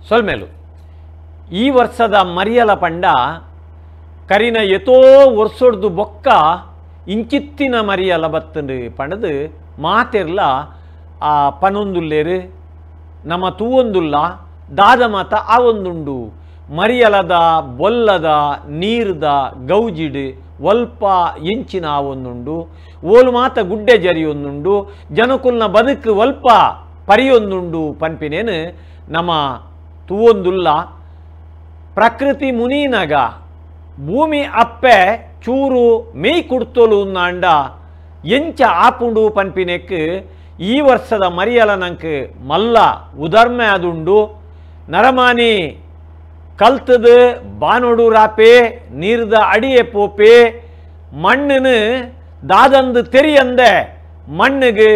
ಸೊಲ್ಮೇಲು ಈ ವರ್ಷದ ಮರಿಯಲ ಪಂಡ ಕರಿನ ಎತೋ ವರ್ಷೊಡ್ದು ಬೊಕ್ಕ ಇಂಚಿತ್ತಿನ ಮರಿಯಲ ಬತ್ತಂಡು ಪಂಡದು ಮಾತೆರ್ಲ ಆ ಪನೊಂದುಲ್ಲೇರು ನಮ್ಮ ತೂವೊಂದುಲ್ಲ ದಾದ ಮಾತ ಆ ಒಂದುಂಡು ಮರಿಯಲದ ಬೊಲ್ಲದ ನೀರ್ದ ಗೌಜಿಡು ಒಲ್ಪ ಎಂಚಿನ ಆ ಒಂದುಂಡು ಓಲು ಮಾತ ಗುಡ್ಡೆ ಜರಿಯೊಂದುಂಡು ಜನಕುಲ್ನ ಬದುಕು ಒಲ್ಪ ಪರಿಯೊಂದುಂಡು ಪನ್ಪಿನೇನು ನಮ್ಮ ತೂವೊಂದುಲ್ಲ. ಪ್ರಕೃತಿ ಮುನೀನಗ ಭೂಮಿ ಅಪ್ಪೆ ಚೂರು ಮೇಯ್ ಕುಡ್ತೊಲು ಉನ್ನಾಂಡ ಎಂಚ ಆಪುಂಡು ಪನ್ಪಿನೆಕ್ ಈ ವರ್ಷದ ಮರಿಯಲ ನಂಕ್ ಮಲ್ಲ ಉದರ್ಮೆ ಅದುಂಡು. ನರಮಾನಿ ಕಲ್ತದು ಬಾನೊಡು ರಾಪೆ ನೀರ್ದ ಅಡಿಯೆ ಪೋಪೆ ಮಣ್ಣನು ದಾದಂದು ತೆರಿಯಂದೆ ಮಣ್ಣಿಗೆ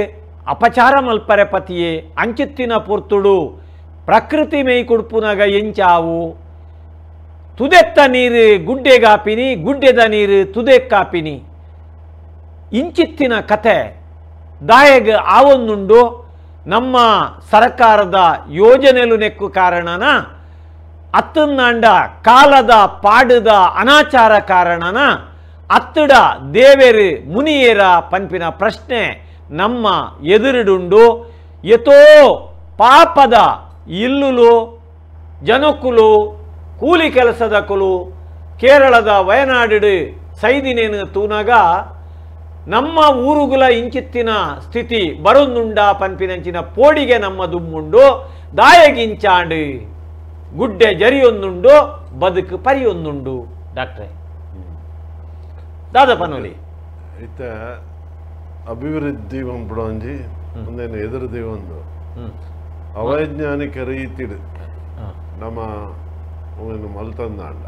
ಅಪಚಾರ ಮಲ್ಪರೆ ಪತಿಯೇ ಅಂಚಿತ್ತಿನ ಪೊರ್ತುಡು ಪ್ರಕೃತಿ ಮೇಯ್ ಕುಡ್ಪುನಗ ಎಂಚಾವು ತುದೆತ್ತ ನೀರು ಗುಡ್ಡೆಗಾಪಿನಿ ಗುಡ್ಡೆದ ನೀರು ತುದೆಕ್ಕಾಪಿನಿ ಇಂಚಿತ್ತಿನ ಕತೆ ದಾಯಗ ಆವೊಂದುಂಡು. ನಮ್ಮ ಸರ್ಕಾರದ ಯೋಜನೆಲು ನೆಕ್ಕು ಕಾರಣನ ಅತ್ತನ್ನಾಂಡ ಕಾಲದ ಪಾಡದ ಅನಾಚಾರ ಕಾರಣನ ಅತ್ತಡ ದೇವೇರು ಮುನಿಯೇರ ಪನ್ಪಿನ ಪ್ರಶ್ನೆ ನಮ್ಮ ಎದುರುಡುಂಡು. ಎತೋ ಪಾಪದ ಇಲ್ಲುಲು ಜನಕುಲು ಕೂಲಿ ಕೆಲಸದ ಕುಲು ಕೇರಳದ ವಯನಾಡು ಸೈದಿನೇನು ತೂನಾಗ ನಮ್ಮ ಊರುಗುಲ ಇಂಚಿತ್ತಿನ ಸ್ಥಿತಿ ಬರೊಂದುಂಡ ಪನ್ಪಿನಂಚಿನ ಪೋಡಿಗೆ ನಮ್ಮ ದುಮ್ಮುಂಡು. ದಾಯಗಿಂಚಾಂಡು ಗುಡ್ಡೆ ಜರಿಯೊಂದುಂಡು ಬದುಕು ಪರಿಯೊಂದುಂಡು. ಡಾಕ್ಟ್ರೆ ದಾದ ಪನೋಲಿ ಇತ್ತ ಅಭಿವೃದ್ಧಿ ಒಂಜಿ ಒಂದೇನು ಎದುರುದಿ ಒಂದು ಅವೈಜ್ಞಾನಿಕ ರೀತಿಡು ನಮ್ಮ ಮಲ್ತಂದಾಂಡ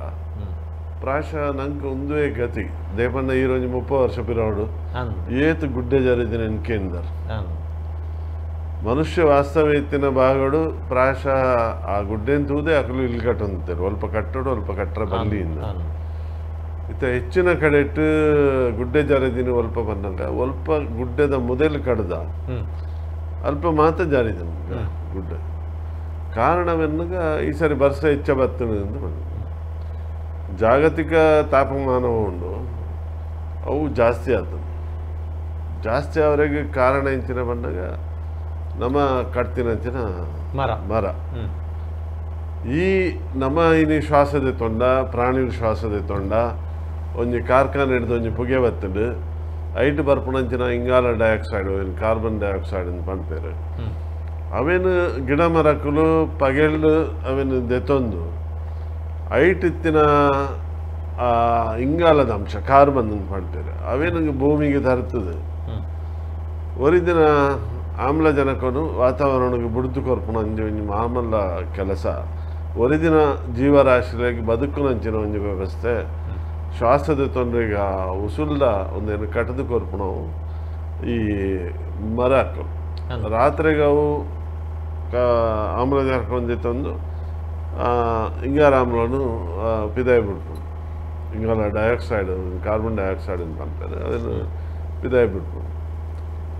ಪ್ರಾಶಃ ನಂಗೆ ಒಂದುವೇ ಗತಿ ದೇಪಣ್ಣ ಈ ಒಂಜಿ 30 ವರ್ಷ ಪಿರಾಡು ಏತು ಗುಡ್ಡೆ ಜರಿದಿನ ಎನ್ಕೇಂದರ್ ಮನುಷ್ಯ ವಾಸ್ತವ ಎತ್ತಿನ ಭಾಗಡು ಪ್ರಾಶಃ ಆ ಗುಡ್ಡೆನ್ ತೂದೆ ಅಕಲು ಇಲ್ಲಿ ಕಟ್ಟೊಂತಾರೆ ಅಲ್ಪ ಕಟ್ಟಡು ಅಲ್ಪ ಕಟ್ಟರ ಬಲ್ಲಿಯಿಂದ ಇತ್ತ ಹೆಚ್ಚಿನ ಕಡೆ ಇಟ್ಟು ಗುಡ್ಡೆ ಜಾರಿದಿನ ಅಲ್ಪ ಬಂದಾಗ ಅಲ್ಪ ಗುಡ್ಡೆದ ಮೊದಲು ಕಡ್ದ ಅಲ್ಪ ಮಾತ್ರ ಜಾರಿದ ಗುಡ್ಡೆ ಕಾರಣವೆನ್ನಗ ಈ ಸರಿ ವರ್ಷ ಹೆಚ್ಚ ಬರ್ತದೆ ಅಂತ ಬಂದ. ಜಾಗತಿಕ ತಾಪಮಾನವು ಉಂಡು ಅವು ಜಾಸ್ತಿ ಆಗ್ತದೆ. ಜಾಸ್ತಿ ಅವರಿಗೆ ಕಾರಣ ಇಂಚಿನ ಬಂದಾಗ ನಮ್ಮ ಕಟ್ತಿನಂಚಿನ ಮರ ಮರ ಈ ನಮ್ಮ ಇನಿ ಶ್ವಾಸದ ತೊಂಡ ಪ್ರಾಣಿಗಳ ಶ್ವಾಸದ ತೊಂಡ ಒಂಜಿ ಕಾರ್ಖಾನೆ ಹಿಡ್ದು ಒಂಜಿ ಪುಗೆ ಬತ್ತದು ಐಟು ಬರ್ಪುನಂಚಿನ ಇಂಗಾಲ ಡೈಆಕ್ಸೈಡ್ ಕಾರ್ಬನ್ ಡೈಆಕ್ಸೈಡ್ ಅಂತ ಪನ್ಪೇರು ಅವೇನು ಗಿಡ ಮರಕ್ಕಲು ಪಗೆళ్ళు ಅವೇನು ದೆತ್ತೊಂದು ಐಟಿತ್ತಿನ ಇಂಗಾಲದ ಅಂಶ ಕಾರ್ಬನ್ ಅಂತ ಪನ್ಪೇರು ಅವೇನು ಭೂಮಿಗೆ ತರ್ತದೆ. ಒರಿದಿನ ಆಮ್ಲಜನಕನು ವಾತಾವರಣಕ್ಕೆ ಬುಡ್ದು ಕೊರ್ಪುನ ಒಂಜಿ ಒಂಜಿ ಮಾಮಲ್ಲ ಕೆಲಸ ಒರಿದಿನ ಜೀವರಾಶಿಯಾಗಿ ಬದುಕುನಂಚಿನ ಒಂಜಿ ವ್ಯವಸ್ಥೆ ಶ್ವಾಸದ ತೊಂದರೆಗೆ ಉಸುಲ್ದ ಒಂದೇನು ಕಟ್ಟದು ಕೊರ್ಪುಣವು ಈ ಮರಕ್ಕಲು ರಾತ್ರಿಗೆ ಅವು ಆಮ್ಲಜನಕ ಒಂಜಿ ತಂದು ಇಂಗಾಲ ಆಮ್ಲನು ಪಿದಾಯಿ ಬಿಡ್ಪುಂಡು ಇಂಗಾಲ ಡೈಆಕ್ಸೈಡ್ ಕಾರ್ಬನ್ ಡೈಆಕ್ಸೈಡ್ ಅಂತ ಅಂತಾರೆ ಅದನ್ನು ಪಿದಾಯಿ ಬಿಡ್ಪುಂಡು.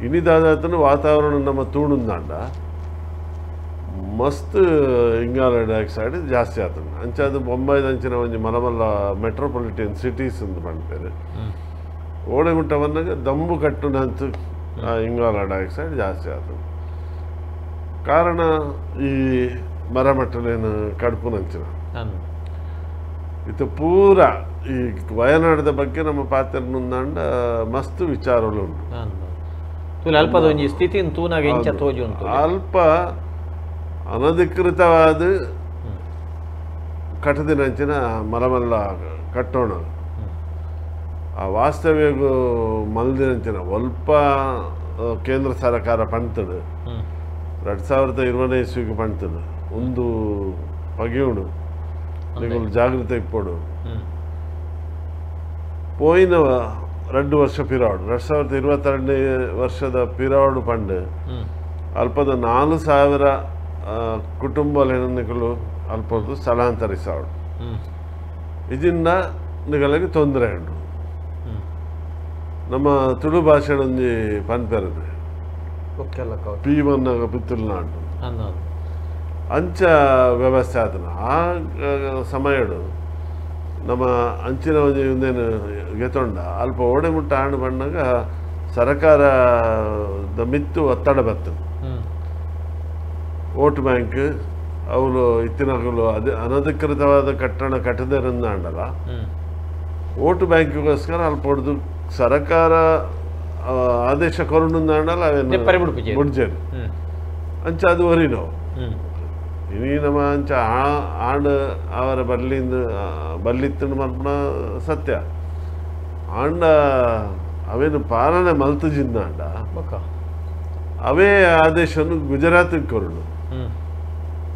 ಇನಿದಾದಾತನು ವಾತಾವರಣ ನಮ್ಮ ತೂಣುಂದಾಂಡ ಮಸ್ತ್ ಇಂಗಾಲ ಡೈಆಕ್ಸೈಡ್ ಜಾಸ್ತಿ ಆತನ ಅಂಚಾದ ಬೊಂಬಾಯ್ದ ಅಂಚಿನ ಒಂಜಿ ಮಲಮಲ್ಲ ಮೆಟ್ರೋಪಾಲಿಟನ್ ಸಿಟೀಸ್ ಅಂತ ಪನ್ಪೇರು ಓಡೆ ಮುಟ್ಟ ಬಂದಾಗ ದಂಬು ಕಟ್ಟುನಂತ ಇಂಗಾಲ ಡೈಆಕ್ಸೈಡ್ ಜಾಸ್ತಿ ಆತನ ಕಾರಣ ಈ ಮರಮಟ್ಟಲೇನು ಕಡ್ಪುನಂಚಿನ ಇದು ಪೂರ ಈ ವಯನಾಡದ ಬಗ್ಗೆ ನಮ್ಮ ಪಾತ್ರ ಮುಂದಾಂಡ ಮಸ್ತ್ ವಿಚಾರಗಳು ಉಂಟು. ಅಲ್ಪ ಅನಧಿಕೃತವಾದ ಕಟ್ಟದಿನಂಚಿನ ಮಲಮಲ್ಲ ಕಟ್ಟೋಣ ಆ ವಾಸ್ತವ್ಯ ಮಲ್ದಿನಂಚಿನ ಅಲ್ಪ ಕೇಂದ್ರ ಸರ್ಕಾರ ಪಂತದು 2020 ಇಸ್ವಿಗೆ ಪಂತದು ಒಂದು ಪಗೆಯುಡು ನೀವು ಜಾಗೃತಿ ಇಪ್ಪಡು ಪೋಯಿನ 2 ವರ್ಷ ಪಿರಾಡು 2022 ವರ್ಷದ ಪಿರಾಡು ಪಂಡು ಅಲ್ಪದ 4000 ಕುಟುಂಬ ಅಲ್ಪದ್ದು ಸ್ಥಳಾಂತರಿಸಾಡು ಇದರಿಂದ ನಿಗಳಿಗೆ ತೊಂದರೆ ಉಂಟು. ನಮ್ಮ ತುಳು ಭಾಷೆ ಒಂಜಿ ಪನ್ಪೆರದು ಪೀವನ್ನಾಗ ಪಿತ್ತುಲ್ನಾಡು. ಅಂಚ ವ್ಯವಸ್ಥೆ ಆತನ ಆ ಸಮಯಡು ನಮ್ಮ ಅಂಚಿನ ಒಂಜಿ ಒಂದೇನು ಗೆತೊಂಡ ಅಲ್ಪ ಓಡೆ ಮುಟ್ಟ ಆಣು ಬಣ್ಣಗ ಸರಕಾರದ ಮಿತ್ತು ಒತ್ತಡ ಬರ್ತದೆ. ವೋಟ್ ಬ್ಯಾಂಕ್ ಅವಳು ಇತ್ತಿನಗಳು ಅದೇ ಅನಧಿಕೃತವಾದ ಕಟ್ಟಣ ಕಟ್ಟದರಿಂದ ವೋಟ್ ಬ್ಯಾಂಕಿಗೋಸ್ಕರ ಅಲ್ಪ ಹೊಡೆದು ಸರ್ಕಾರ ಆದೇಶ ಕೊರೊಂಡಲ್ಲ ಅವೇನು ಮುಡ್ಜೇರು ಅಂಚ ಅದು ಒರಿನವು. ಇನಿ ನಮ್ಮ ಅಂಚ ಆಂಡ್ ಅವರ ಬಲ್ಲಿಂದ ಬಲ್ಲಿತ್ತು ಮಲ್ಪನ ಸತ್ಯ ಆಂಡ ಅವೇನು ಪಾಲನೆ ಮಲ್ತು ಜಿಂದಾಂಡ ಅವೇ ಆದೇಶವನ್ನು ಗುಜರಾತಿಗೆ ಕೊರಡು.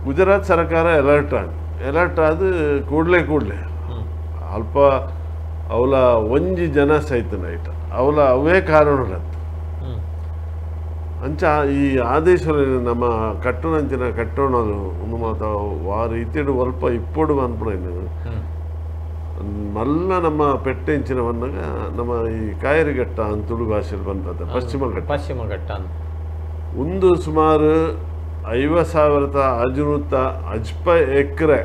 ಗುಜರಾತ್ ಸರ್ಕಾರ ಅಲರ್ಟ್ ಆಂಡ್ ಅಲರ್ಟ್ ಆದ ಕೂಡಲೇ ಕೂಡಲೇ ಅಲ್ಪ ಅವಲ ಒಂಜಿ ಜನ ಸಹಿತ ನೈಟ್ ಅವಲ ಅವೇ ಕಾರಣರತ್ತು ಅಂಚ ಈ ಆದೇಶ ನಮ್ಮ ಕಟ್ಟುನಂಚಿನ ಕಟ್ಟೋಣದು ಒಂದು ಮಾತ ವಾರ ಇತ್ತಿಡು ಅಲ್ಪ ಇಪ್ಪೊಡು ಅನ್ಪುಣ ಮಲ್ಲ ನಮ್ಮ ಪೆಟ್ಟೆಂಚಿನ ಬಂದಾಗ ನಮ್ಮ ಈ ಕಾಯರಿಘಟ್ಟ ಅಂತ ತುಳು ಭಾಷೆಯಲ್ಲಿ ಬಂದ ಪಶ್ಚಿಮ ಘಟ್ಟ ಪಶ್ಚಿಮ ಘಟ್ಟ ಒಂದು ಸುಮಾರು 50,500 ಅಜ್ಪ ಎಕರೆ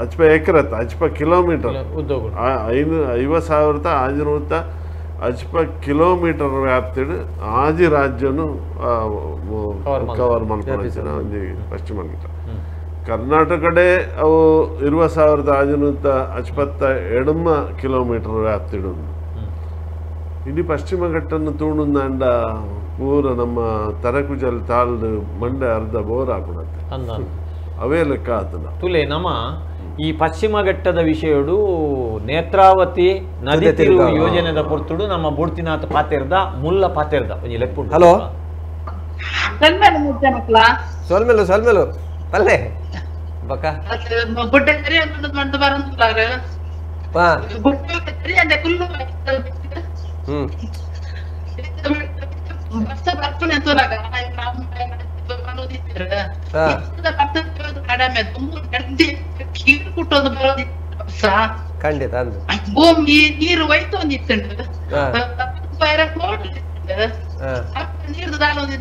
ಅಜ್ಪ ಎಕರೆ ಅಜ್ಪ ಕಿಲೋಮೀಟರ್ 50,500 ಅಜ್ಪ ಕಿಲೋಮೀಟರ್ ವ್ಯಾಪ್ತಿಡು ಆಜಿ ರಾಜ್ಯನು ಕವರ್ ಮಾಡ್ಕೊಂಡು ಒಂಜಿ ಪಶ್ಚಿಮ ಘಟ್ಟ. ಕರ್ನಾಟಕಡೆ ಅವು 20,557 ಕಿಲೋಮೀಟರ್ ವ್ಯಾಪ್ತಿಡು. ಇಡೀ ಪಶ್ಚಿಮ ಘಟ್ಟನ್ನು ತೂಣುಂದಾಂಡ ಪೂರ ನಮ್ಮ ತರಕುಜಲ್ ತಾಳ್ದು ಮಂಡೆ ಅರ್ಧ ಬೋರ್ ಹಾಕುಡತ್ತೆ ಅವೇ ಲೆಕ್ಕ ಆತನ ತುಲೆ. ನಮ್ಮ ಈ ಪಶ್ಚಿಮ ಘಟ್ಟದ ವಿಷಯಡು ನೇತ್ರಾವತಿ ನದಿ ತಿರುವು ಯೋಜನೆದ ಪೊರ್ತುಡು ನಮ್ಮ ಬೂಡ್ತಿನಾಥ ಪಾತೆರ್ದ ಮುಲ್ಲ ಪಾತೆರ್ದ ಒಂಜಿ ಲೆಪ್ಪು. ಹಲೋ ಸೊಲ್ಮೆಲು ಸೊಲ್ಮೆಲು ಪಲ್ಲೆ ಬಕ್ಕ ಖಂಡಿತ ಭೂಮಿ ನೀರು ಹೋಯ್ತು ಒಂದಿತ್ತು ನೀರು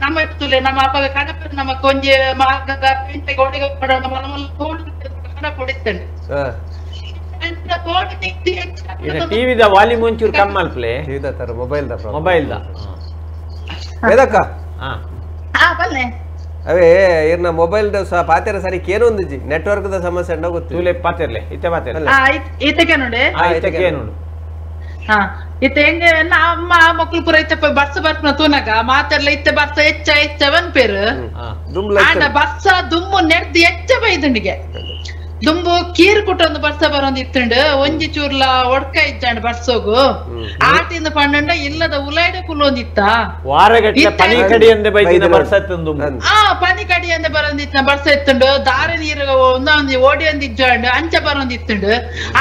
ನಮ್ಮ ಇರ್ತುಲೆ ನಮ್ಮ ಅಪ್ಪ ಕಡಪ ನಮ್ಮ ಕೊಂಜೆ ಪೇಂಟೆ ಗೋಡೆಗೆ ಕಡ ಕೊಡಿಸ್ತೇನೆ. ಟಿವಿದ ವಾಲ್ಯೂಮ್ ಒಂಚೂರು ಕಮ್ಮಿ ಮಲ್ಪಲೆ mobile mobile ವೇದಕ್ಕ ಅವೇ ಇರ್ನ ಮೊಬೈಲ್ ಪಾತೆರ ಸರಿ ಕೇನೊಂದಿಜಿ ನೆಟ್ವರ್ಕ್ the ಸಮಸ್ಯೆ ಅಂಡ ಗೊತ್ತು ತುಲೆ ಪಾತೆರ್ಲೆ ಇತ್ತೆ ಪಾತೆರ್ಲೆ ಇತ್ತೆ ನೋಡಿ ಇತ್ತೆ ನೋಡು. ಹಾ ಇತ್ತೆ ಹೆಂಗೆ ಅಮ್ಮ ಮಕ್ಳು ಪೂರ ಇತ್ತೆ ಬರ್ಸ ಬರ್ಪನ ತೂನಗ ಮಾತೆರ್ಲ ಇತ್ತೆ ಬರ್ಸ ಹೆಚ್ಚ ಹೆಚ್ಚ ಪೇರು ಆಂಡ ಬರ್ಸ ದುಮ್ಮು ನೆಡ್ದು ಹೆಚ್ಚ ಬೈದುಂಡಿಗೆ ದುಂಬು ಕೀರ್ ಕುಟ್ಟೊಂದು ಬರ್ಸ ಬರೋಂದು ಇತ್ತುಂಡು ಒಂಜಿ ಚೂರ್ಲ ಒಡ್ಕ ಇಜ್ಜಾಂಡ್ ಬರ್ಸೋಗು ಆಟಿಂದ ಪಣ್ಣಂಡ ಇಲ್ಲದ ಉಲಾಯ್ಡ ಕುಲ್ಲೊಂದಿತ್ತ ಆ ಪನಿ ಕಡಿಯಂದೆ ಬರೋಂದಿತ್ತ ಬರ್ಸ ಇತ್ತುಂಡು ದಾರೆ ನೀರು ಒಂದೊಂದು ಓಡಿ ಒಂದ್ ಇಜ್ಜಾಂಡ್ ಅಂಚ ಬರೋಂದಿತ್ತುಂಡು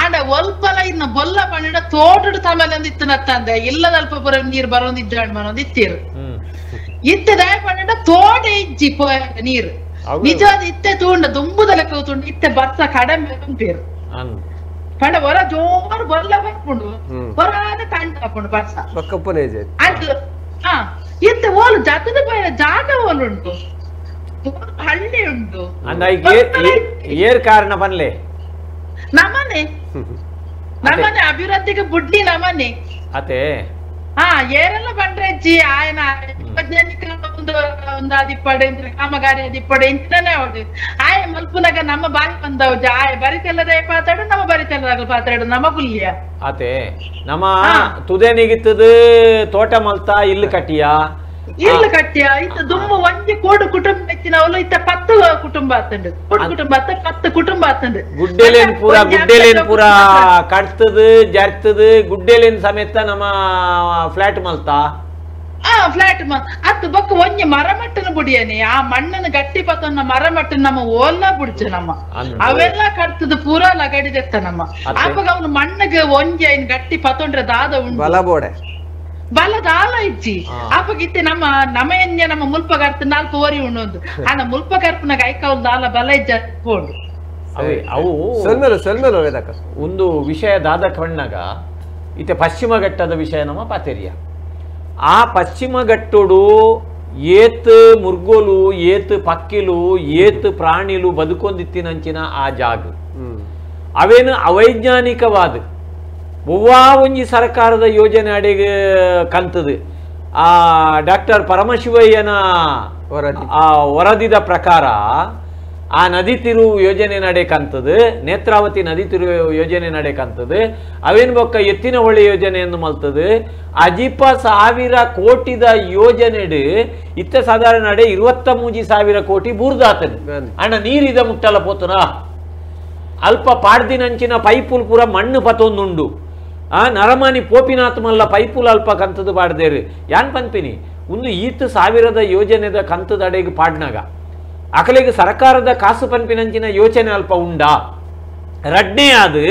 ಆಂಡ ಒಲ್ಪಲ ಇನ್ನ ಬೊಲ್ಲ ಪಣ್ಣಂಡ ತೋಟಡು ತಮಲೆ ಒಂದ್ ಇತ್ತನತ್ತಂದೆ ಇಲ್ಲದ ಅಲ್ಪ ಪುರ ನೀರು ಬರೋಂದಿಜ್ಜಾಂಡ್ ಬರೋಂದ್ ಇತ್ತೀರು ಇತ್ತದಾಯ ಪಣ್ಣಂಡ ತೋಟ ಇಜ್ಜಿ ನೀರು ನಿಜವಾದ ಇತ್ತೆ ತೂಂಡ ದುಂಬುದ ಲೆಕ್ಕ ತೂಂಡ ಇತ್ತೆ ಬರ್ಸ ಕಡಮೆ ಪೇರು ಪಂಡ ಹೊರ ಜೋರು ಬೊಲ್ಲ ಬರ್ಪುಂಡು ಹೊರಾದ ಕಂಡ ಹಾಕೊಂಡು ಬರ್ಸ ಅದು ಹಾ ಇತ್ತೆ ಓಲು ಜಾತದ ಜಾಗ ಓಲು ಉಂಟು ಹಳ್ಳಿ ಉಂಟು ಏರ್ ಕಾರಣ ಬನ್ಲೆ ನಮನೆ ನಮನೆ ಅಭಿವೃದ್ಧಿಗೆ ಬುಡ್ಡಿ ನಮನೆ ಅದೇ ಹಾ ಏರೆಲ್ಲ ಬಂಡ್ರೆಜ್ಜಿ ಆಯನ ವೈಜ್ಞಾನಿಕ ಒಂದು ಒಂದು ಅದಿಪ್ಪಡೆ ಕಾಮಗಾರಿ ಅದಿಪ್ಪಡೆ ಇಂತನೇ ಹೌದು ಆಯ ಮಲ್ಪುನಗ ನಮ್ಮ ಬಾಯಿ ಬಂದವು ಆಯ ಬರಿತೆಲ್ಲದ ಪಾತಾಡು ನಮ್ಮ ಬರಿತೆಲ್ಲದಾಗ ಪಾತಾಡು ನಮ್ಮ ಗುಲ್ಯ ಅದೇ ನಮ್ಮ ತುದೆ ನಿಗಿತ್ತದ ತೋಟ ಮಲ್ತಾ ಇಲ್ಲಿ ಕಟ್ಟಿಯಾ ಇಲ್ಲ ಕಟ್ಟಿಯ ಇತ್ತ ದುಮ್ಮು ಒಂಜಿ ಕೋಡು ಕುಟುಂಬ ಹೆಚ್ಚಿನವಳು ಇತ್ತ 10 ಕುಟುಂಬ ಆತಂಡು ಕೋಡು ಕುಟುಂಬ ಆತ 10 ಕುಟುಂಬ ಆತಂಡು ಗುಡ್ಡೆಲೇನ್ ಪೂರ ಗುಡ್ಡೆಲೇನ್ ಪೂರ ಕಟ್ತದ ಜರ್ತದ ಗುಡ್ಡೆಲೇನ್ ಸಮೇತ ನಮ್ಮ ಫ್ಲಾಟ್ ಮಲ್ತಾ ಆ ಫ್ಲಾಟ್ ಅತ್ತು ಬೊಕ್ಕ ಒಂಜಿ ಮರಮಟ್ಟನ ಬುಡಿಯನೆ ಆ ಮಣ್ಣನ ಗಟ್ಟಿ ಪತನ್ನ ಮರಮಟ್ಟನ ನಮ್ಮ ಓಲ್ಲ ಬುಡ್ಚ ನಮ್ಮ ಅವೆಲ್ಲ ಕಟ್ತದ ಪೂರ ಲಗಡಿದೆತ್ತ ನಮ್ಮ ಆಪಗ ಅವನು ಮಣ್ಣಗೆ ಒಂಜಿ ಐನ್ ಗಟ್ಟಿ ಪತೊಂಡ್ರೆ ದಾದ ಉಂಟು ಬಲಬೋಡೆ ಬಲದಾಲ ಇಜ್ಜಿ ಆಪಗಿತ್ತೆ ನಮ್ಮ ನಮಯನ್ಯ ನಮ್ಮ ಮುಲ್ಪಗರ್ತ 4 ಓರಿ ಉಣ್ಣೊಂದು ಆನ ಮುಲ್ಪಗರ್ಪನಾಗ ಐಕೌಲ್ ದಾಲ ಬಲ ಇಜ್ಜ ಪೋಂಡು ಅವು ಒಂದು ವಿಷಯ ದಾದ ಕಣ್ಣಾಗ ಇತ್ತೆ ಪಶ್ಚಿಮ ಘಟ್ಟದ ವಿಷಯ ನಮ್ಮ ಪಾತೆರಿಯ ಆ ಪಶ್ಚಿಮ ಘಟ್ಟೋಡು ಏತ್ ಮುರ್ಗೋಲು ಏತ್ ಪಕ್ಕಿಲು ಏತ್ ಪ್ರಾಣಿಲು ಬದುಕೊಂದಿತ್ತಿನಂಚಿನ ಆ ಜಾಗ ಅವೇನು ಅವೈಜ್ಞಾನಿಕವಾದ ಒವ್ವಾ ಒಂಜಿ ಸರ್ಕಾರದ ಯೋಜನೆ ಅಡೆಗೆ ಕಂತದು. ಆ ಡಾಕ್ಟರ್ ಪರಮಶಿವಯ್ಯನ ಆ ವರದಿದ ಪ್ರಕಾರ ಆ ನದಿ ತಿರುವು ಯೋಜನೆ ನಡೆ ಕಂತದು, ನೇತ್ರಾವತಿ ನದಿ ತಿರುವು ಯೋಜನೆ ನಡೆ ಕಂತದು, ಅವೇನು ಬೊಕ್ಕ ಎತ್ತಿನ ಹೊಳೆ ಯೋಜನೆಯನ್ನು ಮಲ್ತದು. ಅಜಿಪ 1000 ಕೋಟಿದ ಯೋಜನೆಡು ಇತ್ತ ಸಾಧಾರಣ ನಡೆ 23,000 ಕೋಟಿ ಬೂರ್ದಾತನು. ಅಣ್ಣ ನೀರಿದ ಮುಟ್ಟಲ ಪೋತನ ಅಲ್ಪ ಪಾಡ್ದಿನಂಚಿನ ಪೈಪುಲ್ ಪೂರ ಮಣ್ಣು ಪತೊಂದುಂಡು. ಆ ನರಮಾನಿ ಪೋಪಿನಾತ್ ಮಲ್ಲ ಪೈಪುಲ್ ಅಲ್ಪ ಕಂತದು ಪಾಡ್ದೇರು. ಯಾನ್ ಪನ್ಪಿನಿ ಒಂದು ಈತ್ 1000 ಯೋಜನೆದ ಕಂತದ ಅಡೆಗೆ ಪಾಡ್ನಾಗ ಅಕಲೆಗೆ ಸರ್ಕಾರದ ಕಾಸು ಪನ್ಪಿನಂಚಿನ ಯೋಚನೆ ಅಲ್ಪ ಉಂಡಾ? ರಡ್ನೇ ಅದು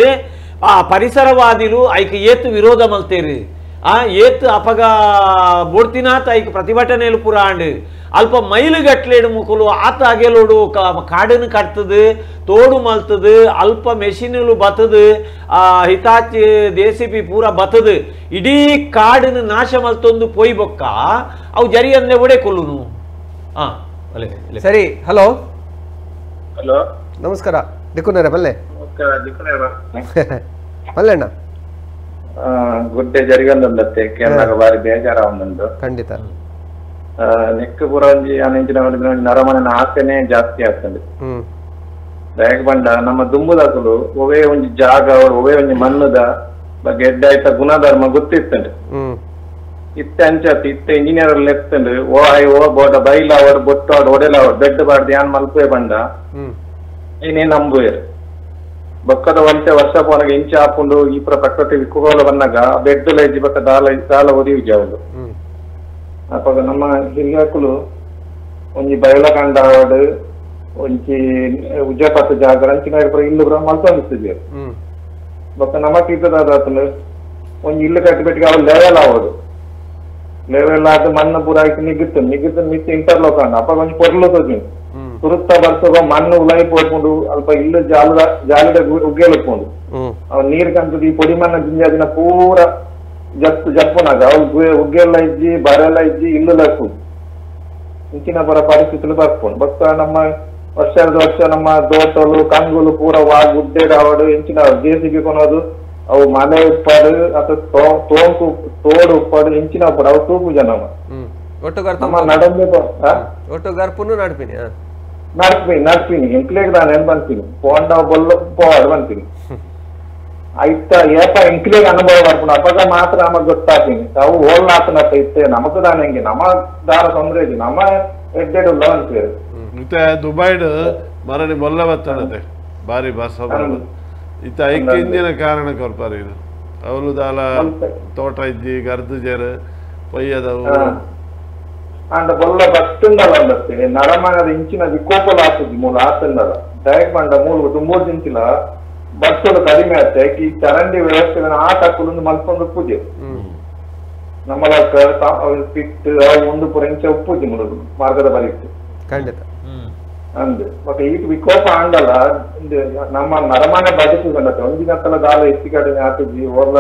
ಆ ಪರಿಸರವಾದಿಲು ಐಕ್ ಏತು ವಿರೋಧ ಮಲ್ತೇರು, ಆ ಏತು ಅಪಗ ಬೋಡ್ತಿನಾತ್ ಐಕ್ ಪ್ರತಿಭಟನೆಲು ಪೂರ ಆಂಡು. ಅಲ್ಪ ಮೈಲುಗಟ್ಲೇಡು ಮುಕುಲು ಆತ ಅಗೆಲೋಡು ಕಾಡನ್ನು ಕಟ್ತದು, ತೋಡು ಮಲ್ತದು, ಅಲ್ಪ ಮೆಷಿನ್ಲು ಬತ್ತದು, ಆ ಹಿತಾಚಿ ದೇಸಿಪಿ ಪೂರ ಬತ್ತದು, ಇಡೀ ಕಾಡನ್ನು ನಾಶ ಮಲ್ತೊಂದು ಪೋಯ್ ಬೊಕ್ಕ ಅವು ಜರಿ ಅಂದೆ ಒಡೆ ಕೊಲ್ಲುನು. ಆ ಸರಿ, ಹಲೋ ಹಲೋ, ನಮಸ್ಕಾರ ದಿಕ್ಕುನರೇ, ಬಲ್ಲೆ ನಮಸ್ಕಾರ ದಿಕ್ಕುನರೇ, ಬಲ್ಲೆ ಅಣ್ಣ. ಗುಡ್ಡೆ ಜರಿಗಂದೊಂದತ್ತೆ ಕೇಂದ್ರ ಬಾರಿ ಬೇಜಾರ ಒಂದೊಂದು ಖಂಡಿತ ನೆಕ್ ಪೂರ ಒಂಜಿ ಅನೆಂಚಿನ ನರಮನ ಆಸೆನೆ ಜಾಸ್ತಿ ಆಗ್ತದೆ. ದಯಕ್ ಬಂಡ ನಮ್ಮ ದುಂಬುದಾಕಲು ಒವೇ ಒಂಜಿ ಜಾಗ ಒವೇ ಒಂಜಿ ಮಣ್ಣದ ಬಗ್ಗೆ ಎಡ್ಡಾಯ್ತ ಗುಣಧರ್ಮ ಗೊತ್ತಿತ್ತಂಡು. ಇತ್ತೆ ಅಂಚಾತ್ ಇತ್ತೆ ಇಂಜಿನಿಯರ್ ಲೆತ್ತಂಡು ಓ I O ಬೋಡ ಬೈಲ ಅವರು ಬೊಟ್ಟು ಒಡೆಲ ಅವರು ಬೆಡ್ ಬಾಡ್ದು ಯಾನ್ ಮಲ್ಪೆ ಬಂಡ ಏನೇ ನಂಬುವೇರು. ಬೊಕ್ಕದ ಒಂತೆ ವರ್ಷ ಪೋನಾಗ ಇಂಚ ಹಾಕೊಂಡು ಈ ಪುರ ಪ್ರಕೃತಿ ವಿಕೋಲ ಬಂದಾಗ ಬೆಡ್ ಲೈಜಿ ಬೊಕ್ಕ ದಾಲ ದಾಲ ಒದಿಯುಜಿ ಅವಳು. ಅಪಗ ನಮ್ಮ ಹಿರಿಯಾಕುಲು ಒಂಜಿ ಬಯಲಕಾಂಡ ಆವಡ್ ಒಂಜಿ ಉಜ್ಜಪತ್ತು ಜಾಗರ ಅಂಚಿನ ಪುರ ಇಲ್ಲು ಪುರ ಮಲ್ತೊಂದಿತ್ತಿದ್ದೇರು. ಬೊಕ್ಕ ನಮಕ್ ಇದ್ದದಾದ ಒಂಜಿ ಇಲ್ಲು ಕಟ್ಟಿಬಿಟ್ಟಿಗೆ ಅವಳು ಲೆವೆಲ್ ಆವಡು ಲೆವೆಲ್ ಆದ ಮಣ್ಣು ಪೂರ ಹಾಕಿ ನಿಗುತ್ತು ನಿಗುತ್ತು ಮಿತ್ತ ಇಂಟರ್ಲಾಕ್ ಆಂಡ ಅಪ್ಪ ಒಂಜಿ ಪೊರ್ಲು ತೋಜಿಂಡು ಸುರುತ್ತ ಬರ್ತದ ಮಣ್ಣು ಉಲಾಯಿ ಪೋಕೊಂಡು ಅಲ್ಪ ಇಲ್ಲು ಜಾಲದ ಜಾಲಿದ ಉಗ್ಗೇಲಕ್ಕೊಂಡು ಅವ್ ನೀರ್ ಕಂತದ ಈ ಪೊಡಿ ಮಣ್ಣ ಜಿಂಜಾದಿನ ಪೂರ ಜಪ್ ಜಪ್ಪುನಾಗ ಅವು ಉಗ್ಗೆಲ್ಲ ಇಜ್ಜಿ ಬರೆಲ್ಲ ಇಜ್ಜಿ ಇಲ್ಲು ಲಕ್ಕು ಇಂಚಿನ ಪರ ಪರಿಸ್ಥಿತಿಲು ಬರ್ಕೊಂಡು ಬತ್ತ ನಮ್ಮ ವರ್ಷದ ವರ್ಷ ನಮ್ಮ ದೋಟಲು ಕಂಗುಲು ಪೂರ ವಾ ಗುಡ್ಡೆ ಆವಡು ಇಂಚಿನ J C B ಕೊನೋದು ಅವು ಮಲೆ ಉಪ್ಪಾಡು ಅಥವಾ ತೋಂಕು ತೋಡು ಉಪ್ಪಾಡು ಇಂಚಿನ ಉಪ್ಪಾಡು ಅವು ತೂಪು ಜನ ನಮ್ಮ ನಡಂದೆ ಒಟ್ಟು ಗರ್ಪುನು ನಡ್ಪಿನಿ ನಡ್ಪಿನಿ ನಡ್ಪಿನಿ ಎಂಕ್ಲೇಗ್ ನಾನು ಏನ್ ಬಂತೀನಿ ಪೋಂಡ ಬೊಲ್ಲ ಪೋವಾಡು ಬಂತೀನಿ ಐತ ಏಪ ಎಂಕ್ಲೇಗ್ ಅನುಭವ ಬರ್ಕೊಂಡು ಅಪಗ ಮಾತ್ರ ನಮಗ್ ಗೊತ್ತಾಗ್ತೀನಿ ಅವು ಓಲ್ನಾತನಪ್ಪ ಇತ್ತೆ ನಮಕ್ ದಾನ ಹೆಂಗೆ ನಮ್ಮ ದಾರ ತೊಂದ್ರೆ ಇದೆ ನಮ್ಮ ಎಡ್ಡೆಡುಲ್ಲ ಅಂತೀರಿ. ಮತ್ತೆ ದುಬೈಡ್ ಮರಣಿ ಬೊಲ್ಲ ಬತ್ತಣತೆ ಬಾರಿ ಬಸ್ ಇತ್ತ ಐಕ್ ಇಂಜಿನ ಕಾರಣ ಕೊರ್ಪಾರ ಇದು ಅವಳು ದಾಲ ತೋಟ ಇದ್ದಿ ಗರ್ದು ಜೇರು ಪೊಯ್ಯದವು ಅಂಡ ಬೊಲ್ಲ ಬತ್ತುಂಡಲ ಅಂದತ್ತೆ ನರಮನದ ಇಂಚಿನ ವಿಕೋಪಲ ಆತುಜಿ ಮೂಲ ಆತಂಡಲ ಡಯಕ್ ಬಂಡ ಮೂಲ ತುಂಬೋ ಜಿಂಚಿಲ ಬರ್ತೋಡು ಕಡಿಮೆ ಆತೆ ಈ ಚರಂಡಿ ವ್ಯವಸ್ಥೆ ಆ ತಕ್ಕುಲೊಂದು ಮಲ್ಪೊಂದು ಪೂಜೆ ನಮ್ಮಲಕ್ಕ ಪಿಟ್ಟು ಅವು ಒಂದು ಪೂರ ಇಂಚ ಉಪ್ಪುಜಿ ಮೂಲ ಮಾರ್ಗದ ಬರಿತ್ತು ಖಂಡಿತ ಅಂದ್ ಮತ್ತೆ ಈ ವಿಕೋಪ ಆಂಡಲ ನಮ್ಮ ನರಮಾನೆ ಬದುಕು ಕಂಡತ್ತೆ ಒಂದಿನತ್ತಲ ದಾಲ ಎತ್ತಿ ಕಡಿಮೆ ಆತುಜಿ ಓರ್ಲ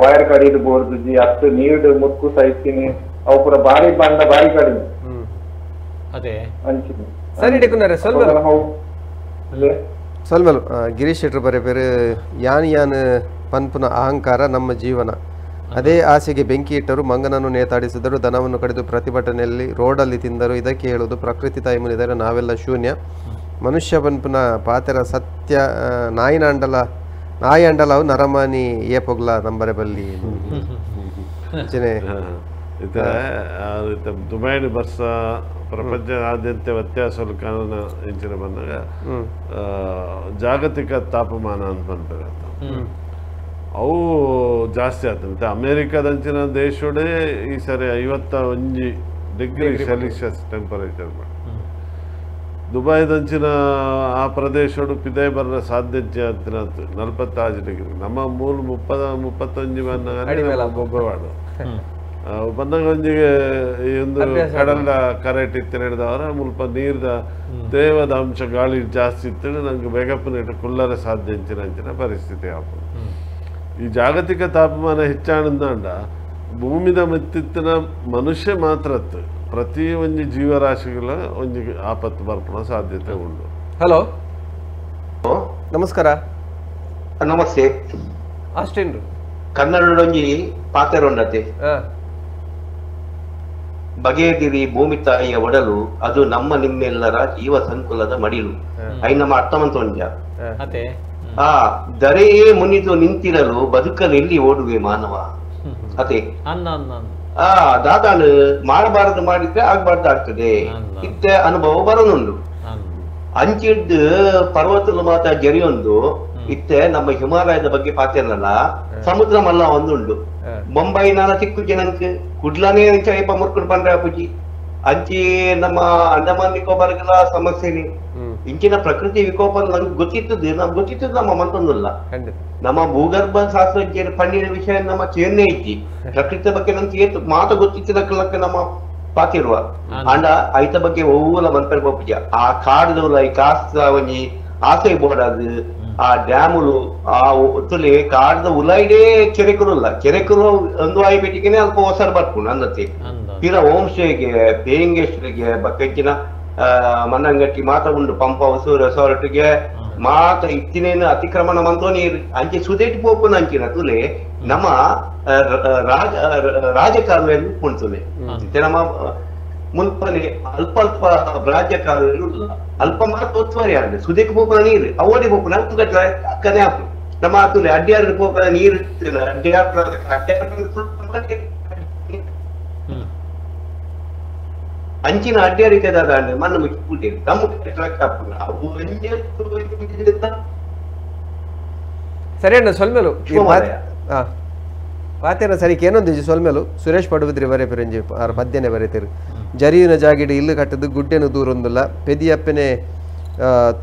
ವೈರ್ ಕಡಿದು ಬೋರ್ದುಜಿ ಅತ್ತು ನೀರು ಮುಕ್ಕು ಸಹಿಸ್ತೀನಿ ಅವು ಪೂರ ಬಾರಿ ಬಂಡ ಬಾರಿ ಕಡಿಮೆ ಅದೇ ಅಂಚಿನ. ಸರಿ ಡಿಕುನರೇ, ಸೊಲ್ಮೆಲು ಗಿರೀಶ್ ಶೆಟ್ಟರು ಬರೆ ಬೇರೆ ಯಾನ್ ಯಾನ್ ಪನ್ಪುನ ಅಹಂಕಾರ ನಮ್ಮ ಜೀವನ ಅದೇ ಆಸೆಗೆ ಬೆಂಕಿ ಇಟ್ಟರು, ಮಂಗನನ್ನು ನೇತಾಡಿಸಿದರು, ದನವನ್ನು ಕಡಿದು ಪ್ರತಿಭಟನೆಯಲ್ಲಿ ರೋಡಲ್ಲಿ ತಿಂದರು. ಇದಕ್ಕೆ ಹೇಳುವುದು ಪ್ರಕೃತಿ ತಾಯಿ ಮುನಿದರೆ ನಾವೆಲ್ಲ ಶೂನ್ಯ. ಮನುಷ್ಯ ಪನ್ಪುನ ಪಾತೆರ ಸತ್ಯ ನಾಯಿನಾಂಡಲ ನಾಯಿ ಅಂಡಲ ಅವು ನರಮಾನಿ ಏಪೊಗ್ಲ ನಂಬರೆ ಬಲ್ಲಿ. ದುಬೈಡ್ ಬರ್ಸ ಪ್ರಪಂಚದಾದ್ಯಂತ ವ್ಯತ್ಯಾಸ ಕಾರಣ ಇಂಚಿನ ಬಂದಾಗ ಜಾಗತಿಕ ತಾಪಮಾನ ಅಂತ ಬಂತಾರೆ ಅವು ಜಾಸ್ತಿ ಆಗ್ತದೆ. ಮತ್ತೆ ಅಮೇರಿಕಾದಂಚಿನ ದೇಶೋಡೆ ಈ ಸರಿ 51 degree Celsius temperature ಮಾಡಿ ದುಬೈದಂಚಿನ ಆ ಪ್ರದೇಶೋಡು ಪಿದೆ ಬರ ಸಾಧ್ಯತೆ 46 ಡಿಗ್ರಿ ನಮ್ಮ ಮೂಲ 30 31 ಗೊಬ್ಬರವಾಡು ಬಂದಾಗ ಒಂಜಿಗೆ ಈ ಒಂದು ಕಡಲ ಕರೆಕ್ಟ್ ಇತ್ತು ಹಿಡಿದವರ ಮುಲ್ಪ ನೀರ್ದ ತೇವದ ಅಂಶ ಗಾಳಿ ಜಾಸ್ತಿ ಇತ್ತು ನಂಗೆ ಬೇಗಪ್ಪನ ಇಟ್ಟು ಕುಲ್ಲರೆ ಸಾಧ್ಯ ಅಂಚಿನ ಅಂಚಿನ ಪರಿಸ್ಥಿತಿ ಆಗ್ತದೆ. ಈ ಜಾಗತಿಕ ತಾಪಮಾನ ಹೆಚ್ಚಾಣಂದಾಂಡ ಭೂಮಿದ ಮೆತ್ತಿತ್ತಿನ ಮನುಷ್ಯ ಮಾತ್ರ ಪ್ರತಿ ಒಂಜಿ ಜೀವರಾಶಿಗಳ ಒಂಜಿ ಆಪತ್ತು ಬರ್ಪುನ ಸಾಧ್ಯತೆ ಉಂಡು. ಹಲೋ, ನಮಸ್ಕಾರ. ನಮಸ್ತೆ. ಆಸ್ಟಿನ್ ಕನ್ನಡೊಂಜಿ ಪಾತೆರೊಂಡತೆ ಬಗೆಯದಿರಿ ಭೂಮಿ ತಾಯಿಯ ಒಡಲು ಅದು ನಮ್ಮ ನಿಮ್ಮೆಲ್ಲರ ಜೀವ ಸಂಕುಲದ ಮಡಿಲು I ನಮ್ಮ ಅರ್ಥವಂತ ಒಂಜ ಆ ದರೆಯೇ ಮುನಿದು ನಿಂತಿರಲು ಬದುಕಲು ಎಲ್ಲಿ ಓಡುವೆ ಮಾನವ ಅದೇ ಆ ದಾದಾನು ಮಾಡಬಾರದು ಮಾಡಿದ್ರೆ ಆಗ್ಬಾರ್ದು ಆಗ್ತದೆ ಇತ್ತೆ ಅನುಭವ ಬರೋನುಂಡು. ಅಂಚಿಡ್ದು ಪರ್ವತದ ಮಾತ ಜರಿಯೊಂದು ಇತ್ತೆ ನಮ್ಮ ಹಿಮಾಲಯದ ಬಗ್ಗೆ ಪಾತಿರಲ್ಲ ಸಮುದ್ರ ಮಲ್ಲ ಒಂದುಂಡು. ಬೊಂಬೈ ನಾನ ತಿಕ್ಕು ಜನಕ್ ಕುಡ್ಲನೇ ಅಂಚ ಮುರ್ಕೊಂಡು ಬಂದ್ರೆ ಅಪ್ಪುಜಿ ಅಂಚಿ ನಮ್ಮ ಅಂಡಮಾನ್ ನಿಕೋಬಾರ್ಗೆಲ್ಲ ಸಮಸ್ಯೆನೆ. ಇಂಚಿನ ಪ್ರಕೃತಿ ವಿಕೋಪ ನಮ್ಗೆ ಗೊತ್ತಿತ್ತದ, ನಮ್ಗೆ ಗೊತ್ತಿತ್ತದ ನಮ್ಮ ಮಂತೊಂದಿಲ್ಲ. ನಮ್ಮ ಭೂಗರ್ಭ ಶಾಸ್ತ್ರಜ್ಞರ ಪಣ್ಣಿನ ವಿಷಯ ನಮ್ಮ ಚೇರ್ನೆ ಐತಿ. ಪ್ರಕೃತಿ ಬಗ್ಗೆ ನಮ್ಗೆ ಏತು ಮಾತು ಗೊತ್ತಿತ್ತದಕ್ಕ ನಮ್ಮ ಪಾತಿರುವ ಅಂಡ ಐತ ಬಗ್ಗೆ ಒವ್ವಲ ಮನ್ಪೆರ್ ಪೋಪುಜ. ಆ ಕಾಡ್ದವ್ಲ ಈ ಕಾಸ್ತ ಒಂಜಿ ಆಸೆ ಬೋಡಾದು ಆ ಡ್ಯಾಮುಲು ಆ ಒತ್ತುಲೆ ಕಾಡ್ದ ಉಲಾಯ್ಡೇ ಕೆರೆಕುಲುಲ್ಲ ಕೆರೆಕುಲು ಒಂದು ಆಯಿ ಪೆಟ್ಟಿಗೆನೆ ಅಲ್ಪ ಹೊಸರ್ ಬರ್ಪುಂಡು ಅಂದತೆ ಪಿರ ಹೋಮ್ ಸ್ಟೇಗೆ ಪೇಯಿಂಗ್ ಗೆಸ್ಟ್ಗೆ ಬಕ್ಕೆಂಚಿನ ಮನ್ನಂಗಟ್ಟಿ ಮಾತ ಉಂಡು ಪಂಪ್ ಹೌಸ್ ರೆಸಾರ್ಟ್ಗೆ ಮಾತ ಇತ್ತಿನೇನು ಅತಿಕ್ರಮಣ ಮಂತೋ ನೀರು ಅಂಚೆ ಸುದೇಟ್ ಪೋಪುನ ಅಂಚಿನ ತುಲೆ ನಮ್ಮ ರಾಜ ರಾಜಕಾಲುವೆಯನ್ನು ಪುಣ್ತುಲೆ ನಮ್ಮ ಮುನ್ಪನೆ ಅಲ್ಪ ಅಲ್ಪ ರಾಜ್ಯ ಕಾಲುವೆ ಅಲ್ಪ ಮಾತ್ರ ಒತ್ತುವರಿ ಆಗಿದೆ. ಸುದೇಕ್ ಪೋಪುನ ನೀರು ಅವಡಿ ಪೋಪುನ ಅಕ್ಕನೆ ಆಪು ನಮ್ಮ ತುಲೆ ಅಡ್ಡಿಯಾರ ಪೋಪುನ ನೀರು ಅಡ್ಡಿಯಾರ ಅಂಚಿನ ಅಡ್ಡಿಯಾರಿಕೆದಾದ ಮಣ್ಣು ಮುಚ್ಚಿ ಕೂಟೇರಿ ನಮ್ಮ ಅವು ಸರಿ ಅಣ್ಣ ಸೊಲ್ಮೆಲು ಪಾತೇನ ಸರಿ ಏನೊಂದು ಸೊಲ್ಮೆಲು ಸುರೇಶ್ ಪಡುಬಿದ್ರಿ ಬರೆ ಪೆರಂಜಿ ಆರ್ ಪದ್ಯನೆ ಬರೆತೀರು. ಜರಿಯುನ ಜಾಗಿಡು ಇಲ್ಲು ಕಟ್ಟದು ಗುಡ್ಡೆನು ದೂರೊಂದುಲ್ಲ ಪೆದಿಯಪ್ಪನೆ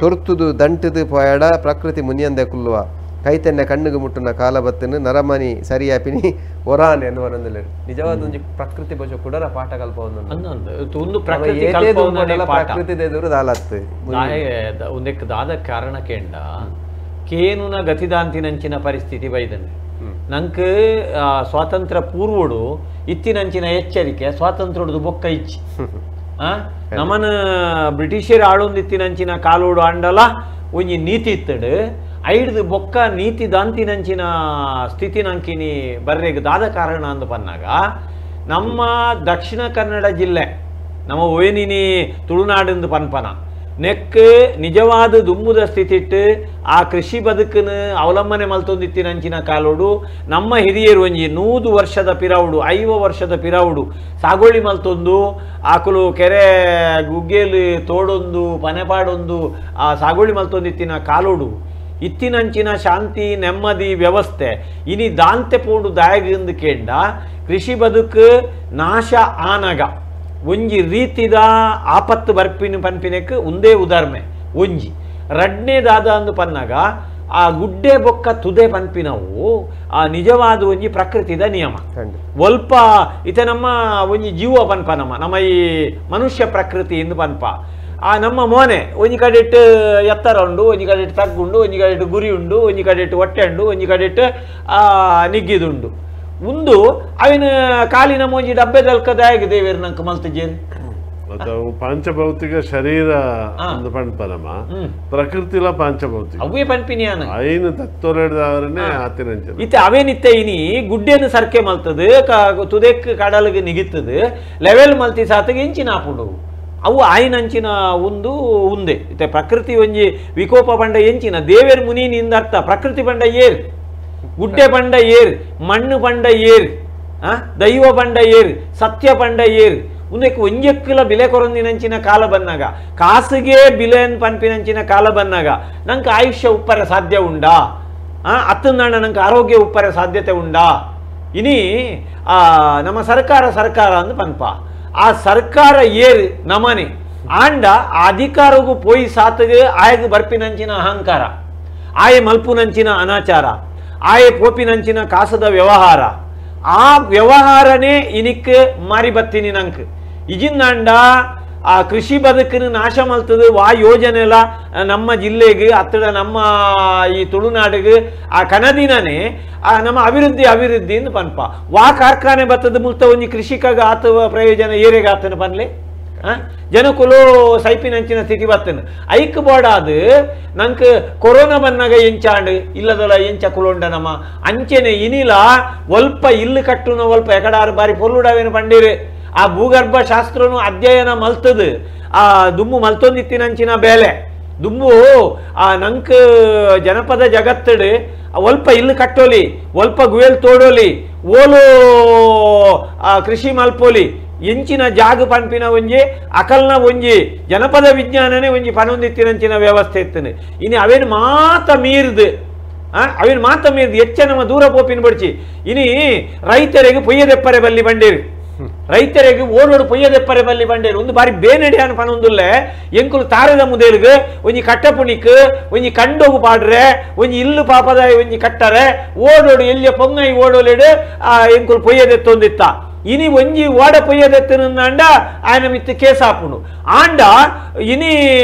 ತೊರ್ತುದು ದಂಟದು ಪೋಯಾಡ ಪ್ರಕೃತಿ ಮುನಿಯಂದೆ ಕುಲ್ಲುವ ಕೈತೆನ್ನೆ ಕಣ್ಣಿಗೆ ಮುಟ್ಟುನ ಕಾಲ ಬತ್ತನು ನರಮನಿ ಸರಿಯಾಪಿನಿ ಒರಾನೆ ಎಂದು ಬರೊಂದಿಲ್ಲ. ನಿಜವಾದ ಒಂಜಿ ಪ್ರಕೃತಿ ಬೊಜ ಕುಡರ ಪಾಠ ಕಲ್ಪ ಒಂದು ಪ್ರಕೃತಿ ಎದುರು ದಾಲತ್ತು ಒಂದಕ್ಕೆ ದಾದ ಕಾರಣ ಕೇಂಡ ಕೇನುನ ಗತಿದಾಂತಿನಂಚಿನ ಪರಿಸ್ಥಿತಿ ಬೈದನೆ ನಂಕ್ ಸ್ವಾತಂತ್ರ್ಯ ಪೂರ್ವಡು ಇತ್ತಿನಂಚಿನ ಎಚ್ಚರಿಕೆ ಸ್ವಾತಂತ್ರ್ಯದ ಬೊಕ್ಕ ಇಚ್ಚಿ ನಮನ ಬ್ರಿಟಿಷರು ಆಳೊಂದಿತ್ತಿನಂಚಿನ ಕಾಲೋಡು ಆಂಡಲ ಒಂಜಿ ನೀತಿ ಇತ್ತಡು ಐಡ್ದು ಬೊಕ್ಕ ನೀತಿ ದಾಂತಿನಂಚಿನ ಸ್ಥಿತಿ ನಂಕಿನಿ ಬರ್ರೆಗ್ ದಾದ ಕಾರಣ ಅಂದು ಪನ್ನಾಗ ನಮ್ಮ ದಕ್ಷಿಣ ಕನ್ನಡ ಜಿಲ್ಲೆ ನಮ್ಮ ಓಯನಿನಿ ತುಳುನಾಡೆಂದು ಪನ್ಪನ ನೆಕ್ ನಿಜವಾದ ದುಂಬುದ ಸ್ಥಿತಿಟ್ಟು ಆ ಕೃಷಿ ಬದುಕನ್ನು ಅವಲಂಬನೆ ಮಲ್ತೊಂದಿತ್ತಿನಂಚಿನ ಕಾಲೋಡು ನಮ್ಮ ಹಿರಿಯರು ಒಂಜಿ 100 ವರ್ಷದ ಪಿರಾವುಡು 50 ವರ್ಷದ ಪಿರಾವುಡು ಸಾಗೋಳಿ ಮಲ್ತೊಂದು ಆಕುಲು ಕೆರೆ ಗುಗ್ಗೇಲು ತೋಡೊಂದು ಪನೆಪಾಡೊಂದು ಆ ಸಾಗೋಳಿ ಮಲ್ತೊಂದಿತ್ತಿನ ಕಾಲೋಡು ಇತ್ತಿನಂಚಿನ ಶಾಂತಿ ನೆಮ್ಮದಿ ವ್ಯವಸ್ಥೆ ಇನಿ ದಾಂತೆ ಪೋಂಡು ದಾಯಗಿಂದು ಕೇಂಡ ಕೃಷಿ ಬದುಕು ನಾಶ ಆನಗ ಒಂಜಿ ರೀತಿದ ಆಪತ್ತು ಬರ್ಪಿನ ಪನ್ಪಿನಕ್ಕೆ ಒಂದೇ ಉದಾಹರಣೆ ಒಂಜಿ ರಡ್ನೇ ದಾದ ಅಂದು ಪನ್ನಾಗ ಆ ಗುಡ್ಡೆ ಬೊಕ್ಕ ತುದೆ ಪನ್ಪಿನವು ಆ ನಿಜವಾದ ಒಂಜಿ ಪ್ರಕೃತಿದ ನಿಯಮ ಒಲ್ಪ ಇತ ನಮ್ಮ ಒಂಜಿ ಜೀವ ಪನ್ಪ ನಮ್ಮ ನಮ್ಮ ಈ ಮನುಷ್ಯ ಪ್ರಕೃತಿ ಎಂದು ಪನ್ಪ ಆ ನಮ್ಮ ಮೋನೆ ಒಂಜಿ ಕಡೆಟ್ ಎತ್ತರ ಉಂಡು ಒಂಜಿ ಕಡೆಟ್ ತಗ್ಗುಂಡು ಒಂಜಿ ಕಡೆಟ್ ಗುರಿ ಉಂಡು ಒಂಜಿ ಕಡೆಟ್ ಹೊಟ್ಟೆ ಉಂಡು ಒಂಜಿ ಕಡೆಟ್ ನಿಗ್ಗಿದುಂಡು ಉಂದು ಅವಿನ ಕಾಲಿನ ಮೊಂಜಿ ಡಬ್ಬೆ ದಲ್ಕದಾಗಿ ದೇವೇರು ನಂಕ ಮಲ್ತಜೇನು ಪಾಂಚಭೌತಿಕ ಶರೀರ ಅಂದು ಪನ್ಪನಮ ಪ್ರಕೃತಿಲ ಪಾಂಚಭೌತಿಕ ಅವೇ ಪನ್ಪಿನಿಯಾನ ಐನು ತತ್ವರೆಡ್ದವರನ್ನೇ ಆತಿನಂಚಿನ ಇತ್ತೆ ಅವೇನಿತ್ತೆ ಇನಿ ಗುಡ್ಡೆನು ಸರ್ಕೆ ಮಲ್ತದು ತುದೆಕ್ ಕಡಲಿಗೆ ನಿಗಿತ್ತದು ಲೆವೆಲ್ ಮಲ್ತಿ ಸಾತಿಗೆ ಇಂಚಿನ ಆಪುಂಡು ಅವು ಆಯಿನಂಚಿನ ಒಂದು ಉಂದೆ ಇತ್ತೆ ಪ್ರಕೃತಿ ಒಂಜಿ ವಿಕೋಪ ಪಂಡ ಎಂಚಿನ ದೇವೇರ್ ಮುನಿನಿಂದ ಅರ್ಥ ಪ್ರಕೃತಿ ಪಂಡ ಏರ್ ಗುಡ್ಡೆ ಪಂಡ ಏರ್ ಮಣ್ಣು ಪಂಡ ಏರ್ ದೈವ ಪಂಡ ಏರ್ ಸತ್ಯ ಪಂಡ ಏರ್ ಉಂದಕ್ಕೆ ಒಂಜೆಕ್ಕಲ ಬಿಲೆ ಕೊರೊಂದಿನಂಚಿನ ಕಾಲ ಬಂದಾಗ ಕಾಸಿಗೆ ಬಿಲೆ ಪನ್ಪಿನಂಚಿನ ಕಾಲ ಬಂದಾಗ ನಂಗೆ ಆಯುಷ್ಯ ಉಪ್ಪರ ಸಾಧ್ಯ ಉಂಡಾ ಅತ್ತಂದಣ್ಣ ನಂಗೆ ಆರೋಗ್ಯ ಉಪ್ಪರ ಸಾಧ್ಯತೆ ಉಂಡಾ ಇನಿ ನಮ್ಮ ಸರ್ಕಾರ ಸರ್ಕಾರ ಅಂದು ಪನ್ಪ ಆ ಸರ್ಕಾರ ಏರ್ ನಮನೆ ಆಂಡ ಆ ಅಧಿಕಾರಗೂ ಪೋಯಿ ಸಾತಿಗೆ ಆಯಗ್ ಬರ್ಪಿನಂಚಿನ ಅಹಂಕಾರ ಆಯೆ ಮಲ್ಪುನಂಚಿನ ಅನಾಚಾರ ಆಯೆ ಪೋಪಿನಂಚಿನ ಕಾಸದ ವ್ಯವಹಾರ ಆ ವ್ಯವಹಾರನೇ ಇನಿಕ್ ಮಾರಿ ಬತ್ತೀನಿ ನಂಕ್ ಇಜಿಂದಾಂಡ ಆ ಕೃಷಿ ಬದುಕನ್ನು ನಾಶ ಮಲ್ತದು ವಾ ಯೋಜನೆಲ ನಮ್ಮ ಜಿಲ್ಲೆಗೆ ಅತ್ತಡ ನಮ್ಮ ಈ ತುಳುನಾಡಿಗೆ ಆ ಕನದಿನನೇ ಆ ನಮ್ಮ ಅಭಿವೃದ್ಧಿ ಅಭಿವೃದ್ಧಿ ಎಂದು ಪನ್ಪ ವಾ ಕಾರ್ಖಾನೆ ಬತ್ತದ ಮುಲ್ತ ಒಂಜಿ ಕೃಷಿಕಾಗ ಆತ ಪ್ರಯೋಜನ ಏರೆಗೆ ಆತನ ಪನ್ಲೆ ಜನಕುಲು ಸೈಪಿನಂಚಿನ ಸ್ಥಿತಿ ಬತ್ತನ ಐಕ್ ಬೋಡಾದು ನಂಗೆ ಕೊರೋನಾ ಬಂದಾಗ ಎಂಚಾಂಡ್ ಇಲ್ಲದಲ್ಲ ಎಂಚ ಕುಲೊಂಡ ನಮ್ಮ ಅಂಚೆನೆ ಇನಿಲ ಒಲ್ಪ ಇಲ್ಲು ಕಟ್ಟುನ ಒಲ್ಪ ಎಕಡಾರು ಬಾರಿ ಪೊರ್ಲುಡಾವೇನು ಪಂಡೀರು ಆ ಭೂಗರ್ಭ ಶಾಸ್ತ್ರನು ಅಧ್ಯಯನ ಮಲ್ತದು ಆ ದುಮ್ಮು ಮಲ್ತೊಂದಿತ್ತಿನಂಚಿನ ಬೇಲೆ ದುಮ್ಮು ಆ ನಂಕ್ ಜನಪದ ಜಗತ್ತಡು ಒಲ್ಪ ಇಲ್ಲು ಕಟ್ಟೋಲಿ ಒಲ್ಪ ಗುವೆಲ್ ತೋಡೋಲಿ ಓಲು ಆ ಕೃಷಿ ಮಲ್ಪೋಲಿ ಎಂಚಿನ ಜಾಗ ಪನ್ಪಿನ ಒಂಜಿ ಅಕಲ್ನ ಒಂಜಿ ಜನಪದ ವಿಜ್ಞಾನನೇ ಒಂಜಿ ಪನೊಂದಿತ್ತಿನಂಚಿನ ವ್ಯವಸ್ಥೆ ಇತ್ತನೆ ಇನಿ ಅವೇನು ಮಾತ ಮೀರ್ದು ಅವೇನು ಮಾತ ಮೀರ್ದು ಹೆಚ್ಚ ನಮ್ಮ ದೂರ ಪೋಪಿನ ಬಡ್ಚಿ ಇನಿ ರೈತರಿಗೆ ಪೊಯ್ಯದೆಪ್ಪರೆ ಬಲ್ಲಿ ಬಂಡೇರು ರೈತರಿಗೆ ಓಡೋಡು ಪೊಯ್ಯದೆಪ್ಪರೆ ಬಲ್ಲಿ ಬಂಡೇರು ಒಂದು ಬಾರಿ ಬೇನಡಿಯಾನ ಪನೊಂದುಲ್ಲೆ ಎಂಕುಲು ತಾರದ ಮುದೇಲ್ಗೆ ಒಂಜಿ ಕಟ್ಟಪುಣಿಕ್ ಒಂಜಿ ಕಂಡೋಗು ಪಾಡ್ರೆ ಒಂಜಿ ಇಲ್ಲು ಪಾಪದ ಒಂಜಿ ಕಟ್ಟರೆ ಓಡೋಡು ಎಲ್ಲಿಯ ಪೊಂಗೈ ಓಡೋಲೆಡು ಆ ಎಂಕುಲು ಪೊಯ್ಯದೆತ್ತೊಂದಿತ್ತ ಇನಿ ಒಂಜಿ ಓಡ ಪೊಯ್ಯದೆತ್ತನಂಡ ఆయన ಮಿತ್ತು ಕೇಸಾಪುಂಡು ಆಂಡ ಇನಿ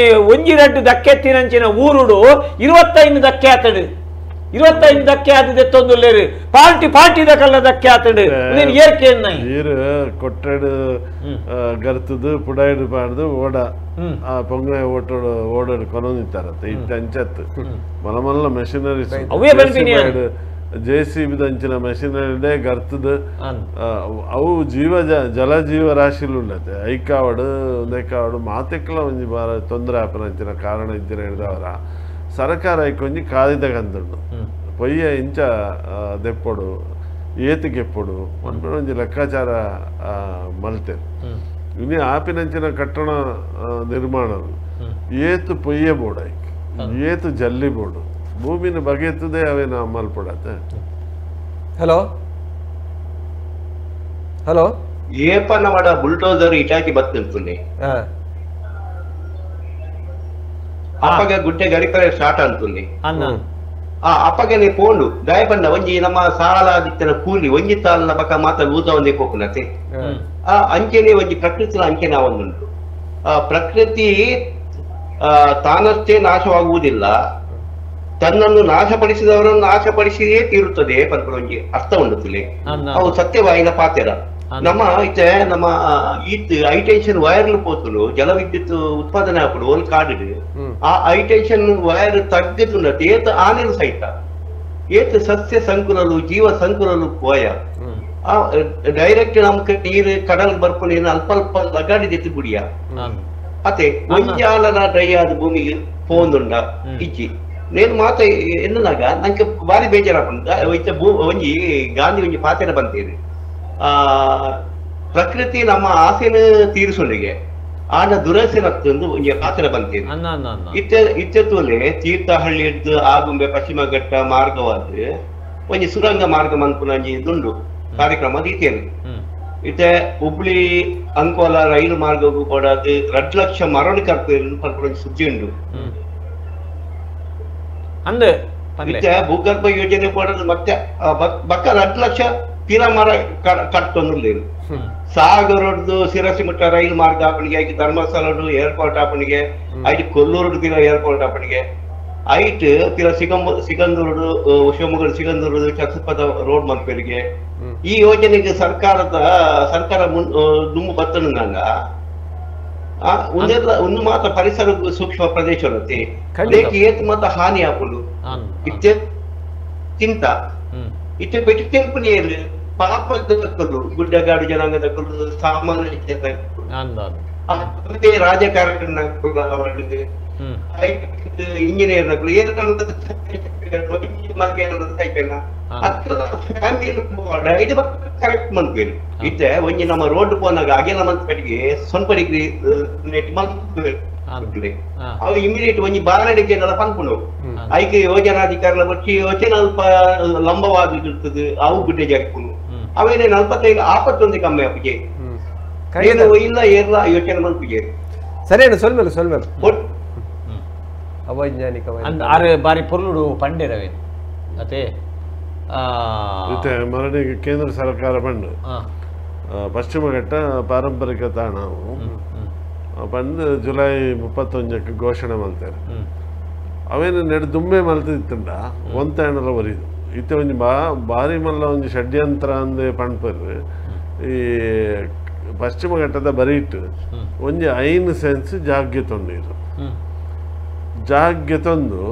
ಒಂಜಿ ರಡ್ಡು ದಕ್ಕೆತ್ತಿನಂಚಿನ ಊರುಡು 25 ದಕ್ಕೆ ಆತಡು 25 ದಕ್ಕೆ ಆದದೆತ್ತೊಂದುಲ್ಲೇರು ಪಾರ್ಟಿ ಪಾರ್ಟಿದ ಕಲ್ಲ ದಕ್ಕೆ ಆತಡು ನೀನು ಏರ್ಕೆ ನೀರು ಕೊಟ್ಟೆಡು ಗರ್ತದು ಪುಡಾಯ್ಡು ಪಾಡ್ದು ಓಡ ಆ ಪೊಂಗ ಓಟೋಡು ಓಡೋಡು ಕೊನೊಂದಿತ್ತಾರತ್ತೆ ಇತ್ತ ಅಂಚತ್ತು ಮಲ್ಲ ಮಲ್ಲ ಮೆಷಿನರೀಸ್ ಅವೇ ಬಂದಿನಿ ಜೆಸಿಬಿ ದಂಚಿನ ಮೆಷಿನರಿಡೆ ಗರ್ತದ ಅವು ಜೀವ ಜಲ ಜೀವ ರಾಶಿಲು ಉಂಡತೆ ಐಕಾವಡು ಒಂದೈಕಾವಡು ಮಾತೆಕ್ಲ ಒಂಜಿ ಬಾರ ತೊಂದರೆ ಆಪನಂಚಿನ ಕಾರಣ ಇದ್ದಿರ ಹಿಡಿದವರ ಸರ್ಕಾರ ಐಕೊಂಜಿ ಕಾದಿದ ಗಂದುಂಡು ಪೊಯ್ಯ ಇಂಚ ದೆಪ್ಪೊಡು ಏತಿಗೆಪ್ಪೊಡು ಒಂಜಿ ಲೆಕ್ಕಾಚಾರ ಮಲ್ತೇರು ಇನ್ನು ಆಪಿನಂಚಿನ ಕಟ್ಟಣ ನಿರ್ಮಾಣ ಏತು ಪೊಯ್ಯ ಬೋಡು ಐಕ್ ಏತು ಜಲ್ಲಿ ಬೋಡು ಭೂಮಿನ ಬಗೆಯುತ್ತದೆ ಅವೇನು ಮಲ್ಪಡತ್ತೆ. ಹಲೋ ಹಲೋ ಏಪನ ಮಾಡ ಬುಲ್ಡೋಸರ್ ಇಟಾಕಿ ಬತ್ತಿರ್ತದೆ ಅಪ್ಪಗೆ ಗುಡ್ಡೆ ಗರಿಪರೆ ಸ್ಟಾರ್ಟ್ ಅಂತುಂದೆ ಆ ಅಪ್ಪಗೆ ಪೋಂಡು ದಾಯಪಂಡ ಒಂಜಿ ನಮ್ಮ ಸಾಲ ಆದಿತ್ತನ ಕೂಲಿ ಒಂಜಿ ತಾಲನ ಬಕ ಮಾತ್ರ ಊತ ಒಂದೇ ಪೋಪುನತೆ ಆ ಅಂಚೆನೆ ಒಂಜಿ ಪ್ರಕೃತಿನ ಅಂಚೆನ ಒಂದುಂಟು. ಆ ಪ್ರಕೃತಿ ತಾನಷ್ಟೇ ನಾಶವಾಗುವುದಿಲ್ಲ, ತನ್ನನ್ನು ನಾಶಪಡಿಸಿದವರನ್ನು ನಾಶಪಡಿಸಿಯೇ ತೀರುತ್ತದೆ ಪನ್ಪುನ ಒಂಜಿ ಅರ್ಥ ಉಂಡು. ಅವು ಸತ್ಯವಾಯಿನ ಪಾತೆರ. ನಮ್ಮ ಇತ್ತೆ ನಮ್ಮ ಈತ್ high tension wire ಪೋತುಲು ಜಲವಿದ್ಯುತ್ ಉತ್ಪಾದನೆ ಆಪುಡು ಒಂದು ಕಾಡು ಆ high tension wire ತಗ್ಗದುಂಡತೆ ಏತ್ ಆನೆಲು ಸಹಿತ ಏತ್ ಸಸ್ಯ ಸಂಕುಲಲು ಜೀವ ಸಂಕುಲಲು ಪೋಯ ಆ ಡೈರೆಕ್ಟ್ ನಮ್ಗೆ ನೀರು ಕಡಲ್ ಬರ್ಪುನ ಅಲ್ಪ ಅಲ್ಪ ಲಗಾಡಿದೆತ್ತು ಗುಡಿಯ ಅತೆ ಒಂಜಾಲನ ಡ್ರೈ ಆದ ಭೂಮಿಗೆ ಪೋಂದುಂಡ ಇಜ್ಜಿ. ನೇನು ಮಾತ ಎನ್ನುವಾಗ ನಂಗೆ ಭಾರಿ ಬೇಜಾರಾಪುಂಡು. ಇತ್ತೆ ಒಂಜಿ ಗಾಂಧಿ ಒಂಜಿ ಪಾತೆರ ಬಂತೇನೆ, ಆ ಪ್ರಕೃತಿ ನಮ್ಮ ಆಸೆನ ತೀರಿಸೋನಿಗೆ ಆನ ದುರಸೆನತ್ತೊಂದು ಒಂಜಿ ಪಾತೆರ ಬಂತೇನೆ. ಇತ್ತೆ ಇತ್ತೆತ್ತೂಲೆ ತೀರ್ಥಹಳ್ಳಿ ಹಿಡ್ದು ಆಗುಂಬೆ ಪಶ್ಚಿಮ ಘಟ್ಟ ಮಾರ್ಗವಾದ ಒಂಜಿ ಸುರಂಗ ಮಾರ್ಗ ಮನ್ಪುನ ಒಂಜಿ ದುಂಡು ಕಾರ್ಯಕ್ರಮ ರೀತಿಯಲ್ಲಿ ಇತ್ತೆ ಹುಬ್ಳಿ ಅಂಕೋಲ ರೈಲು ಮಾರ್ಗಕ್ಕೂ ಕೂಡ 2 ಲಕ್ಷ ಮರಣ ಕರ್ಪು ಒಂಜಿ ಸುದ್ದಿ ಉಂಡು. ಇತ್ತೆ ಭೂಗರ್ಭ ಯೋಜನೆ ಕೊಡೋದು ಮತ್ತೆ ಬಕ್ಕ 2 ಲಕ್ಷ ತೀರಾ ಮರ ಕಟ್ಟೊಂದಿಲ್ಲ. ಸಾಗರದ್ದು ಸಿರಸಿಮಠ ರೈಲು ಮಾರ್ಗ ಆಪಣಿಗೆ, ಐಟ್ ಧರ್ಮಸ್ಥಳ ಏರ್ಪೋರ್ಟ್ ಆಪಣಿಗೆ, ಐಟ್ ಕೊಲ್ಲೂರು ತೀರಾ ಏರ್ಪೋರ್ಟ್ ಆಪಣಿಗೆ, ಐಟ್ ತೀರಾ ಸಿಗಂದೂರು ಶಿವಮೊಗ್ಗ ಸಿಗಂದೂರು ಚತುಷ್ಪಥ ರೋಡ್ ಮಲ್ಪೇರಿಗೆ. ಈ ಯೋಜನೆಗೆ ಸರ್ಕಾರ ದುಮ್ಮು ಬತ್ತನಂಗ ಒಂದೆಲ್ಲ ಒಂದು ಮಾತ್ರ ಪರಿಸರ ಸೂಕ್ಷ್ಮ ಪ್ರದೇಶ ಏತ್ ಮಾತ್ರ ಹಾನಿ ಆಪುಂಡು. ಇತ್ತೆ ತಿಂತ ಇತ್ತೆ ಪೆಟ್ಟು ತೆಂಪುನಿಯಲ್ಲಿ ಪಾಪದ ಗುಡ್ಡಗಾಡು ಜನಾಂಗದ ಸಾಮಾನ್ಯ ರಾಜಕಾರಣ ಇಂಜಿನಿಯರ್ ಕರೆಕ್ಟ್ ಮನ್ಪೇರು. ಇತ್ತೆ ಒಂಜಿ ನಮ್ಮ ರೋಡ್ ಪೋನಾಗ ಅಗೆಲ ಮನ್ಪೆಟ್ಟಿಗೆ ಸ್ವಲ್ಪ ಡಿಗ್ರಿ ನೆಟ್ ಮನ್ಪೇರು ಅವು ಇಮಿಡಿಯೇಟ್ ಒಂಜಿ ಬಾರಡಿಗೆ ಪನ್ಪುಂಡು. ಐಕೆ ಯೋಜನಾಧಿಕಾರಿಗಳ ಬಚ್ಚಿ ಯೋಜನೆ ಅಲ್ಪ ಲಂಬವಾಗಿ ಇರ್ತದೆ, ಅವು ಗುಡ್ಡೆ ಜಾರಿಪುಂಡು. ಅವೇನೆ 45 ಆಪತ್ತೊಂದು ಕಮ್ಮಿ ಅಪ್ಪಿಗೆ ಏನು ಇಲ್ಲ ಏರ್ಲ ಯೋಚನೆ ಮನ್ಪುಗೆ. ಸರಿ ಸೊಲ್ಮೇಲೆ ಸೊಲ್ಮೇಲೆ ಅವೈಜ್ಞಾನಿಕ ಆರು ಬಾರಿ ಪೊರ್ಲುಡು ಪಂಡೇರವೇ ಅದೇ ಮರಣಿಗೆ ಕೇಂದ್ರ ಸರ್ಕಾರ ಬಂಡು ಪಶ್ಚಿಮ ಘಟ್ಟ ಪಾರಂಪರಿಕ ತಾಣ. ಬಂದು ಜುಲೈ 31ಕ್ಕೆ ಘೋಷಣೆ ಮಾಡ್ತಾರೆ. ಅವೇನು ನೆಡು ದುಂಬೆ ಮಲ್ತಿತ್ತುಂಡ ಒಂತಣ್ಣಲ ಒರಿದು ಇತ್ತೆ ಒಂಜಿ ಬಾರಿ ಮಲ್ಲ ಒಂಜಿ ಷಡ್ಯಂತ್ರ ಅಂದೆ ಪಣ್ಪರ್ ಈ ಪಶ್ಚಿಮ ಘಟ್ಟದ ಬರೀಟ್ ಒಂಜಿ 5 ಸೆನ್ಸ್ ಜಾಗ್ಗೆ ತೊಂದಿರು ಜಾಗ್ಗೆ ತಂದು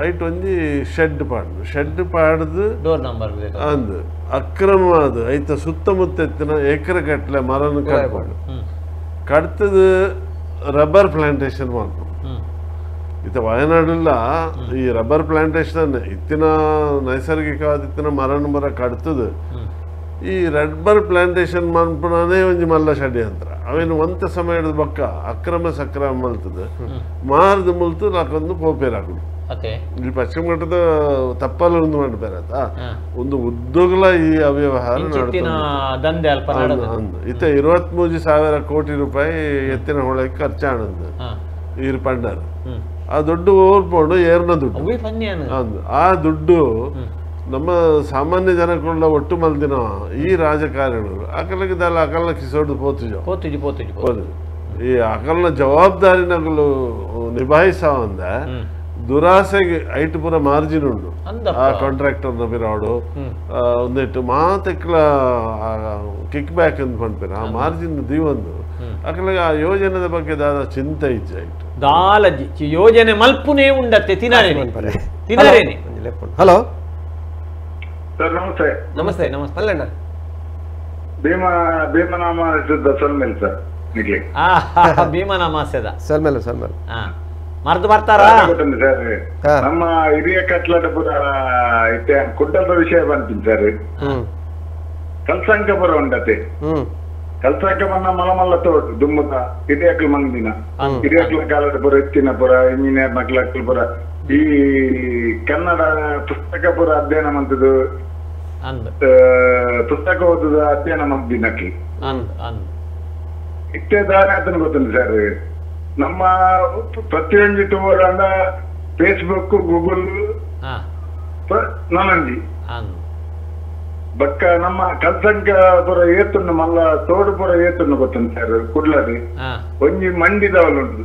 ಐಟ್ ಒಂಜಿ ಶೆಡ್ ಪಾಡ್ದು ಶೆಡ್ ಪಾಡ್ದು ಡೋರ್ ನಂಬರ್ ಅಂದು ಅಕ್ರಮವಾದ ಐತ ಸುತ್ತಮುತ್ತ ಎತ್ತಿನ ಎಕರೆ ಗಟ್ಟಲೆ ಮರನ ಕಟ್ಪಾಡು ಕಡ್ತದ ರಬ್ಬರ್ ಪ್ಲಾಂಟೇಶನ್ ಮಾಡ್ಕೊಂಡು ಇತ್ತ ವಯನಾಡೆಲ್ಲ ಈ ರಬ್ಬರ್ ಪ್ಲಾಂಟೇಶನ್ ಇತ್ತಿನ ನೈಸರ್ಗಿಕವಾದ ಇತ್ತಿನ ಮರನ ಮರ ಕಡ್ತದ ಈ ರಬ್ಬರ್ ಪ್ಲಾಂಟೇಶನ್ ಮನ್ಪುನೇ ಒಂಜಿ ಮಲ್ಲ ಷಡ್ಯಂತ್ರ ಅವೇನು ಒಂತ ಸಮಯ ಹಿಡಿದ ಬಕ್ಕ ಅಕ್ರಮ ಸಕ್ರಮ ಮಲ್ತದ ಮಾರ್ದು ಮುಲ್ತು ನಾಕೊಂದು ಪೋಪೇರ್ ಹಾಕುದು. ಇಲ್ಲಿ ಪಶ್ಚಿಮ ಘಟ್ಟದ ತಪ್ಪಲು ಒಂದು ಮಾಡ್ಬೇರೆ ಆತ ಒಂದು ಉದ್ಯೋಗಲ ಈ ಅವ್ಯವಹಾರ ಇತ್ತ 23,000 ಕೋಟಿ ರೂಪಾಯಿ ಎತ್ತಿನ ಹೊಳಕ್ಕೆ ಖರ್ಚಾಣಂದು ಈರು ಪಂಡರ್ ಆ ದುಡ್ಡು ಓರ್ಪೋಂಡು ಏರ್ನ ದುಡ್ಡು ಆ ದುಡ್ಡು ನಮ್ಮ ಸಾಮಾನ್ಯ ಜನಕ್ಕುಳ್ಳ ಒಟ್ಟು ಮಲ್ದಿನ ಈ ರಾಜಕಾರಣಿಗಳು ಅಕಲಕ್ಕೆ ದಲ್ಲ ಅಕಲ್ನ ಕಿಸೋಡು ಪೋತುಜ ಪೋತುಜಿ ಪೋತುಜಿ ಪೋತು ಈ ಅಕಲ್ನ ಜವಾಬ್ದಾರಿನಗಳು ನಿಭಾಯಿಸವಂದ ದುರಾಸೆಗೆ ಐಟು ಪೂರ ಮಾರ್ಜಿನ್ ಉಂಡು ಆ ಕಾಂಟ್ರಾಕ್ಟರ್ನ ಬಿರಾಡು ಒಂದಿಟ್ಟು ಮಾತೆಕ್ಲ ಕಿಕ್ ಬ್ಯಾಕ್ ಅಂತ ಪನ್ಪಿನ ಆ ಮಾರ್ಜಿನ್ ದೀವೊಂದು ಅಕಲಿಗೆ ಆ ಯೋಜನೆದ ಬಗ್ಗೆ ದಾದ ಚಿಂತೆ ಇಜ್ಜೆ ಐಟು ದಾಲಜಿ ಯೋಜನೆ ಮಲ್ಪುನೇ ಉಂಡತ್ತೆ ತಿನರೇನೆ ತಿನರೇನೆ. ಹಲೋ ಸರ್ ನಮಸ್ತೆ. ನಮಸ್ತೆ ನಮಸ್ತೆ ಅಲ್ಲಣ್ಣ. ಭೀಮನಾಮ ಸಲ್ಮೇಲ್ ಸರ್. ಭೀಮನಾಮಾಸ್ಯದ ಸಲ್ಮೇಲ್ ಸಲ್ಮೇಲ್ ಮರ್ದು ಬರ್ತಾರಾ ಸರ್? ನಮ್ಮ ಹಿರಿಯ ಕಟ್ಲಾಟಪುರ ಕುಡ್ಡದ ವಿಷಯ ಬಂತೀನಿ ಸರ್. ಕಲ್ಸಂಕಪುರ ಉಂಡತೆ ಕಲ್ಸಂಕ ಬನ್ನ ಮಲಮಲ್ಲ ತೋಟು ದುಮ್ಮತ ಹಿರಿಯಕ್ಲು ಮಂದಿನ ಹಿರಿಯಕ್ಲ ಕಾಲಟಪುರ ಎತ್ತಿನಪುರ ಇಂಜಿನಿಯರ್ ಮಕ್ಳಪುರ ಈ ಕನ್ನಡ ಪುಸ್ತಕ ಪುರ ಅಧ್ಯಯನ ಮಂತದ್ದು ಪುಸ್ತಕ ಓದುದ ಅಧ್ಯಯನ ಮಂದಿನಕ್ಕೆ ಇತ್ತೆ ದಾರಿ ಅದನ್ನು ಗೊತ್ತುಂಟು ಸರ್. ನಮ್ಮ ಪ್ರತಿಯೊಂದು ಟೂರ್ ಫೇಸ್ಬುಕ್ ಗೂಗಲ್ ನಾನಂಜಿ ಬಕ್ಕ ನಮ್ಮ ಕಲ್ಸಂಕಪುರ ಏತುಂಡು ಮಲ್ಲ ತೋಡುಪುರ ಏತುಂಡು ಗೊತ್ತುಂಟು ಸರ್. ಕುಡ್ಲಡಿ ಒಂಜಿ ಮಂಡಿದವಲುಂಟು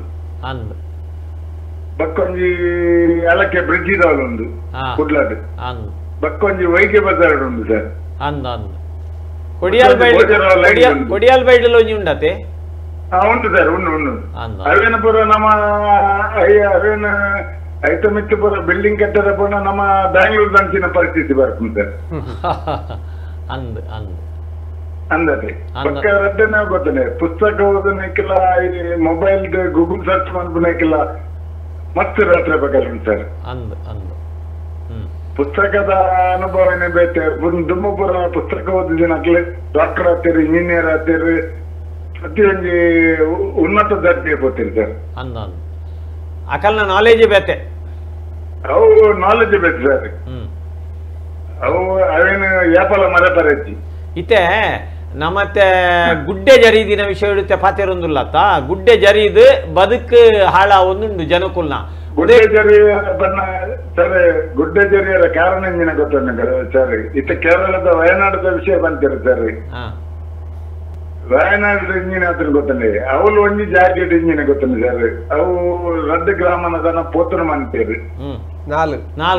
ಬಕ್ಕೊಂಜಿ ಅಲಕ್ಕೆ ಬ್ರಿಡ್ಜ್ ಇದಾವಲುಂಡು ಕುಡ್ಲಡಿ ಬಕ್ಕೊಂಜಿ ವೈಕೆ ಬಜಾರ್ ಉಂಟು ಸರ್. ಕೊಡಿಯಾಲ್ ಬೈಡಲ್ ಒಂಜಿ ಉಂಡತೆ? ಉಂಟು ಸರ್, ಉಂಟು ಉಂಟು. ಅವೇನಪುರ ನಮ್ಮ ಅವೇನ ಐತಮಿತ್ತಪುರ ಬಿಲ್ಡಿಂಗ್ ಕಟ್ಟದ ಪುನ ನಮ್ಮ ಬ್ಯಾಂಗ್ಳೂರ್ ದಂಚಿನ ಪರಿಸ್ಥಿತಿ ಬರ್ತದೆ ಸರ್. ಅಂದ್ ಅಂದ್ ಅಂದತೆ ಪಕ್ಕ ರದ್ದನೆ ಗೊತ್ತನೆ ಪುಸ್ತಕ ಓದನೆಕ್ಕಿಲ್ಲ, mobile Google search ಮಾಡ್ಬನೆಕ್ಕಿಲ್ಲ ಮಸ್ತ್ ರಾತ್ರಿ ಬೇಕಾದ್ರೆ ಸರ್. ಅಂದ್ ಅಂದ್ ಪುಸ್ತಕದ ಅನುಭವನೇ ಬೇತೆ. ದುಮ್ಮಪುರ ಪುಸ್ತಕ ಓದಿದ ಡಾಕ್ಟರ್ ಆಗ್ತೀರಿ, ಇಂಜಿನಿಯರ್ ಆಗ್ತೀರಿ, ಪ್ರತಿಯೊಂದು ಉನ್ನತ ದರ್ಜೆ ಹೋಗ್ತೀರಿ ಸರ್. ಅಂದ ಅಕಲ್ನ ನಾಲೆಜ್ ಬೇತೆ. ಅವು ನಾಲೆಜ್ ಬೇಕು ಸರ್. ಅವು ಅವೇನು ಯಾಪಲ ಮರಪರಜ್ಜಿ ಇತ್ತೆ ನಮ್ಮತ್ತೆ ಗುಡ್ಡೆ ಜರೀದಿನ ವಿಷಯ ಇಡುತ್ತೆ ಪಾತೆರೊಂದುಲ್ಲತ್ತ ಗುಡ್ಡೆ ಜರೀದು ಬದುಕು ಹಾಳ ಒಂದುಂಡು ಜನಕುಲ್ನ ಗುಡ್ಡೆ ಜರಿ ಬಣ್ಣ ಸರ್. ಗುಡ್ಡೆ ಜರಿಯರ ಕಾರಣ ಎಂಜಿನ ಗೊತ್ತುಂಟು ಸರ್. ಇತ್ತ ಕೇರಳದ ವಯನಾಡದ ವಿಷಯ ಬಂತೀರಿ ಸರ್. ವಯನಾಡ್ ಇಂಜಿನ್ ಆದ್ರೆ ಗೊತ್ತಂడి ಅವಳು ಒಂಜಿ ಜಾಕೆಟ್ ಇಂಜಿನ್ ಗೊತ್ತಂడి ಸರ್. ಅವು ರಡ್ಡು ಗ್ರಾಮನ ಪೋತನ ಮಂತೇರಿ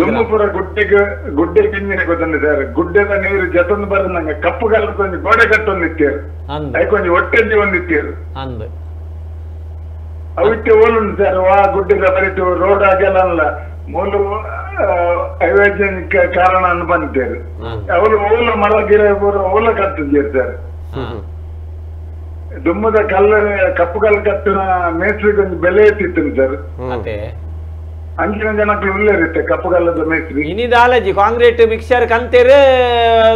ದುಮ್ಮಪುರ ಗುಡ್ಡೆಗೆ ಗುಡ್ಡೆಗೆ ಇಂಜಿನ ಗೊತ್ತಂಡಿ ಸರ್. ಗುಡ್ಡೆದ ನೀರು ಜತೊಂದು ಬರಂದಂಗ ಕಪ್ಪು ಕಲರ್ ಒಂಜಿ ಗೋಡೆ ಕಟ್ಟೊಂದು ಇತ್ತೇರು, ಐಕೊಂಜಿ ಒಟ್ಟೆಂಜಿ ಒಂದು ಇತ್ತೇರು. ಅವು ಇತ್ತೆ ಓಲುಂಡು ಸರ್. ವಾ ಗುಡ್ಡೆದ ಬರಿತು ರೋಡ್ ಆಗಲ್ಲ ಮೂಲು ಅವೈಜ್ಞಾನಿಕ ಕಾರಣ ಅನ್ನು ಬಂದಿದ್ದೇರು. ಅವಳು ಓಲ ಮರ ಗಿರ ಓಲ ಕಟ್ಟಿದ್ದೀರಿ ಸರ್. ದುಮ್ಮದ ಕಲ್ಲ ಕಪ್ಪು ಕಲ್ಲು ಕಟ್ಟಿನ ಮೇಸ್ತ್ರಿಗೆ ಒಂದು ಬೆಲೆ ಇತ್ತಿತ್ತು ಸರ್. ಅಂಚಿನ ಜನಕ್ಕೂ ಉಳ್ಳೇ ಇರುತ್ತೆ ಕಪ್ಪು ಕಲ್ಲದ ಮೇಸ್ತ್ರಿ. ಇನಿದಾಲಜಿ ಕಾಂಕ್ರೀಟ್ ಮಿಕ್ಸರ್ ಕಂತೇರು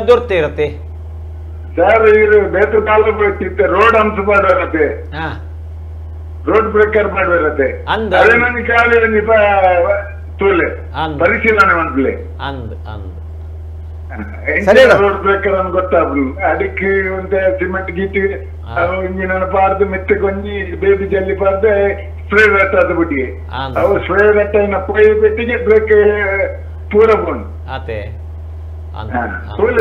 ದೊರ್ತೆ ಇರುತ್ತೆ ಸರ್. ಇವರು ಬೇತು ಕಾಲ ಇತ್ತೆ ರೋಡ್ ಹಂಸ ಮಾಡಿರತ್ತೆ, ರೋಡ್ ಬ್ರೇಕರ್ ಮಾಡಿರತ್ತೆ. ಅದೇ ನನ್ಗೆ ಖಾಲಿ ತೂಲೆ ಪರಿಶೀಲನೆ ಮಾಡ್ಲಿ ಅಂದ್ ಅಂದ್ ರೋಡ್ ಬ್ರೇಕರ್ ಅನ್ನು ಗೊತ್ತಾಗ್ಲಿ. ಅದಕ್ಕೆ ಒಂದು ಸಿಮೆಂಟ್ ಗೀಟಿ ಇಂಜಿನ ಪಾರ್ದು ಮೆತ್ತೆ ಕೊಂಜಿ ಬೇಬಿ ಜಲ್ಲಿ ಪಾರ್ದು ಸ್ಪ್ರೇ ರಟ್ಟ ಅದು ಬಿಟ್ಟಿಗೆ ಅವು ಸ್ಪ್ರೇ ರಟ್ಟ ಪೋಯಿ ಪೆಟ್ಟಿಗೆ ಬ್ರೇಕ್ ಪೂರ ಬೋಂಡು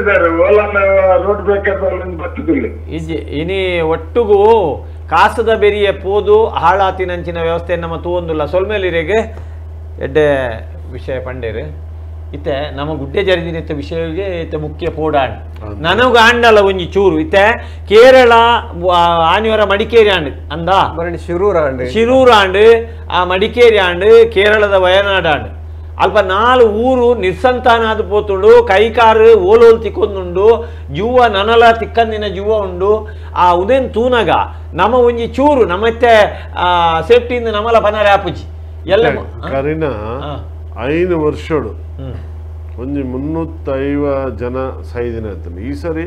ಸರ್. ಓಲಾನ ರೋಡ್ ಬ್ರೇಕರ್ ಬರ್ತದಿಲ್ಲ ಇನಿ ಒಟ್ಟುಗೂ ಕಾಸದ ಬೆರಿಯ ಪೋದು ಹಾಳಾತಿನಂಚಿನ ವ್ಯವಸ್ಥೆ ನಮ್ಮ ತೂವೊಂದುಲ್ಲ ಸೊಲ್ಮೇಲಿರೆಗೆ ಎಡ್ಡೆ ವಿಷಯ ಪಂಡೇರು ಇತ್ತೆ ನಮ್ಮ ಗುಡ್ಡೆ ಜರಿದಿನ ವಿಷಯಗೆ ಇತ್ತೆ ಮುಖ್ಯ ಪೋಡಾಂಡ್ ನನಗ ಆಂಡಲ ಒಂಜಿ ಚೂರು ಇತ್ತೆ ಕೇರಳ ಆನಿವರ ಮಡಿಕೇರಿ ಆಂಡ್ ಅಂದ ಶಿರೂರ್ ಆಂಡ್ ಶಿರೂರ್ ಆಂಡ್ ಆ ಮಡಿಕೇರಿ ಆಂಡ್ ಕೇರಳದ ವಯನಾಡ್ ಆಂಡ್ ಅಲ್ಪ ನಾಲ್ ಊರು ನಿರ್ಸಂತಾನಾದ ಪೋತುಂಡು ಕೈಕಾರು ಓಲೋಲ್ ತಿಕ್ಕೊಂದುಂಡು ಜೂವ ನನಲ ತಿಕ್ಕಂದಿನ ಜೂವ ಉಂಡು ಆ ಉದೇನ್ ತೂನಗ ನಮ್ಮ ಒಂಜಿ ಚೂರು ನಮ್ಮತ್ತೆ ಸೇಫ್ಟಿಯಿಂದ ನಮ್ಮಲ ಪನರೆ ಆಪುಜಿ ಎಲ್ಲ ಕರಿನ 5 ವರ್ಷಡು ಒಂಜಿ 350 ಜನ ಸೈದಿನ ಈ ಸರಿ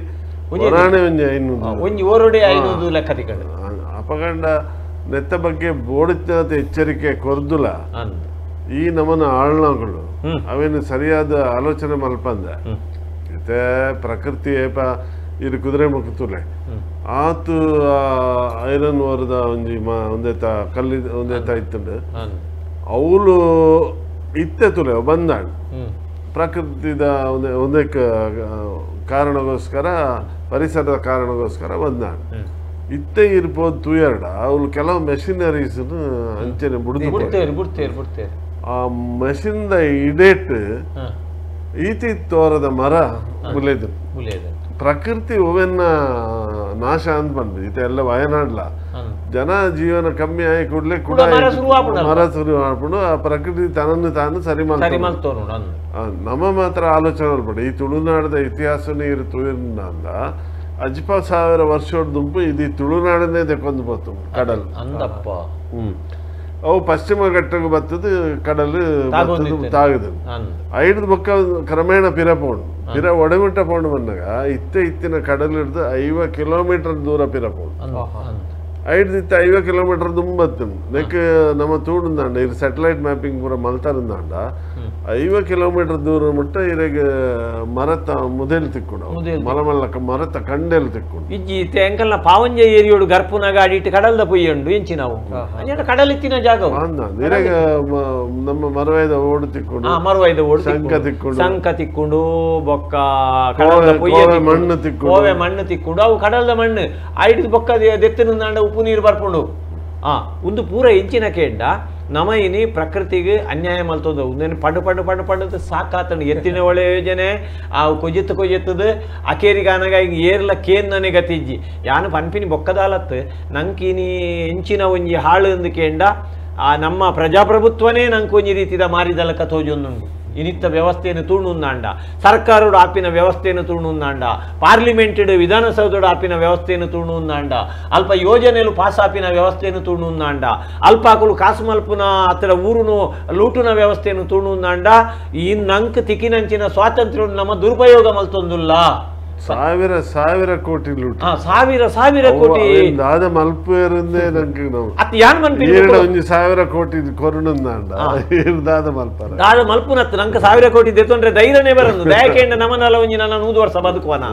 ಒರಾಣೆ ಒಂಜಿ 500 ಒಂಜಿ ಓರೋಡೆ 500 ಲೆಕ್ಕ ತಿಕ್ಕಂಡು ಅಪಗಂಡ ನೆತ್ತ ಬಗ್ಗೆ ಬೋಡಿತ್ತ ಎಚ್ಚರಿಕೆ ಕೊರ್ದುಲ ಈ ನಮನ ಆಳ್ನಗಳು ಅವೇನು ಸರಿಯಾದ ಆಲೋಚನೆ ಮಲ್ಪಂದ ಇತ್ತೆ ಪ್ರಕೃತಿ ಏಪ ಇದು ಕುದುರೆ ಮುಖತುಲೆ ಆತು ಐರನ್ ಓರದ ಒಂಜಿ ಒಂದೇತ ಕಲ್ಲಿ ಒಂದೇತ ಇತ್ತುಂಡು ಅವಳು ಇತ್ತೆ ತುಲೆ ಬಂದಾಳು ಪ್ರಕೃತಿದ ಒಂದೇ ಕಾರಣಗೋಸ್ಕರ ಪರಿಸರದ ಕಾರಣಗೋಸ್ಕರ ಬಂದಾಳು ಇತ್ತೆ ಇರ್ಬೋದು ತೂಯರ್ಡ ಅವಳು ಕೆಲವು ಮೆಷಿನರೀಸ್ ಅಂಚನೆ ಬುಡ್ದು ಬಿಡ್ತೇರು ಬಿಡ್ತೇರು ಬಿಡ್ತೇರು ಆ ಮಷಿನ್ದ ಇಡೇಟ್ ಈತಿ ತೋರದ ಮರ ಬುಲೇದು ಪ್ರಕೃತಿ ಹೂವನ್ನ ನಾಶ ಅಂತ ಬಂದು ಇದೆಲ್ಲ ವಯನಾಡ್ಲ ಜನ ಜೀವನ ಕಮ್ಮಿ ಆಗಿ ಕೂಡಲೇ ಕೂಡ ಮರ ಶುರು ಮಾಡ್ಕೊಂಡು ಆ ಪ್ರಕೃತಿ ತನ್ನನ್ನು ತಾನು ಸರಿ ಮಾಡ್ತಾನೆ. ನಮ್ಮ ಮಾತ್ರ ಆಲೋಚನೆ ಮಾಡ್ಬೇಡಿ. ಈ ತುಳುನಾಡದ ಇತಿಹಾಸನೇ ಇರು ತುಳುನಾಡ ಅಜ್ಪ ಸಾವಿರ ವರ್ಷದ ದುಂಪು ಇದು ತುಳುನಾಡನ್ನೇ ತೆಕ್ಕೊಂಡು పోತು ಕಡಲು. ಅವು ಪಶ್ಚಿಮ ಘಟ್ಟಕ್ಕೆ ಬರ್ತದೆ ಕಡಲು ತಾಗದು ಐದು ಬೊಕ್ಕ ಕ್ರಮೇಣ ಪಿರ ಪೋಂಡು ಪಿರ ಒಡಮಿಟ್ಟ ಪೋಂಡು ಬಂದಾಗ ಇತ್ತೆ ಇತ್ತಿನ ಕಡಲು ಹಿಡ್ದು 50 ಕಿಲೋಮೀಟರ್ ದೂರ ಪಿರ ಪೋಂಡು ಐದು ಇತ್ತ 50 ಕಿಲೋಮೀಟರ್ ದುಂಬತ್ತು ನೆಕ್ ನಮ್ಮ ತೂಡುಂದಾಂಡ ಇದು ಸ್ಯಾಟಲೈಟ್ ಮ್ಯಾಪಿಂಗ್ ಪೂರ ಮಲ್ತಾರಂದಾಂಡ 50 ಕಿಲೋಮೀಟರ್ ದೂರ ಮುಟ್ಟ ಇರಗ ಮರತ ಮುದೆಲ್ ತಿಕ್ಕೊಂಡು ಮಲಮಲ್ಲಕ ಮರತ ಕಂಡೆಲ್ ತಿಕ್ಕೊಂಡು ಇಜ್ಜಿ ಇತ್ತೆ ಎಂಕಲ್ನ ಪಾವಂಜ ಏರಿಯೋಡು ಗರ್ಪುನಾಗ ಅಡಿಟ್ಟು ಕಡಲ್ದ ಪೊಯ್ಯುಂಡು ಎಂಚಿ ನಾವು ಕಡಲಿತ್ತಿನ ಜಾಗ ಇರಗ ನಮ್ಮ ಮರವೈದ ಓಡು ತಿಕ್ಕೊಂಡು ಮರವೈದ ಓಡು ಶಂಕ ತಿಕ್ಕೊಂಡು ಶಂಕ ತಿಕ್ಕೊಂಡು ಬೊಕ್ಕ ಕಡಲ್ದ ಪೊಯ್ಯ ಮಣ್ಣು ತಿಕ್ಕೊಂಡು ಕೋವೆ ಮಣ್ಣು ತಿಕ್ಕೊಂಡು ಅವು ಕಡಲ್ದ ಮಣ್ಣು ಐದು ಬೊಕ್ಕ ದೆತ್ತಿನ ಉಪ್ಪು ನೀರು ಬರ್ಪುಂಡು ಒಂದು ಪೂರ ಎಂಚಿನ ಕೇಂಡ ನಮ ಇನಿ ಪ್ರಕೃತಿಗೆ ಅನ್ಯಾಯ ಮಲ್ತದ ಒಂದೇನು ಪಡು ಪಡು ಪಡು ಪಡದು ಸಾಕಾತಂಡು ಎತ್ತಿನ ಒಳ್ಳೆ ಯೋಜನೆ ಆ ಕೊಜೆತ್ತು ಕೊಜೆತ್ತದು ಅಕೇರಿಗಾನಗ ಹಿಂಗೆ ಏರ್ಲ ಕೇಂದನೆ ಗತಿಜ್ಜಿ ಯಾನು ಪನ್ಪಿನಿ ಬೊಕ್ಕದಾಲತ್ತು ನಂಕಿನಿ ಎಂಚಿನ ಒಂಜಿ ಹಾಳು ಎಂದು ಕೇಂಡ ಆ ನಮ್ಮ ಪ್ರಜಾಪ್ರಭುತ್ವನೇ ನಂಗೆ ಒಂಜಿ ರೀತಿದ ಮಾರಿದಲಕ ತೋಜೊಂದುಂಡು. ಇನಿತ್ತ ವ್ಯವಸ್ಥೆಯನ್ನು ತೂಣುಂದಾಂಡ ಸರ್ಕಾರೋಡು ಆಪಿನ ವ್ಯವಸ್ಥೆಯನ್ನು ತೂಣುಂದಾಂಡ ಪಾರ್ಲಿಮೆಂಟೆಡ್ ವಿಧಾನಸೌಧೋಡು ಆಪಿನ ವ್ಯವಸ್ಥೆಯನ್ನು ತೂಣುಂದಾಂಡ ಅಲ್ಪ ಯೋಜನೆಲು ಪಾಸ್ ಆಪಿನ ವ್ಯವಸ್ಥೆಯನ್ನು ತೂಣುಂದಾಂಡ ಅಲ್ಪ ಅಕುಲು ಕಾಸು ಮಲ್ಪುನ ಅತರ ಊರುನು ಲೂಟುನ ವ್ಯವಸ್ಥೆಯನ್ನು ತೂಣುಂದಾಂಡ ಈ ನಂಕ್ ತಿಕ್ಕಿನಂಚಿನ ಸ್ವಾತಂತ್ರ್ಯ ನಮ್ಮ ದುರುಪಯೋಗ ಮಲ್ತೊಂದುಲ್ಲ. ಸಾವಿರ ಸಾವಿರ ಕೋಟಿ ಲೂಟ ಸಾವಿರ ಸಾವಿರ ಕೋಟಿ ದಾದ ಮಲ್ಪೇರಂದೇ ನಂಗೆ ಅತ್ ಯಾನ್ ಮನ್ಪಿನ ಒಂಜಿ 1000 ಕೋಟಿ ಕೊರುಣಂದಾಂಡ ದಾದ ಮಲ್ಪರ ದಾದ ಮಲ್ಪುನತ್ ನಂಗೆ 1000 ಕೋಟಿ ದೆತ್ತೊಂಡ್ರೆ ಧೈರ್ಯನೇ ಬರಂದು ದಯಕೇಂಡ ನಮನಲ ಒಂಜಿ ನನ್ನ 100 ವರ್ಷ ಬದುಕುವನ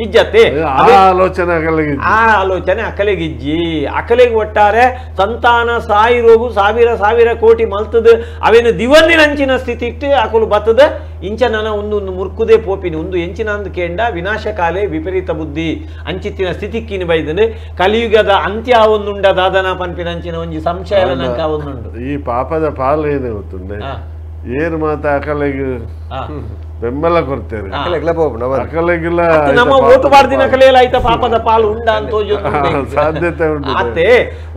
ಇಜ್ಜತ್ತೆ ಆ ಆಲೋಚನೆ ಅಕಲೆಗೆ ಆ ಆಲೋಚನೆ ಅಕಲೆಗಿಜ್ಜಿ ಅಕಲೆಗೆ ಒಟ್ಟಾರೆ ಸಂತಾನ ಸಾಯಿರೋಗು ಸಾವಿರ ಸಾವಿರ ಕೋಟಿ ಮಲ್ತದ ಅವೇನು ದಿವನ್ನಿನಂಚಿನ ಸ್ಥಿತಿ ಇಟ್ಟು ಅಕಲು ಬತ್ತದ ಇಂಚ ನನ್ನ ಒಂದು ಒಂದು ಮುರ್ಕುದೇ ಪೋಪಿನಿ ಒಂದು ಎಂಚಿನ ಅಂದು ಕೇಂಡ ವಿನಾಶಕಾಲೆ ವಿಪರೀತ ಬುದ್ಧಿ ಅಂಚಿತ್ತಿನ ಸ್ಥಿತಿಕ್ಕಿನ ಬೈದನು ಕಲಿಯುಗದ ಅಂತ್ಯ ಒಂದುಂಡ ದಾದನ ಪನ್ಪಿನ ಅಂಚಿನ ಒಂಜಿ ಸಂಶಯ ನಂಕ ಒಂದುಂಡು. ಈ ಪಾಪದ ಪಾಲು ಏನೇ ಗೊತ್ತುಂಡೆ ಏರು ಮಾತ ಅಕಲೆಗೆ ಬೆಂಬಲ ಕೊಡ್ತೇವೆ ಅಕಲೆಗಿಲ್ಲ ನಮ್ಮ ಓಟು ಬಾರ್ದಿನ ಕಲೆಯಲ್ಲ ಆಯ್ತಾ ಪಾಪದ ಪಾಲು ಉಂಡ ಅಂತ ಸಾಧ್ಯತೆ ಉಂಟು. ಅತ್ತೆ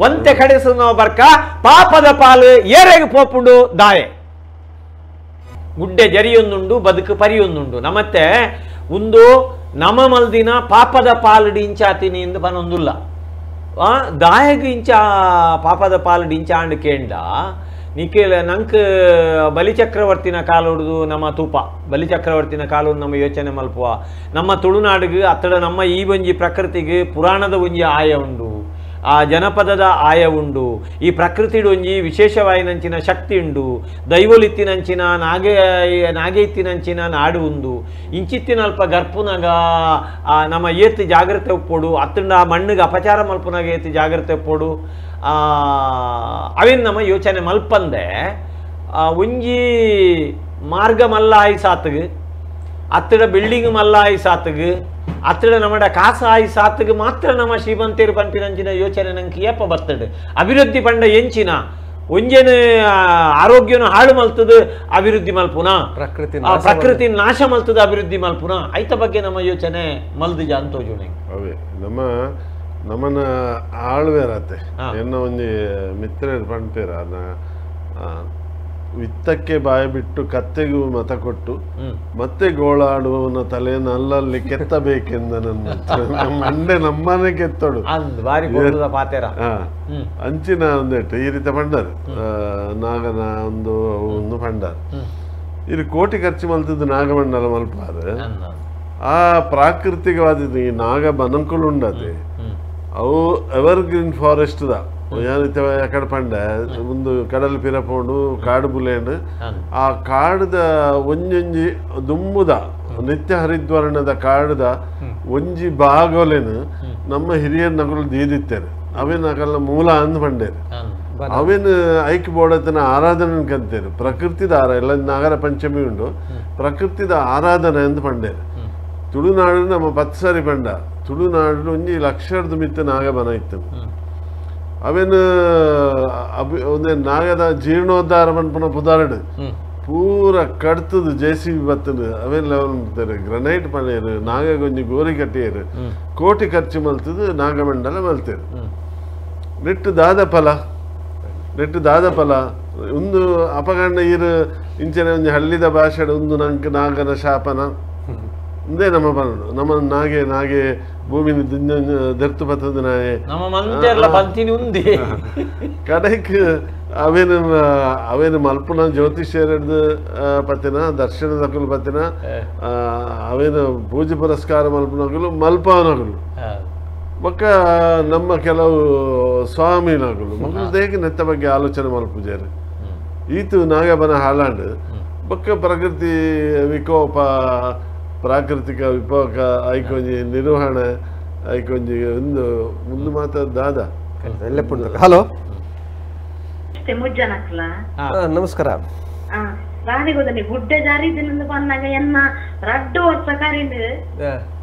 ಒಂತೆ ಕಡೆ ನಾವು ಬರ್ಕ ಪಾಪದ ಪಾಲು ಏರೆಗೆ ಪೋಪುಂಡು ದಾಯೆ ಗುಡ್ಡೆ ಜರಿಯೊಂದುಂಡು ಬದುಕು ಪರಿಯೊಂದುಂಡು ನಮ್ಮತ್ತೆ ಒಂದು ನಮ ಮಲ್ದಿನ ಪಾಪದ ಪಾಲು ಇಂಚಾತೀನಿ ಎಂದು ಪನೊಂದುಲ್ಲ ದಾಯಗ ಇಂಚ ಪಾಪದ ಪಾಲು ಇಂಚ ಆಂಡ್ ಕೇಂಡ ನಿಖಿಲ ನಂಕ್ ಬಲಿಚಕ್ರವರ್ತಿನ ಕಾಲೊಡ್ದು ನಮ್ಮ ತೂಪ ಬಲಿಚಕ್ರವರ್ತಿನ ಕಾಲೊಡ್ದು ನಮ್ಮ ಯೋಚನೆ ಮಲ್ಪುವ ನಮ್ಮ ತುಳುನಾಡಿಗೆ ಅತ್ತಡ ನಮ್ಮ ಈ ಒಂಜಿ ಪ್ರಕೃತಿಗೆ ಪುರಾಣದ ಒಂಜಿ ಆಯ ಉಂಡು ಆ ಜನಪದದ ಆಯ ಉಂಡು ಈ ಪ್ರಕೃತಿಡೊಂಜಿ ವಿಶೇಷವಾಯಿನಂಚಿನ ಶಕ್ತಿ ಉಂಡು ದೈವಲಿತ್ತಿನಂಚಿನ ನಾಗೆ ನಾಗೈತ್ತಿನಂಚಿನ ನಾಡು ಉಂಡು ಇಂಚಿತ್ತಿನಲ್ಪ ಗರ್ಪುನಗ ನಮ್ಮ ಏತ್ ಜಾಗ್ರತೆ ಒಪ್ಪೋಡು ಅತ್ತಂಡ ಆ ಮಣ್ಣಿಗೆ ಅಪಚಾರ ಮಲ್ಪುನಗ ಏತ್ ಜಾಗ್ರತೆ ಒಪ್ಪೋಡು ಅವೇನು ನಮ್ಮ ಯೋಚನೆ ಮಲ್ಪಂದೆ ಒಂಜಿ ಮಾರ್ಗ ಮಲ್ಲ ಆಯಿ ಸಾತಗ ಅತ್ತಡ ಬಿಲ್ಡಿಂಗ್ ಮಲ್ಲ ಆಯಿ ಸಾತಗ ಅತ್ತಡ ನಮ್ಮಡ ಕಾಸಾಯಿ ಸಾತ್ಗೆ ಮಾತ್ರ ನಮ್ಮ ಶ್ರೀಮಂತೇರು ಪನ್ಪಿನಂಚಿನ ಯೋಚನೆ ನಂಗೆ ಏಪ ಬರ್ತದೆ. ಅಭಿವೃದ್ಧಿ ಪಂಡ ಎಂಚಿನ ಒಂಜೇನು ಆರೋಗ್ಯನು ಹಾಳು ಮಲ್ತದ ಅಭಿವೃದ್ಧಿ ಮಲ್ಪುನ, ಪ್ರಕೃತಿ ನಾಶ ಮಲ್ತದ ಅಭಿವೃದ್ಧಿ ಮಲ್ಪುನ, ಐತ ಬಗ್ಗೆ ನಮ್ಮ ಯೋಚನೆ ಮಲ್ದಿಜ ಅಂತೋಜುನೆ. ಅವೇ ನಮ್ಮ ನಮ್ಮನ ಆಳ್ವೇರತೆ ಎನ್ನ ಒಂಜಿ ಮಿತ್ರರು ಪಣ್ಪೇರ ವಿತ್ತಕ್ಕೆ ಬಾಯಿ ಬಿಟ್ಟು ಕತ್ತೆಗೂ ಮತ ಕೊಟ್ಟು ಮತ್ತೆ ಗೋಳಾಡುವವನ ತಲೆಯನ್ನು ಅಲ್ಲಲ್ಲಿ ಕೆತ್ತಬೇಕೆಂದ ನನ್ನ ಮಂಡೆ ನಮ್ಮನೆ ಕೆತ್ತೋಡು ಅಂಚಿನ ಒಂದೆಟ್ಟು ಈ ರೀತಿ ಪಂಡಾರು ನಾಗನ ಒಂದು ಒಂದು ಪಂಡಾರು. ಇದು ಕೋಟಿ ಖರ್ಚು ಮಲ್ತದ್ದು ನಾಗಮಂಡಲ ಮಲ್ಪಾರು. ಆ ಪ್ರಾಕೃತಿಕವಾದ ಈ ನಾಗ ಬನಂಕುಲು ಉಂಡದೆ ಅವು ಎವರ್ ಗ್ರೀನ್ ಫಾರೆಸ್ಟ್ ದ ಅಕಡೆ ಪಂಡ ಒಂದು ಕಡಲ್ ಪಿರ ಪೋಂಡು ಕಾಡು ಬುಲೇಂಡು ಆ ಕಾಡುದ ಒಂಜೊಂಜಿ ದುಂಬುದ ನಿತ್ಯ ಹರಿದ್ವರ್ಣದ ಕಾಡುದ ಒಂಜಿ ಭಾಗೋಲೆನು ನಮ್ಮ ಹಿರಿಯರ ನಗಲು ದೀದಿತ್ತೇನೆ ಅವೇನು ಅಕಲ್ನ ಮೂಲ ಅಂದ್ ಪಂಡೇರು. ಅವೇನು ಐಕ್ ಬೋಡತನ ಆರಾಧನೆ ಕಂತೇರು ಪ್ರಕೃತಿದ ಆರ ಎಲ್ಲ ನಾಗರ ಪಂಚಮಿ ಉಂಡು ಪ್ರಕೃತಿದ ಆರಾಧನೆ ಅಂದ್ ಪಂಡೇರು. ತುಳುನಾಡು ನಮ್ಮ 10 ಸಾರಿ ಪಂಡ ತುಳುನಾಡು ಒಂಜಿ ಲಕ್ಷದ ಮಿತ್ತ ನಾಗಬನ ಇತ್ತು. ಅವೇನು ಒಂದೇ ನಾಗದ ಜೀರ್ಣೋದ್ಧಾರ ಪನ್ಪುನ ಪುದಾರಡು ಪೂರ ಕಡ್ತದು J C B ಬತ್ತದು ಅವೇನು ಲೆವೆಲ್ ಮಾಡ್ತಾರೆ ಗ್ರನೈಟ್ ಪಣೇರು ನಾಗಗೊಂಜಿ ಗೋರಿ ಕಟ್ಟಿಯರು ಕೋಟಿ ಖರ್ಚು ಮಲ್ತದು ನಾಗಮಂಡಲ ಮಲ್ತೇರು. ನೆಟ್ಟು ದಾದ ಫಲ ನೆಟ್ಟು ದಾದ ಫಲ ಒಂದು ಅಪಗಂಡ ಈರು ಇಂಚನೆ ಒಂಜಿ ಹಳ್ಳಿದ ಭಾಷೆ ಒಂದು ನಂಗೆ ನಾಗನ ಶಾಪನ ಒಂದೇ ನಮ್ಮ ಪನಡು ನಮ್ಮ ನಾಗೆ ನಾಗೆ ಭೂಮಿ ದೆರ್ತು ಬತ್ತದ ನಾಯೆ ನಮ್ಮ ಮಂತೆರ್ಲ ಪಂತಿನಿ ಉಂದಿ ಕಡೆಕ್ ಅವೇನು ಅವೇನು ಮಲ್ಪುನ ಜ್ಯೋತಿಷ್ಯರಡ್ದು ಪತ್ತಿನ ದರ್ಶನದಕುಲು ಪತ್ತಿನ ಅವೇನು ಪೂಜೆ ಪುರಸ್ಕಾರ ಮಲ್ಪುನಕುಲು ಮಲ್ಪವನಕುಲು ಬೊಕ್ಕ ನಮ್ಮ ಕೆಲವು ಸ್ವಾಮಿನಕುಲು ಮಕ್ಕಳು ದೇಕ ನೆತ್ತ ಬಗ್ಗೆ ಆಲೋಚನೆ ಮಲ್ಪುಜೇರು ಈತು ನಾಗಬನ ಹಾಲಾಂಡ್ ಬೊಕ್ಕ ಪ್ರಕೃತಿ ವಿಕೋಪ ಪ್ರಾಕೃತಿಕ ವಿಪಾಕ ಐಕೊಂಜಿ ನಿರ್ವಹಣೆ ಐಕೊಂಜಿ ಒಂದು ಮುಂದೆ ಮಾತ ದಾದ. ಹಲೋ ನಮಸ್ಕಾರ. ಗುಡ್ಡೆ ಜಾರಿ ಬಂದಾಗ ಎನ್ನ ರಡ್ಡು ವರ್ಷ ಕರಿಂಡು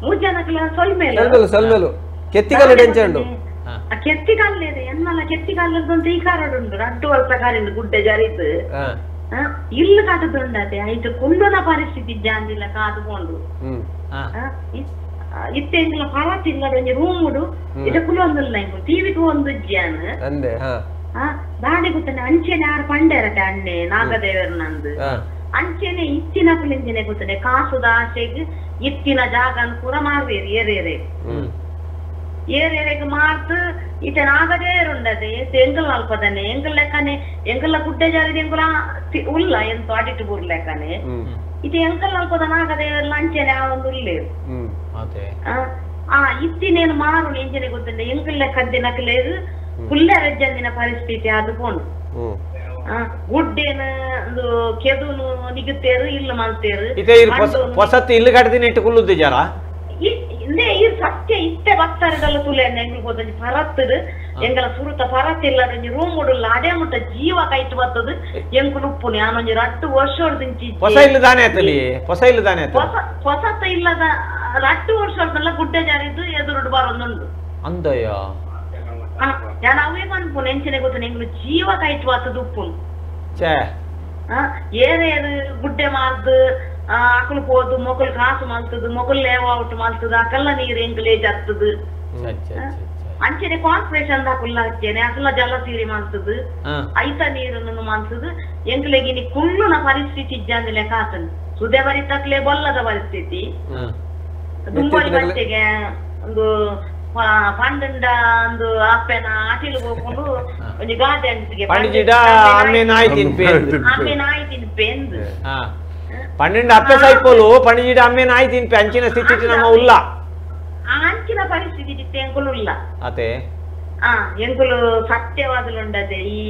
ಮುಜ್ಜನಕ್ಲ ಸೊಲ್ಮೇಲು ಸೊಲ್ಮೇಲು ಕೆತ್ತಿಕಲ್ಲು ಡೆಂಚಂಡು ಕೆತ್ತಿಕಲ್ಲೇದೆ ಎನ್ನಲ ಕೆತ್ತಿಕಲ್ಲದಂತ ಈ ಕಾರಡುಂಡು ರಡ್ಡು ವರ್ಷ ಕರಿಂಡು ಗುಡ್ಡೆ ಜಾರಿದ್ದು ಇಲ್ಲು ಕಾಟದುಂಡತೆ ಐದು ಕುಂಡುನ ಪರಿಸ್ಥಿತಿ ಜಾಂದಿಲ್ಲ ಕಾದುಕೊಂಡು ಇತ್ತೆ ಎಂಗ್ಲ ಪರ ತಿಂಗಳ ಒಂಜಿ ರೂಮ್ ಉಡು ಇದ ಕುಲೊಂದುಲ್ಲ ಇಂಕು ಟಿವಿ ಒಂದು ಜ್ಯಾನ್ ದಾಡಿ ಗೊತ್ತನೆ ಅಂಚೆನೆ ಆರು ಪಂಡೇರತೆ ಅಣ್ಣೆ ನಾಗದೇವರನಂದು ಅಂಚೆನೆ ಇತ್ತಿನ ಪುಲಿಂಜನೆ ಗೊತ್ತನೆ ಕಾಸುದ ಆಶೆಗ್ ಇತ್ತಿನ ಜಾಗನ್ ಪೂರ ಮಾರ್ವೇರು ಏರೇರೆ ಏರೇರೆಗ್ ಮಾರ್ತು ಇತ್ತೆ ನಾಗದೇವರುಂಡದೆ ಎಂಗಲ್ ಅಲ್ಪದನೆ ಎಂಗಲ್ ಲೆಕ್ಕನೆ ಎಂಗಲ್ಲ ಗುಡ್ಡೆ ಜಾರಿದ ಎಂಗುಲ ಉಲ್ಲ ಎಂತ ಅಡಿಟ್ಟು ಬೂರ್ ಲೆಕ್ಕನೆ ಇತ್ತೆ ಎಂಕಲ್ ಅಲ್ಪದ ನಾಗದೇವರ್ಲ ಅಂಚೆನೆ ಆ ಒಂದು ಉಲ್ಲೇರು ಆ ಇತ್ತಿನೇನು ಮಾರು ಎಂಜನೆ ಗೊತ್ತಂಡೆ ಎಂಗಲ್ ಲೆಕ್ಕದ್ದಿನ ಕಿಲೇರು ಪುಲ್ಲೆ ರಜ್ಜಂದಿನ ಪರಿಸ್ಥಿತಿ ಅದು ಪೋಂಡು ಗುಡ್ಡೇನು ಒಂದು ಕೆದುನು ನಿಗುತ್ತೇರು ಇಲ್ಲು ಮಲ್ತೇರು ಹೊಸತ್ತು ಇಲ್ಲು ಕಟ್ಟದಿನ ಇಟ್ಟು ಕುಲ್ಲುದ್ದು ಜರ ಈ ಸತ್ಯ ಇತ್ತೆ ಭಕ್ತರದಲ್ಲ ತುಲೆ ಎಂಗ್ಲು ಹೋದಂಜಿ ಪರತ್ತದು ಎಂಗಲ ಸುರುತ ಪರತ್ತಿಲ್ಲ ರೂಮ್ ಉಡುಲ್ಲ ಅದೇ ಮುಟ್ಟ ಜೀವ ಕೈಟ್ ಬರ್ತದ ಎಂಕುಲು ಉಪ್ಪುನಿ ಆನೊಂಜಿ ರಟ್ಟು ವರ್ಷ ಹೊಸ ಇಲ್ಲು ದಾನೆ ಆತಲಿ ಹೊಸ ಇಲ್ಲು ದಾನೆ ಹೊಸತ ಇಲ್ಲದ ರಟ್ಟು ವರ್ಷದಲ್ಲ ಗುಡ್ಡೆ ಜಾರಿದ್ದು ಎದುರುಡು ಬರೋದುಂಡು ಅಂದಯ್ಯ ನಾನು ಅವೇ ಪನ್ಪುನು ಎಂಚನೆ ಗೊತ್ತನೆ ಎಂಗ್ಲು ಜೀವ ಕೈಟ್ ಬರ್ತದ ಉಪ್ಪುನು ಏರೇರು ಗುಡ್ಡೆ ಮಾರ್ದು ಅಕಲು ಪೋದು ಮೊಕಲ್ ಕಾಸು ಮಲ್ತದು ಮೊಕಲ್ ಲೇಔಟ್ ಮಲ್ತದು ಅಕಲ್ಲ ನೀರು ಎಂಗ್ಲೇಜ್ ಆಗ್ತದ ಅಂಚನೆ ಕಾರ್ಪೊರೇಷನ್ ಅಕುಲ್ಲ ಹಚ್ಚೇನೆ ಅಕಲ್ಲ ಜಲ ಸೀರೆ ಮಲ್ತದು ಐತ ನೀರನ್ನು ಮಲ್ತದು ಎಂಗ್ಲೆಗಿನಿ ಕುಳ್ಳುನ ಪರಿಸ್ಥಿತಿ ಇಜ್ಜಂದಿಲ್ಲ ಕಾತನು ಸುದೆ ಬರಿತಕ್ಲೆ ಬೊಲ್ಲದ ಪರಿಸ್ಥಿತಿ ದುಂಬಳಿ ಬಟ್ಟೆಗೆ ಒಂದು ಪಂಡಂಡ ಒಂದು ಅಪ್ಪೆನ ಆಟಿಲು ಹೋಗ್ಕೊಂಡು ಒಂಜಿ ಗಾದೆ ಅಂಟಿಗೆ ಅಮ್ಮೆ ನಾಯಿ ತಿನ್ಪೆ ಅಮ್ಮೆ ನಾಯಿ ತಿನ್ಪೆಂದು ಪన్నೆಂಡು ಅಪ್ಪೆ ಸೈಪೋಲು ಪಣಿಜಿಡ ಅಮ್ಮೆ ನಾಯಿ ತಿನ್ಪೆ ಅಂಚಿನ ಸ್ಥಿತಿ ನಮ್ಮ ಉಲ್ಲ ಅಂಚಿನ ಪರಿಸ್ಥಿತಿ ಇತ್ತೆ ಎಂಕುಲು ಉಲ್ಲ ಅತೆ ಎಂಕುಲು ಸತ್ಯವಾದಲುಂಡದೆ ಈ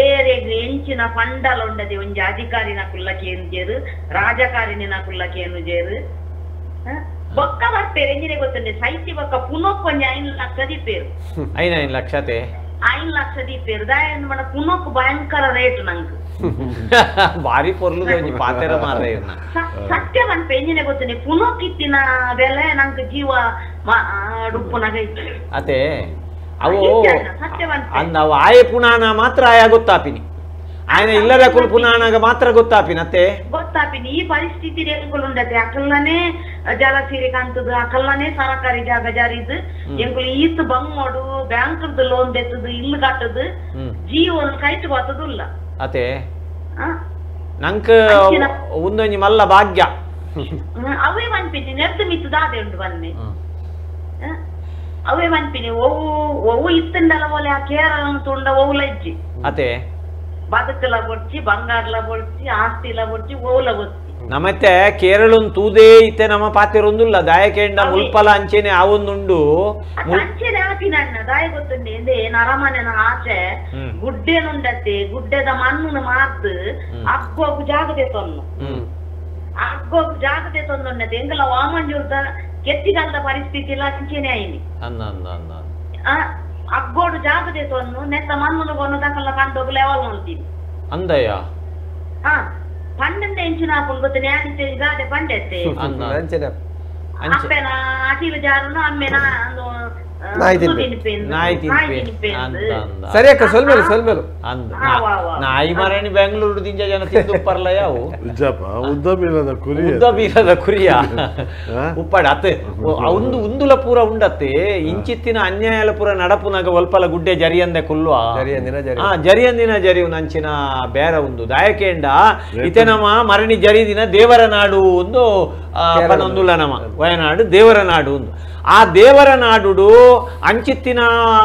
ಏರೆಗ್ ಎಂಚಿನ ಪಂಡಲುಂಡದೆ ಒಂಜಿ ಅಧಿಕಾರಿನ ಕುಲ್ಲ ಕೇನುಜೇರು ರಾಜಕಾರಣಿನ ಕುಲ್ಲ ಕೇನುಜೇರು ಬೊಕ್ಕ ಬರ್ಪೇರು ಎಂಜಿನೆ ಗೊತ್ತುಂಡೆ ಸೈತಿ ಬೊಕ್ಕ ಪುನೊಕ್ ಒಂಜಿ 5 ಲಕ್ಷ ದೀಪೇರು 5 ಲಕ್ಷತೆ 5 ಲಕ್ಷ ದೀಪೇರು ದಾಯ ಮಣ ಪುನೊಕ್ ಭಯಂಕರ ರೇಟ್ ನಂಗೆ ಬಾರಿ ಪೊರ್ಲು ಒಂಜಿ ಪಾತೆರ ಮಾರ್ರೆ ಇರ್ನ ಸತ್ಯ ಪನ್ಪೆ ಎಂಜಿನ ಗೊತ್ತನೆ ಪುನೋಕಿತ್ತಿನ ಬೆಲೆ ನಂಗೆ ಜೀವ ಡುಪ್ಪುನಾಗ ಅತೆ ಅವು ಅಂದ ಅವು ಆಯೆ ಪುನಾನ ಮಾತ್ರ ಆಯ ಗೊತ್ತಾಪಿನಿ ఆయన ಇಲ್ಲದ ಕುಲ್ ಪುನಾನಾಗ ಮಾತ್ರ ಗೊತ್ತಾಪಿನ ಅತ್ತೆ ಗೊತ್ತಾಪಿನಿ ಈ ಪರಿಸ್ಥಿತಿ ಎಂಕುಲು ಉಂಡತೆ ಅಕಲ್ಲನೆ ಜಲಸಿರಿ ಕಾಂತದ ಅಕಲ್ಲನೆ ಸರಕಾರಿ ಜಾಗ ಜಾರಿದ್ ಎಂಕುಲು ಈತ್ ಬಂಗೋಡು ಬ್ಯಾಂಕ್ ಲೋನ್ ದೆತ್ತದು ಇಲ್ಲು ಕಟ್ಟದು ಜೀವನ ಕೈಟ್ ಬತ್ತದುಲ್ಲ ಅತೆ ನಂಕ ಒಂದೊಂಜಿ ಮಲ್ಲ ಭಾಗ್ಯ ಅವೇ ಮನ್ಪಿನಿ ನೆರ್ದು ಮಿತ್ತು ದಾದೆ ಉಂಡು ಬನ್ನಿ ಅವೇ ಮನ್ಪಿನಿ ಒವು ಒವು ಇತ್ತಂಡಲ ಒಲೆ ಆ ಕೇರಳ ತುಂಡ ಒವು ಲಜ್ಜಿ ಅತೆ ಬದುಕಲ ಬೊಡ್ಚಿ ಬಂಗಾರಲ ಬೊಡ್ಚಿ ಆಸ್ತಿಲ ಬೊಡ್ಚಿ ಓಲ ಬೊಡ್ಚಿ ನಮ್ಮತ್ತೆ ಕೇರಳನ್ ತೂದೇ ಇತ್ತೆ ನಮ್ಮ ಪಾತೆರೊಂದುಲ್ಲ ದಾಯಕೆಂಡ ಮುಲ್ಪಲ ಅಂಚೆನೆ ಆವೊಂದುಂಡು ಅಂಚೆನೆ ಆತಿನಣ್ಣ ದಾಯ ಗೊತ್ತುಂಡೆ ಎಂದೇ ನರಮನೆನ ಆಚೆ ಗುಡ್ಡೆನುಂಡತ್ತೆ ಗುಡ್ಡೆದ ಮಣ್ಣು ಮಾರ್ದು ಅಗ್ಗೋಗು ಜಾಗದೆ ತೊನ್ನು ಅಗ್ಗೋಗು ಜಾಗದೆ ತೊಂದುಂಡತೆ ಎಂಗಲ ವಾಮಂಜೂರ್ದ ಕೆತ್ತಿಗಲ್ದ ಪರಿಸ್ಥಿತಿ ಎಲ್ಲ ಅಂಚೆನೆ ಆಯ್ನಿ ಅಗ್ಗೋಡು ಜಾಗದೆ ತೊನ್ನು ನೆತ್ತ ಮಣ್ಣು ಕೊನ್ನು ತಕಲ್ಲ ಕಂಡೋಗು ಲೆವೆಲ್ ನೋಡ್ತೀನಿ ಅಂದಯ್ಯ ಹಾ ಪಂಡಂದ ಎಂಚಿನ ಹಾಕೊಂಡು ಗೊತ್ತ ನ್ಯಾನಿತೆ ಗಾದೆ ಪಂಡೆತ್ತೆ ಅಪ್ಪೆನ ಅಟಿಲು ಜಾರನು ಅಮ್ಮೆನ ಸರಿ ಅಕ್ಕ ಸೊಲ್ಮೇಲು ಸೊಲ್ಮೇಲು ನಾಯಿ ಮಾರಾಣಿ ಬೆಂಗಳೂರು ದಿಂಜ ಜನ ತಿಂದು ಉಪ್ಪರ್ಲ ಯಾವು ಉದ್ದ ಬೀರದ ಕುರಿ ಉದ್ದ ಬೀರದ ಕುರಿಯ ಉಪ್ಪಾಡ ಅತ್ತೆ ಒಂದು ಉಂದುಲ ಪೂರ ಉಂಡತ್ತೆ ಇಂಚಿತ್ತಿನ ಅನ್ಯಾಯಲ ಪೂರ ನಡಪುನಾಗ ಒಲ್ಪಲ ಗುಡ್ಡೆ ಜರಿಯಂದೆ ಕುಲ್ವ ಜರಿಯಂದಿನ ಜರಿಯು ನಂಚಿನ ಬೇರ ಒಂದು ದಾಯಕೇಂಡ ಇತೆ ನಮ್ಮ ಮರಣಿ ಜರಿದಿನ ದೇವರ ನಾಡು ಒಂದು ಪನೊಂದುಲ ನಮ್ಮ ವಯನಾಡು ದೇವರ ನಾಡು ಒಂದು ಆ ದೇವರ ನಾಡುಡು ಅಂಚಿತ್ತಿನ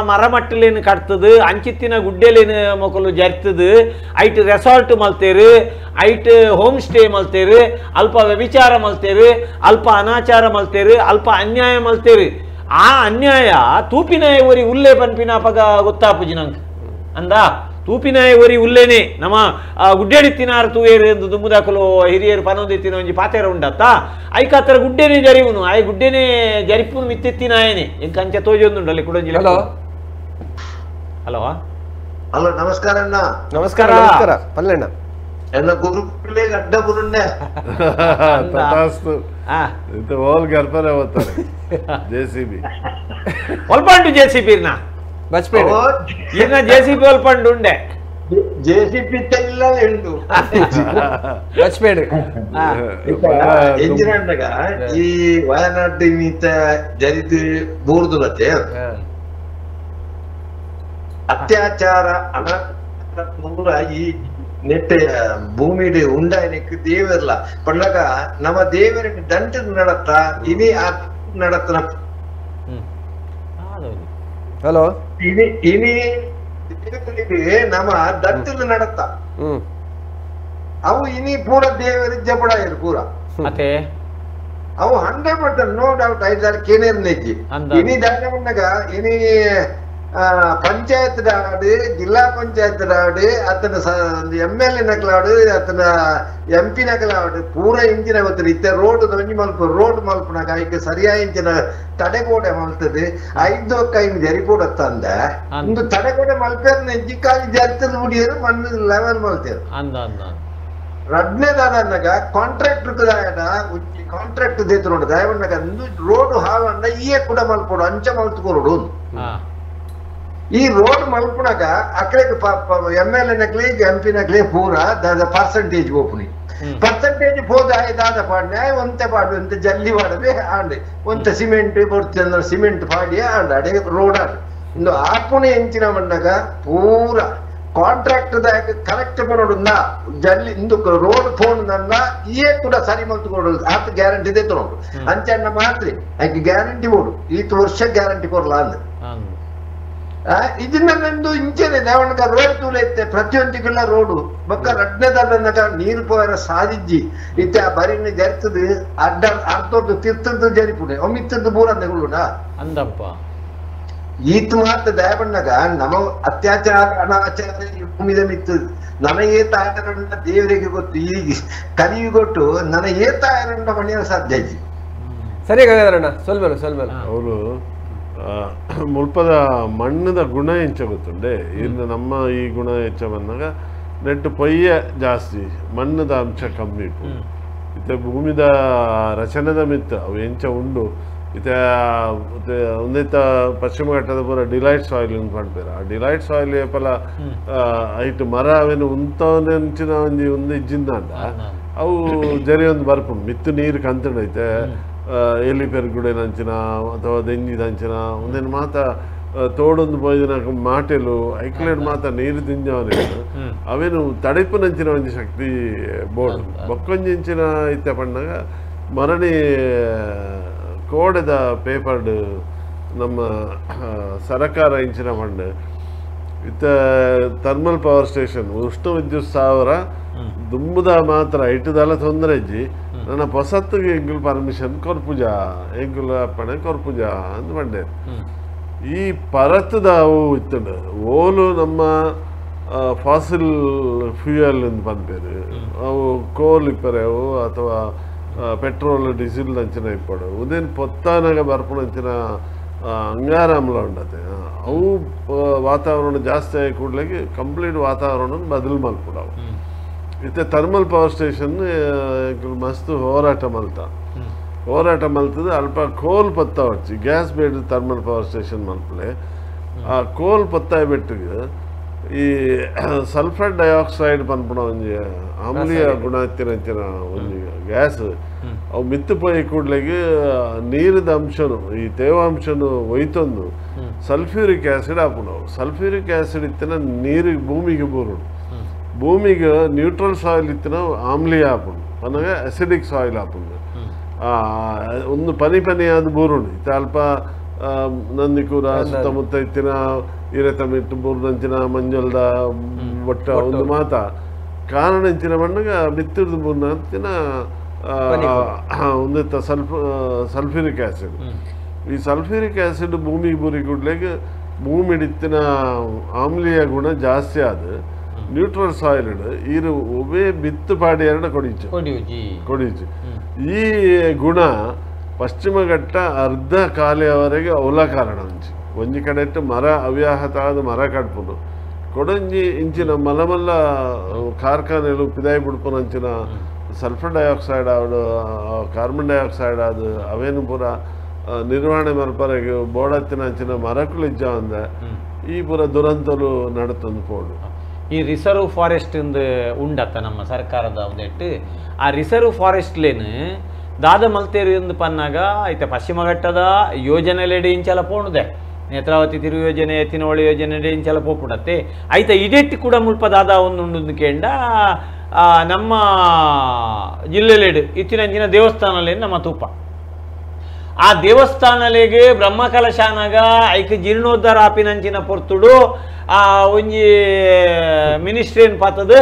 ಮರಮಟ್ಟಲೇನು ಕಟ್ತದು ಅಂಚಿತ್ತಿನ ಗುಡ್ಡೆಲೇನು ಮೊಕಲು ಜರ್ತದು ಐಟ್ ರೆಸಾರ್ಟ್ ಮಲ್ತೇರು ಐಟ್ ಹೋಮ್ ಸ್ಟೇ ಮಲ್ತೇರು ಅಲ್ಪ ವ್ಯಭಿಚಾರ ಮಲ್ತೇರು ಅಲ್ಪ ಅನಾಚಾರ ಮಲ್ತೇರು ಅಲ್ಪ ಅನ್ಯಾಯ ಮಲ್ತೇರು ಆ ಅನ್ಯಾಯ ತೂಪಿನಾಯ ಒರಿ ಉಲ್ಲೆ ಪನ್ಪಿನ ಅಪಗ ಗೊತ್ತಾಪುಜಿ ನಂಗೆ ಅಂದ ತೂಪಿನಾಯ ಒರಿ ಉಲ್ಲೇನೆ ನಮ್ಮ ಗುಡ್ಡೆಡಿತ್ತಿನಾರು ತೂಯೇರು ಎಂದು ದುಂಬುದಾಕಲು ಹಿರಿಯರು ಪನೊಂದಿತ್ತಿನ ಒಂಜಿ ಪಾತೆರ ಉಂಡತ್ತ ಐಕಾತರ ಗುಡ್ಡೆನೆ ಜರಿವುನು ಆಯ್ ಗುಡ್ಡೆನೆ ಜರಿಪುನು ಮಿತ್ತೆತ್ತಿನಾಯನೆ ಎಂಕ ಅಂಚೆ ತೋಜೊಂದುಂಡು ಅಲ್ಲಿ ಕುಡೊಂಜಿ ಹಲೋ ಹಲೋ ಹಲೋ ನಮಸ್ಕಾರ ಅಣ್ಣ ನಮಸ್ಕಾರ ನಮಸ್ಕಾರ ಪಲ್ಲಣ್ಣ ಎಲ್ಲ ಗುರುಕುಲೇ ಅಡ್ಡ ಗುರುಣ್ಣ ತಥಾಸ್ತು ಇದು ಓಲ್ ಗರ್ಭನೆ ಹೋಗ್ತಾರೆ ಜೆಸಿಬಿ ಒಲ್ಪಂಡು ಜೆಸಿಬಿ ಬಚ್ಪೇಡ ಇನ್ನ ಜೆಸಿಬಿ ಒಲ್ಪಂಡು ಉಂಡೆ ಜೆಸಿಬಿ ತೆಲ್ಲ ಉಂಟು ಬಚ್ಪೇಡ ಎಂಜಿನಾಗ ಈ ವಯನಾಡು ಮೀತ ಜರಿದು ಬೂರ್ದುಲತೆ ಅತ್ಯಾಚಾರ ಅನಾಚಾರ ಈ ನೆಟ್ಟೆ ಭೂಮಿಡು ಉಂಡಾಯನಕ್ಕೆ ದೇವರ್ಲ ಪಂಡಗ ನಮ್ಮ ದೇವರ ದಂಟ ನಡತ್ತ ಇನಿ ಆ ನಡತನ ಹಲೋ ಇನಿ ಇನಿ ನಮ್ಮ ದಂಟಲು ನಡತ್ತ ಅವು ಇನಿ ಪೂರ ದೇವರ ಜಪಡ ಇರು ಪೂರ ಅತೆ ಅವು 100% ನೋ ಡೌಟ್ ಐದಾರು ಕೇನೇರ್ ನೆಜ್ಜಿ ಇನಿ ದಂಡ ಬಂದಾಗ ಇನಿ ಪಂಚಾಯತ್ ಆಡು ಜಿಲ್ಲಾ ಪಂಚಾಯತ್ ಆಡು ಅತನ ಎಮ್ ಎಲ್ ಎ ನಕಲಾಡು ಅತನ ಎಂ ಪಿ ನಕಲಾಡು ಪೂರ ಇಂಜಿನ ಗೊತ್ತಿಲ್ಲ ಇತ್ತೆ ರೋಡ್ ಒಂಜಿ ಮಲ್ಪ ರೋಡ್ ಮಲ್ಪನಾಗ ಐಕ್ ಸರಿಯಾದ ಇಂಚಿನ ತಡೆಗೋಡೆ ಮಲ್ತದೆ ಐದು ಕೈ ಜರಿಪೋಡತ್ತ ಅಂದ ಒಂದು ತಡೆಗೋಡೆ ಮಲ್ಪೇರ್ ನೆಜ್ಜಿ ಕಾಲಿ ಜರ್ತದ ಮುಡಿಯರು ಮಣ್ಣು ಲೆವೆಲ್ ಮಲ್ತೇರು ರಡ್ನೇದಾದ ಕಾಂಟ್ರಾಕ್ಟ್ ಕಾಂಟ್ರಾಕ್ಟ್ ದೇತು ನೋಡು ದಯವಣ್ಣಗ ರೋಡ್ ಹಾವಣ್ಣ ಈಯೇ ಕೂಡ ಮಲ್ಪೋಡು ಅಂಚ ಮಲ್ತುಕೊರೋಡು ಈ ರೋಡ್ ಮಲ್ಪುನಾಗ ಅಕ್ಲೆಗ್ ಎಮ್ ಎಲ್ ಎ ನಕ್ಲಿ ಎಂ ಪಿ ನಕ್ಲಿ ಪೂರ ಪರ್ಸೆಂಟೇಜ್ ಓಪುನಿ ಪರ್ಸೆಂಟೇಜ್ ಪೋದ ದಾದ ಪಾಡ್ನೆ ಒಂತೆ ಪಾಡು ಒಂತೆ ಜಲ್ಲಿ ಪಾಡವೆ ಆಂಡೆ ಒಂತೆ ಸಿಮೆಂಟ್ ಬೊಡ್ತಿ ಸಿಮೆಂಟ್ ಪಾಡಿ ಆಂಡ ಅಡೆ ರೋಡ್ ಆಂಡ್ ಇಂದು ಆಪುಣಿ ಎಂಚಿನ ಮಣ್ಣಾಗ ಪೂರ ಕಾಂಟ್ರಾಕ್ಟ್ ಕರೆಕ್ಟ್ ಬರೋಡುಂದ ಜಲ್ಲಿ ಇಂದು ರೋಡ್ ಫೋನ್ ನನ್ನ ಈಯೇ ಕೂಡ ಸರಿ ಮಲ್ತುಕೊಡು ಆತ ಗ್ಯಾರಂಟಿ ಇದೆ ನೋಡು ಅಂಚಣ್ಣ ಮಾತ್ರ ಆಕೆ ಗ್ಯಾರಂಟಿ ಬೋಡು ಈತ ವರ್ಷ ಗ್ಯಾರಂಟಿ ಕೊಡ್ಲಾ ಅಂದ ಇದನ್ನ ನಂದು ಇಂಚೆನೆ ದೇವಣ್ಣಗ ರೋಡ್ ತೂಲ ಇತ್ತೆ ಪ್ರತಿಯೊಂದಿಗೆಲ್ಲ ರೋಡು ಬೊಕ್ಕ ರಡ್ನೆದನ್ನಗ ನೀರು ಪೋಯರ ಸಾದಿಜ್ಜಿ ಇತ್ತೆ ಆ ಬರಿನ ಜರ್ತದು ಅಡ್ಡ ಅರ್ಧೊಡ್ದು ತಿರ್ತದ್ದು ಜರಿಪುಣೆ ಒಮ್ಮಿತ್ತದ್ದು ಬೂರಂದೆ ಗುಳುನ ಅಂದಪ್ಪ ಈತ ಮಾತ್ರ ದಯಬಣ್ಣಗ ನಮ ಅತ್ಯಾಚಾರ ಅನಾಚಾರ ಭೂಮಿದ ಮಿತ್ತು ನನಗೆ ತಾಯರಂಡ ದೇವರಿಗೆ ಗೊತ್ತು ಈ ಕಲಿಯುಗೊಟ್ಟು ನನಗೆ ತಾಯರಂಡ ಮಣಿಯ ಸಾಧ್ಯ ಇಜ್ಜಿ ಸರಿ ಗಂಗಾಧರಣ್ಣ ಸೊಲ್ಮೇಲು ಸೊಲ್ಮೇಲು ಅವರು ಮುಲ್ಪದ ಮಣ್ಣದ ಗುಣ ಎಂಚ ಗೊತ್ತುಂಡೆ ಇನ್ನು ನಮ್ಮ ಈ ಗುಣ ಹೆಚ್ಚ ಬಂದಾಗ ನೆಟ್ಟು ಪೊಯ್ಯ ಜಾಸ್ತಿ ಮಣ್ಣದ ಅಂಶ ಕಮ್ಮಿ ಇಪ್ಪು ಇತ್ತೆ ಭೂಮಿದ ರಚನೆದ ಮಿತ್ತು ಅವು ಎಂಚ ಉಂಡು ಇತ್ತೆ ಒಂದಿತ್ತ ಪಶ್ಚಿಮ ಘಟ್ಟದ ಪೂರ ಡಿಲೈಟ್ ಸಾಯಿಲ್ ಅಂತ ಪನ್ಪೆರ್ ಆ ಡಿಲೈಟ್ ಸಾಯಿಲ್ ಏಪಲ ಐಟ್ ಮರ ಅವೇನು ಉಂತವನೆಂಚಿನ ಒಂಜಿ ಒಂದು ಇಜ್ಜಿಂದಾಂಡ ಅವು ಜರಿ ಒಂದು ಬರ್ಪುಂಡು ಮಿತ್ತು ನೀರು ಕಂತುಂಡೈತೆ ಎಲಿ ಪೆರ್ಗುಡೆನಂಚಿನ ಅಥವಾ ದೆಂಜಿದಂಚಿನ ಒಂದೇನು ಮಾತ ತೋಡೊಂದು ಪೋಯಿನ ಮಾಟೆಲು ಐಕ್ಲೇಡ್ ಮಾತ ನೀರು ದಿಂಜವನೇನು ಅವೇನು ತಡಿಪುನಂಚಿನ ಒಂಜಿ ಶಕ್ತಿ ಬೋರ್ಡ್ ಬೊಕ್ಕೊಂಜಿಂಚಿನ ಇತ್ತೆ ಪಣ್ಣಾಗ ಮರಣಿ ಕೋಡೆದ ಪೇಪರ್ಡ್ ನಮ್ಮ ಸರಕಾರ ಇಂಚಿನ ಫಂಡ್ ಇತ್ತ thermal power station ಉಷ್ಣ ವಿದ್ಯುತ್ ಸಾವಿರ ದುಂಬುದ ಮಾತ್ರ ಇಟ್ಟದಲ್ಲ ತೊಂದರೆ ಇಜ್ಜಿ ನನ್ನ ಹೊಸತ್ತಿಗೆ ಎಂಕುಲು ಪರ್ಮಿಷನ್ ಕೊರ್ಪುಜ ಎಂಕುಲು ಅಪ್ಪಣೆ ಕೊರ್ಪುಜ ಅಂತ ಪಂಡೆ ಈ ಪರತದ ಅವು ಇತ್ತುಂಡು ಓಲು ನಮ್ಮ ಫಾಸಿಲ್ ಫ್ಯೂಯಲ್ ಅಂತ ಪನ್ಪೇರು ಅವು ಕೋಲ್ ಇಪ್ಪರೆ ಅವು ಅಥವಾ ಪೆಟ್ರೋಲ್ ಡೀಸೆಲ್ ಅಂಚಿನ ಇಪ್ಪಡು ಉದೇನು ಪೊತ್ತಾನಾಗ ಬರ್ಪುನಂಚಿನ ಅಂಗಾರಾಮ್ಲ ಉಂಡತೆ ಅವು ವಾತಾವರಣ ಜಾಸ್ತಿ ಆಗಿ ಕೂಡಲೇ ಕಂಪ್ಲೀಟ್ ವಾತಾವರಣ ಬದಲು ಮಲ್ಪುಡವು ಇತ್ತೆ thermal power station ಮಸ್ತ್ ಹೋರಾಟ ಮಲ್ತ ಹೋರಾಟ ಮಲ್ತದ ಅಲ್ಪ ಕೋಲ್ ಪತ್ತ వచ్చి ಗ್ಯಾಸ್ ಬೇಡ thermal power station ಮಲ್ಪಲೆ ಆ ಕೋಲ್ ಪತ್ತಾಯ ಬೆಟ್ಟಿಗೆ ಈ ಸಲ್ಫರ್ ಡೈಆಕ್ಸೈಡ್ ಪನ್ಪುಣ ಒಂಜಿ ಆಮ್ಲೀಯ ಗುಣ ಇತ್ತಿನಂಚಿನ ಒಂಜಿ ಗ್ಯಾಸ್ ಅವು ಮಿತ್ತು ಪೋಯಿ ಕೂಡ್ಲೆಗೆ ನೀರಿದ ಅಂಶನು ಈ ತೇವಾಂಶನು ಒಯ್ತೊಂದು ಸಲ್ಫ್ಯೂರಿಕ್ ಆಸಿಡ್ ಆಪುಂಡು ಸಲ್ಫ್ಯೂರಿಕ್ ಆಸಿಡ್ ಇತ್ತಿನ ನೀರಿಗೆ ಭೂಮಿಗೆ ಬೂರುಂಡು ಭೂಮಿಗೆ ನ್ಯೂಟ್ರಲ್ ಸಾಯಿಲ್ ಇತ್ತಿನ ಆಮ್ಲೀಯ ಆಪುಂಡು ಪನಗ ಅಸಿಡಿಕ್ ಸಾಯಿಲ್ ಆಪುಂಡು ಒಂದು ಪನಿ ಪನಿಯಾದ ಬೂರುಂಡು ಇತ್ತ ಅಲ್ಪ ನಂದಿಕೂರ ಸುತ್ತಮುತ್ತ ಇತ್ತಿನ ಇರೆತಮಿಟ್ಟು ಬೂರ್ನಂಚಿನ ಮಂಜಲ್ದ ಬೊಟ್ಟ ಒಂದು ಮಾತ ಕಾರಣ ಇಂಚಿನ ಮಣ್ಣಗ ಬಿತ್ತಿರ್ದು ಬೂರ್ನಂಚಿನ ಒಂದಿತ್ತ ಸಲ್ಫ್ಯೂರಿಕ್ ಆಸಿಡ್ ಈ ಸಲ್ಫ್ಯೂರಿಕ್ ಆಸಿಡ್ ಭೂಮಿಗೆ ಬೂರಿ ಕೂಡ್ಲೆಗೆ ಭೂಮಿಡಿತ್ತಿನ ಆಮ್ಲೀಯ ಗುಣ ಜಾಸ್ತಿ ಆದ ನ್ಯೂಟ್ರಲ್ ಸಾಯಿಲ್ ಈರು ಒಬ್ಬೇ ಬಿತ್ತು ಪಾಡಿ ಎರಡು ಕೊಡಿಚು ಕೊಡಿಚು ಈ ಗುಣ ಪಶ್ಚಿಮ ಘಟ್ಟ ಅರ್ಧ ಖಾಲಿಯವರೆಗೆ ಅವಲ ಕಾರಣ ಒಂಜಿ ಒಂಜಿ ಕಡೆ ಮರ ಅವ್ಯಾಹತ ಆದ ಮರ ಕಡ್ಪುನು ಕೊಡಂಜಿ ಇಂಚಿನ ಮಲಮಲ್ಲ ಕಾರ್ಖಾನೆಲು ಪಿದಾಯಿ ಬಿಡ್ಪುನಂಚಿನ ಸಲ್ಫರ್ ಡೈಆಕ್ಸೈಡ್ ಆವಡು ಕಾರ್ಬನ್ ಡೈಆಕ್ಸೈಡ್ ಅದು ಅವೇನು ಪೂರ ನಿರ್ವಹಣೆ ಮಲ್ಪರೆಗೆ ಬೋಡತ್ತಿನ ಅಂಚಿನ ಮರಕುಲು ಇಜ್ಜ ಅಂದ ಈ ಪೂರ ದುರಂತಲು ನಡತಂದು ಪೋಡು. ಈ ರಿಸರ್ವ್ ಫಾರೆಸ್ಟ್ ಉಂಡತ್ತ ನಮ್ಮ ಸರ್ಕಾರದ ಒಂದೆಟ್ಟು ಆ ರಿಸರ್ವ್ ಫಾರೆಸ್ಟ್ಲೇನು ದಾದ ಮಲ್ತೇರು ಎಂದು ಪನ್ನಾಗ ಐತೆ ಪಶ್ಚಿಮ ಘಟ್ಟದ ಯೋಜನೆಲೆಡೆ ಇಂಚಲ ಪೋಣುದೆ ನೇತ್ರಾವತಿ ತಿರು ಯೋಜನೆ ಎತ್ತಿನಹೊಳೆ ಯೋಜನೆ ಇಂಚಲ ಪೋಪುಡತ್ತೆ ಐತೆ ಇಡೆಟ್ಟಿ ಕೂಡ ಮುಲ್ಪ ದಾದ ಒಂದು ಕೇಂಡ ನಮ್ಮ ಜಿಲ್ಲೆಲೆಡು ಇತ್ತಿನಂಚಿನ ದೇವಸ್ಥಾನಲೇನು ನಮ್ಮ ತೂಪ ಆ ದೇವಸ್ಥಾನಲೆಗೆ ಬ್ರಹ್ಮಕಲಶಾನಾಗ ಐಕ್ ಜೀರ್ಣೋದ್ಧಾರ ಆಪಿನಂಚಿನ ಪೊರ್ತುಡು ಆ ಒಂಜಿ ಮಿನಿಸ್ಟ್ರಿನ್ ಪಾತದ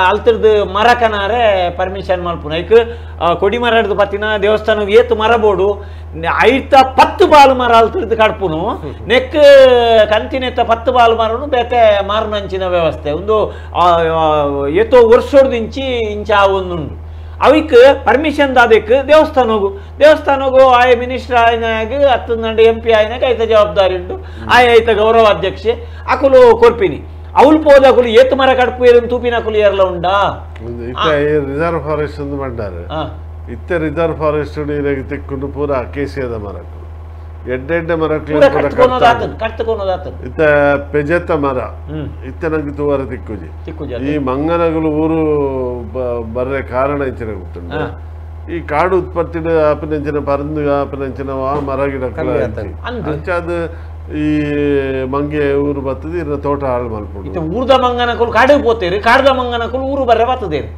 ಅಲ್ತರ್ದು ಮರ ಕನಾರೆ ಪರ್ಮಿಷನ್ ಮಲ್ಪುನ ಐಕ್ ಕೊಡಿ ಮರ ಹಿಡ್ದು ಪತ್ತಿನ ದೇವಸ್ಥಾನಕ್ಕೆ ಏತು ಮರ ಬೋಡು ಐತ 10 ಬಾಲು ಮರ ಅಲ್ತರ್ದು ಕಡ್ಪುನು ನೆಕ್ ಕಂತಿನೆತ್ತ 10 ಬಾಲು ಮರನು ಬೇತೆ ಮಾರನಂಚಿನ ವ್ಯವಸ್ಥೆ ಒಂದು ಏತೋ ವರ್ಷೋಡ್ದಿಂಚಿ ಇಂಚ ಆ ಒಂದುಂಡು ಅವಿಕ್ ಪರ್ಮಿಷನ್ ದಾದಕ್ಕೆ ದೇವಸ್ಥಾನಗು ದೇವಸ್ಥಾನಗು ಆಯ ಮಿನಿಸ್ಟರ್ ಆಯ್ನಾಗ ಹತ್ತೊಂದು ಎಂ ಪಿ ಆಯ್ನಾಗ ಐತ ಜವಾಬ್ದಾರಿ ಉಂಟು ಆಯ ಐತ ಗೌರವಾಧ್ಯಕ್ಷೆ ಅಕುಲು ಕೊರ್ಪಿನಿ ಅವಳು ಪೋದಕುಲು ಏತು ಮರ ಕಡ್ಪು ಏರು ತೂಪಿನ ಅಕುಲು ಏರ್ಲ ಉಂಡಾ ರಿಸರ್ವ್ ಫಾರೆಸ್ಟ್ ಅಂತ ಮಾಡ್ತಾರೆ ಇತ್ತೆ ರಿಸರ್ವ್ ಫಾರೆಸ್ಟ್ ತಿಕ್ಕೊಂಡು ಪೂರ ಅಕೇಸಿಯದ ಮರಕ್ಕೂ ಎಡ್ಡೆಡ್ಡೆ ಮರಕ್ಕೂ ಇತ್ತ ಪೆಜೆತ್ತ ಮರ ಇತ್ತ ನಂಗೆ ತೂವರ ತಿಕ್ಕುಜಿ ಈ ಮಂಗನಗಳು ಊರು ಬರ್ರೆ ಕಾರಣ ಇಂಚಿನ ಗೊತ್ತುಂಟು ಈ ಕಾಡು ಉತ್ಪತ್ತಿ ಆಪಿನಂಚಿನ ಪರಂದು ಆಪಿನಂಚಿನ ಆ ಮರ ಗಿಡ ಅಂಚಾದ ಈ ಮಂಗೆ ಊರು ಬರ್ತದೆ ಇರ ತೋಟ ಹಾಳು ಮಲ್ಪುಂಡು ಊರ್ದ ಮಂಗನಕುಲು ಕಾಡಿಗೆ ಪೋತೇರಿ ಕಾಡ್ದ ಮಂಗನಕುಲು ಊರು ಬರ್ರೆ ಬರ್ತದೇರಿ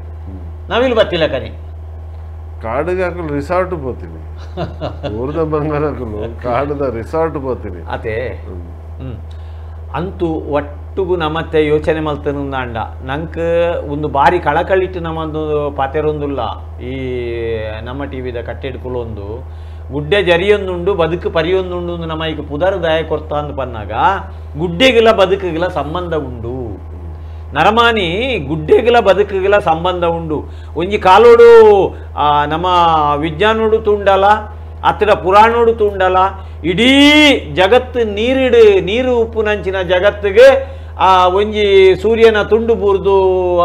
ನಾವಿಲ್ಲಿ ಬತ್ತಿಲ್ಲ ಕಣಿ ಕಾಡಿಗೆ ಹಾಕಲು ರಿಸಾರ್ಟ್ ಪೋತೀನಿ ಊರ್ದ ಮಂಗನಕುಲು ಕಾಡದ ರಿಸಾರ್ಟ್ ಪೋತೀನಿ ಅದೇ ಅಂತೂ ಒಟ್ಟುಗು ನಮ್ಮತ್ತೆ ಯೋಚನೆ ಮಲ್ತನುಂದಾಂಡ ನಂಗೆ ಒಂದು ಬಾರಿ ಕಳಕಳಿಟ್ಟು ನಮ್ಮೊಂದು ಪಾತೆರೊಂದುಲ್ಲ ಈ ನಮ್ಮ ಟಿ ವಿದ ಕಟ್ಟೆಡ್ಕುಲೊಂದು ಗುಡ್ಡೆ ಜರಿಯೊಂದುಂಡು ಬದುಕು ಪರಿಯೊಂದುಂಡು ನಮ್ಮ ಈಗ ಪುದರ್ ದಯ ಕೊರ್ತಾ ಅಂದ್ ಪನ್ನಾಗ ಗುಡ್ಡೆಗಿಲ್ಲ ಬದುಕಿಗಿಲ್ಲ ಸಂಬಂಧ ಉಂಡು ನರಮಾನಿ ಗುಡ್ಡೆಗಿಲ ಬದುಕಿಗಿಲ ಸಂಬಂಧ ಉಂಡು ಒಂಜಿ ಕಾಲೋಡು ನಮ್ಮ ವಿಜ್ಞಾನೋಡು ತುಂಡಲ ಅತ್ತಡ ಪುರಾಣೋಡು ತುಂಡಲ ಇಡೀ ಜಗತ್ತು ನೀರಿಡು ನೀರು ಉಪ್ಪುನಂಚಿನ ಜಗತ್ತಿಗೆ ಆ ಒಂಜಿ ಸೂರ್ಯನ ತುಂಡು ಬೂರ್ದು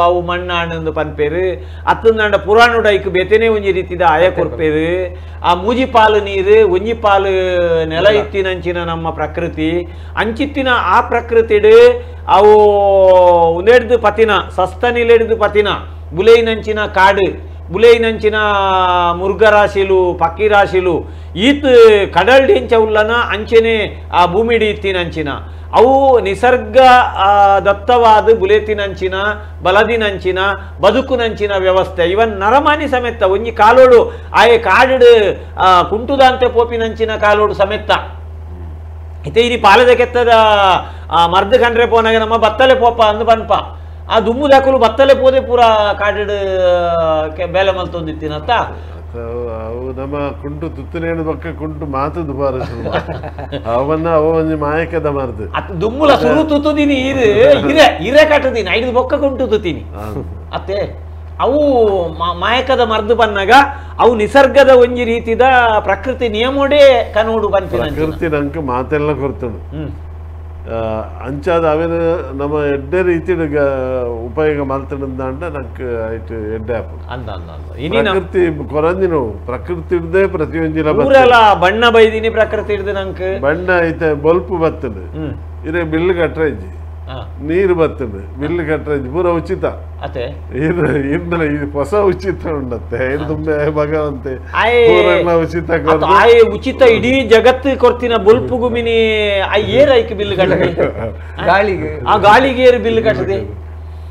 ಅವು ಮಣ್ಣಾಣಂದು ಪನ್ಪೇರು ಅತ್ತಂದಾಂಡ ಪುರಾಣುಡೈಕ್ ಬೇತೆನೆ ಒಂಜಿ ರೀತಿದ ಆಯ ಕೊರ್ಪೇರು ಆ ಮೂಜಿ ಪಾಲು ನೀರು ಒಂಜಿ ಪಾಲು ನೆಲ ಇತ್ತಿನಂಚಿನ ನಮ್ಮ ಪ್ರಕೃತಿ ಅಂಚಿತ್ತಿನ ಆ ಪ್ರಕೃತಿಡು ಅವು ಉಂದೆಡ್ದು ಪತಿನ ಸಸ್ತನಿಲೆಡ್ದು ಪತಿನ ಬುಲೆಯಿನಂಚಿನ ಕಾಡು ಬುಲೆಯಿನಂಚಿನ ಮುರುಘರಾಶಿಲು ಪಕ್ಕಿರಾಶಿಲು ಈತ್ ಕಡಲ್ಡಿಂಚ ಉಲ್ಲನ ಅಂಚೆನೆ ಆ ಭೂಮಿಡಿ ಇತ್ತಿನಂಚಿನ ಅವು ನಿಸರ್ಗ ದತ್ತವಾದ ಬುಲೆತಿನಂಚಿನ ಬಲದಿನಂಚಿನ ಬದುಕುನಂಚಿನ ವ್ಯವಸ್ಥೆ ಇವನ್ ನರಮಾನಿ ಸಮೇತ ಒಂಜಿ ಕಾಲೋಡು ಆಯೆ ಕಾಡು ಕುಂಟುದಾಂತೆ ಪೋಪಿನಂಚಿನ ಕಾಲೋಡು ಸಮೇತ ಇತ್ತೆ ಇನಿ ಪಾಲದ ಕೆತ್ತದ ಮರ್ದು ಕಂಡ್ರೆ ಪೋನಾಗ ನಮ್ಮ ಬತ್ತಲೆ ಪೋಪ ಅಂದು ಪನ್ಪ ಆ ದುಮ್ಮು ದಾಕಲು ಬತ್ತಲೆ ಪೋದೆ ಪೂರ ಕಾಡು ಬೇಲೆ ಮಲ್ತೊಂದಿತ್ತಿನತ್ತ ಅವು ನಮ್ಮ ಕುಂಟು ತುತ್ತನೇನು ಪಕ್ಕ ಕುಂಟು ಮಾತು ದುಬಾರ ಅವನ್ನ ಅವ ಒಂಜಿ ಮಾಯಕದ ಮರ್ದು ದುಮ್ಮುಲ ಸುರು ತುತ್ತುದೀನಿ ಇರು ಇರೆ ಇರೆ ಕಟ್ಟದೀನಿ ಐದು ಬೊಕ್ಕ ಕುಂಟು ತುತ್ತೀನಿ ಅತ್ತೆ ಅವು ಮಾಯಕದ ಮರ್ದು ಬನ್ನಾಗ ಅವು ನಿಸರ್ಗದ ಒಂಜಿ ರೀತಿದ ಪ್ರಕೃತಿ ನಿಯಮೋಡೆ ಕನೋಡು ಬಂತು ಪ್ರಕೃತಿ ನಂಗೆ ಮಾತೆಲ್ಲ ಕೊರ್ತುಂಡು ಅಂಚಾದ ಅವೇನು ನಮ್ಮ ಎಡ್ಡೆ ರೀತಿ ಉಪಯೋಗ ಮಲ್ತಂಡ ನಂಗೆ ಐಟ್ ಎಡ್ಡೆ ಆಪುಂಡು ಪ್ರಕೃತಿ ಕೊರಂದಿನ ಪ್ರಕೃತಿ ಹಿಡ್ದೆ ಪ್ರತಿಯೊಂಜಿಲ ಬಣ್ಣ ಬೈದಿನಿ ಪ್ರಕೃತಿ ಹಿಡ್ದು ನಂಗೆ ಬಣ್ಣ ಐತೆ ಬೊಲ್ಪು ಬರ್ತದೆ ಇರೇ ಬಿಲ್ಲು ಕಟ್ರೆ ಇಜ್ಜಿ ನೀರು ಬರ್ತದೆ ಬಿಲ್ಲು ಕಟ್ರೆ ಇಜ್ಜಿ ಪೂರ ಉಚಿತ ಇಂದಲ ಇದು ಹೊಸ ಉಚಿತ ಉಂಡತ್ತೆ ತುಂಬೆ ಭಗವಂತೆ ಉಚಿತ ಉಚಿತ ಇಡೀ ಜಗತ್ತು ಕೊರ್ತಿನ ಬೊಲ್ಪು ಗುಮಿನಿ ಆ ಏರ್ ಐಕ್ ಬಿಲ್ಲು ಕಟ್ಟದೆ ಗಾಳಿಗೆ ಆ ಗಾಳಿಗೆ ಏರು ಬಿಲ್ಲು ಕಟ್ಟದೆ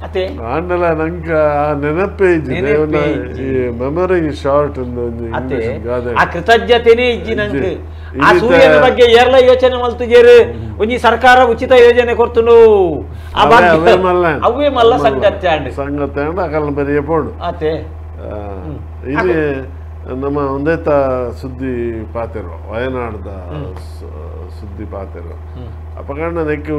ಅತ್ತೆ ಆಂಡಲ ನಂಗೆ ಆ ನೆನಪೇ ಇಜ್ಜಿ ಮೆಮೊರಿ ಶಾರ್ಟ್ ಆ ಕೃತಜ್ಞತೆನೇ ಇಜ್ಜಿ ನಂಗೆ ಆ ಸೂರ್ಯನ ಬಗ್ಗೆ ಏರ್ಲ ಯೋಚನೆ ಮಲ್ತುಜೇರು ಒಂಜಿ ಸರ್ಕಾರ ಉಚಿತ ಯೋಜನೆ ಕೊರ್ತುಂಡು ಅವೇ ಮಲ್ಲ ಸಂಗತಿ ಆಂಡ್ ಸಂಗತಿ ಆಂಡ್ ಅಕಲ್ನ ಬರಿಯ ಪೋಡು ಅತ್ತೆ ಇದು ನಮ್ಮ ಒಂದೇತ ಸುದ್ದಿ ಪಾತೆರು ವಯನಾಡ್ದ ಸುದ್ದಿ ಪಾತೆರು ಅಪಕಂಡ ನೆಕ್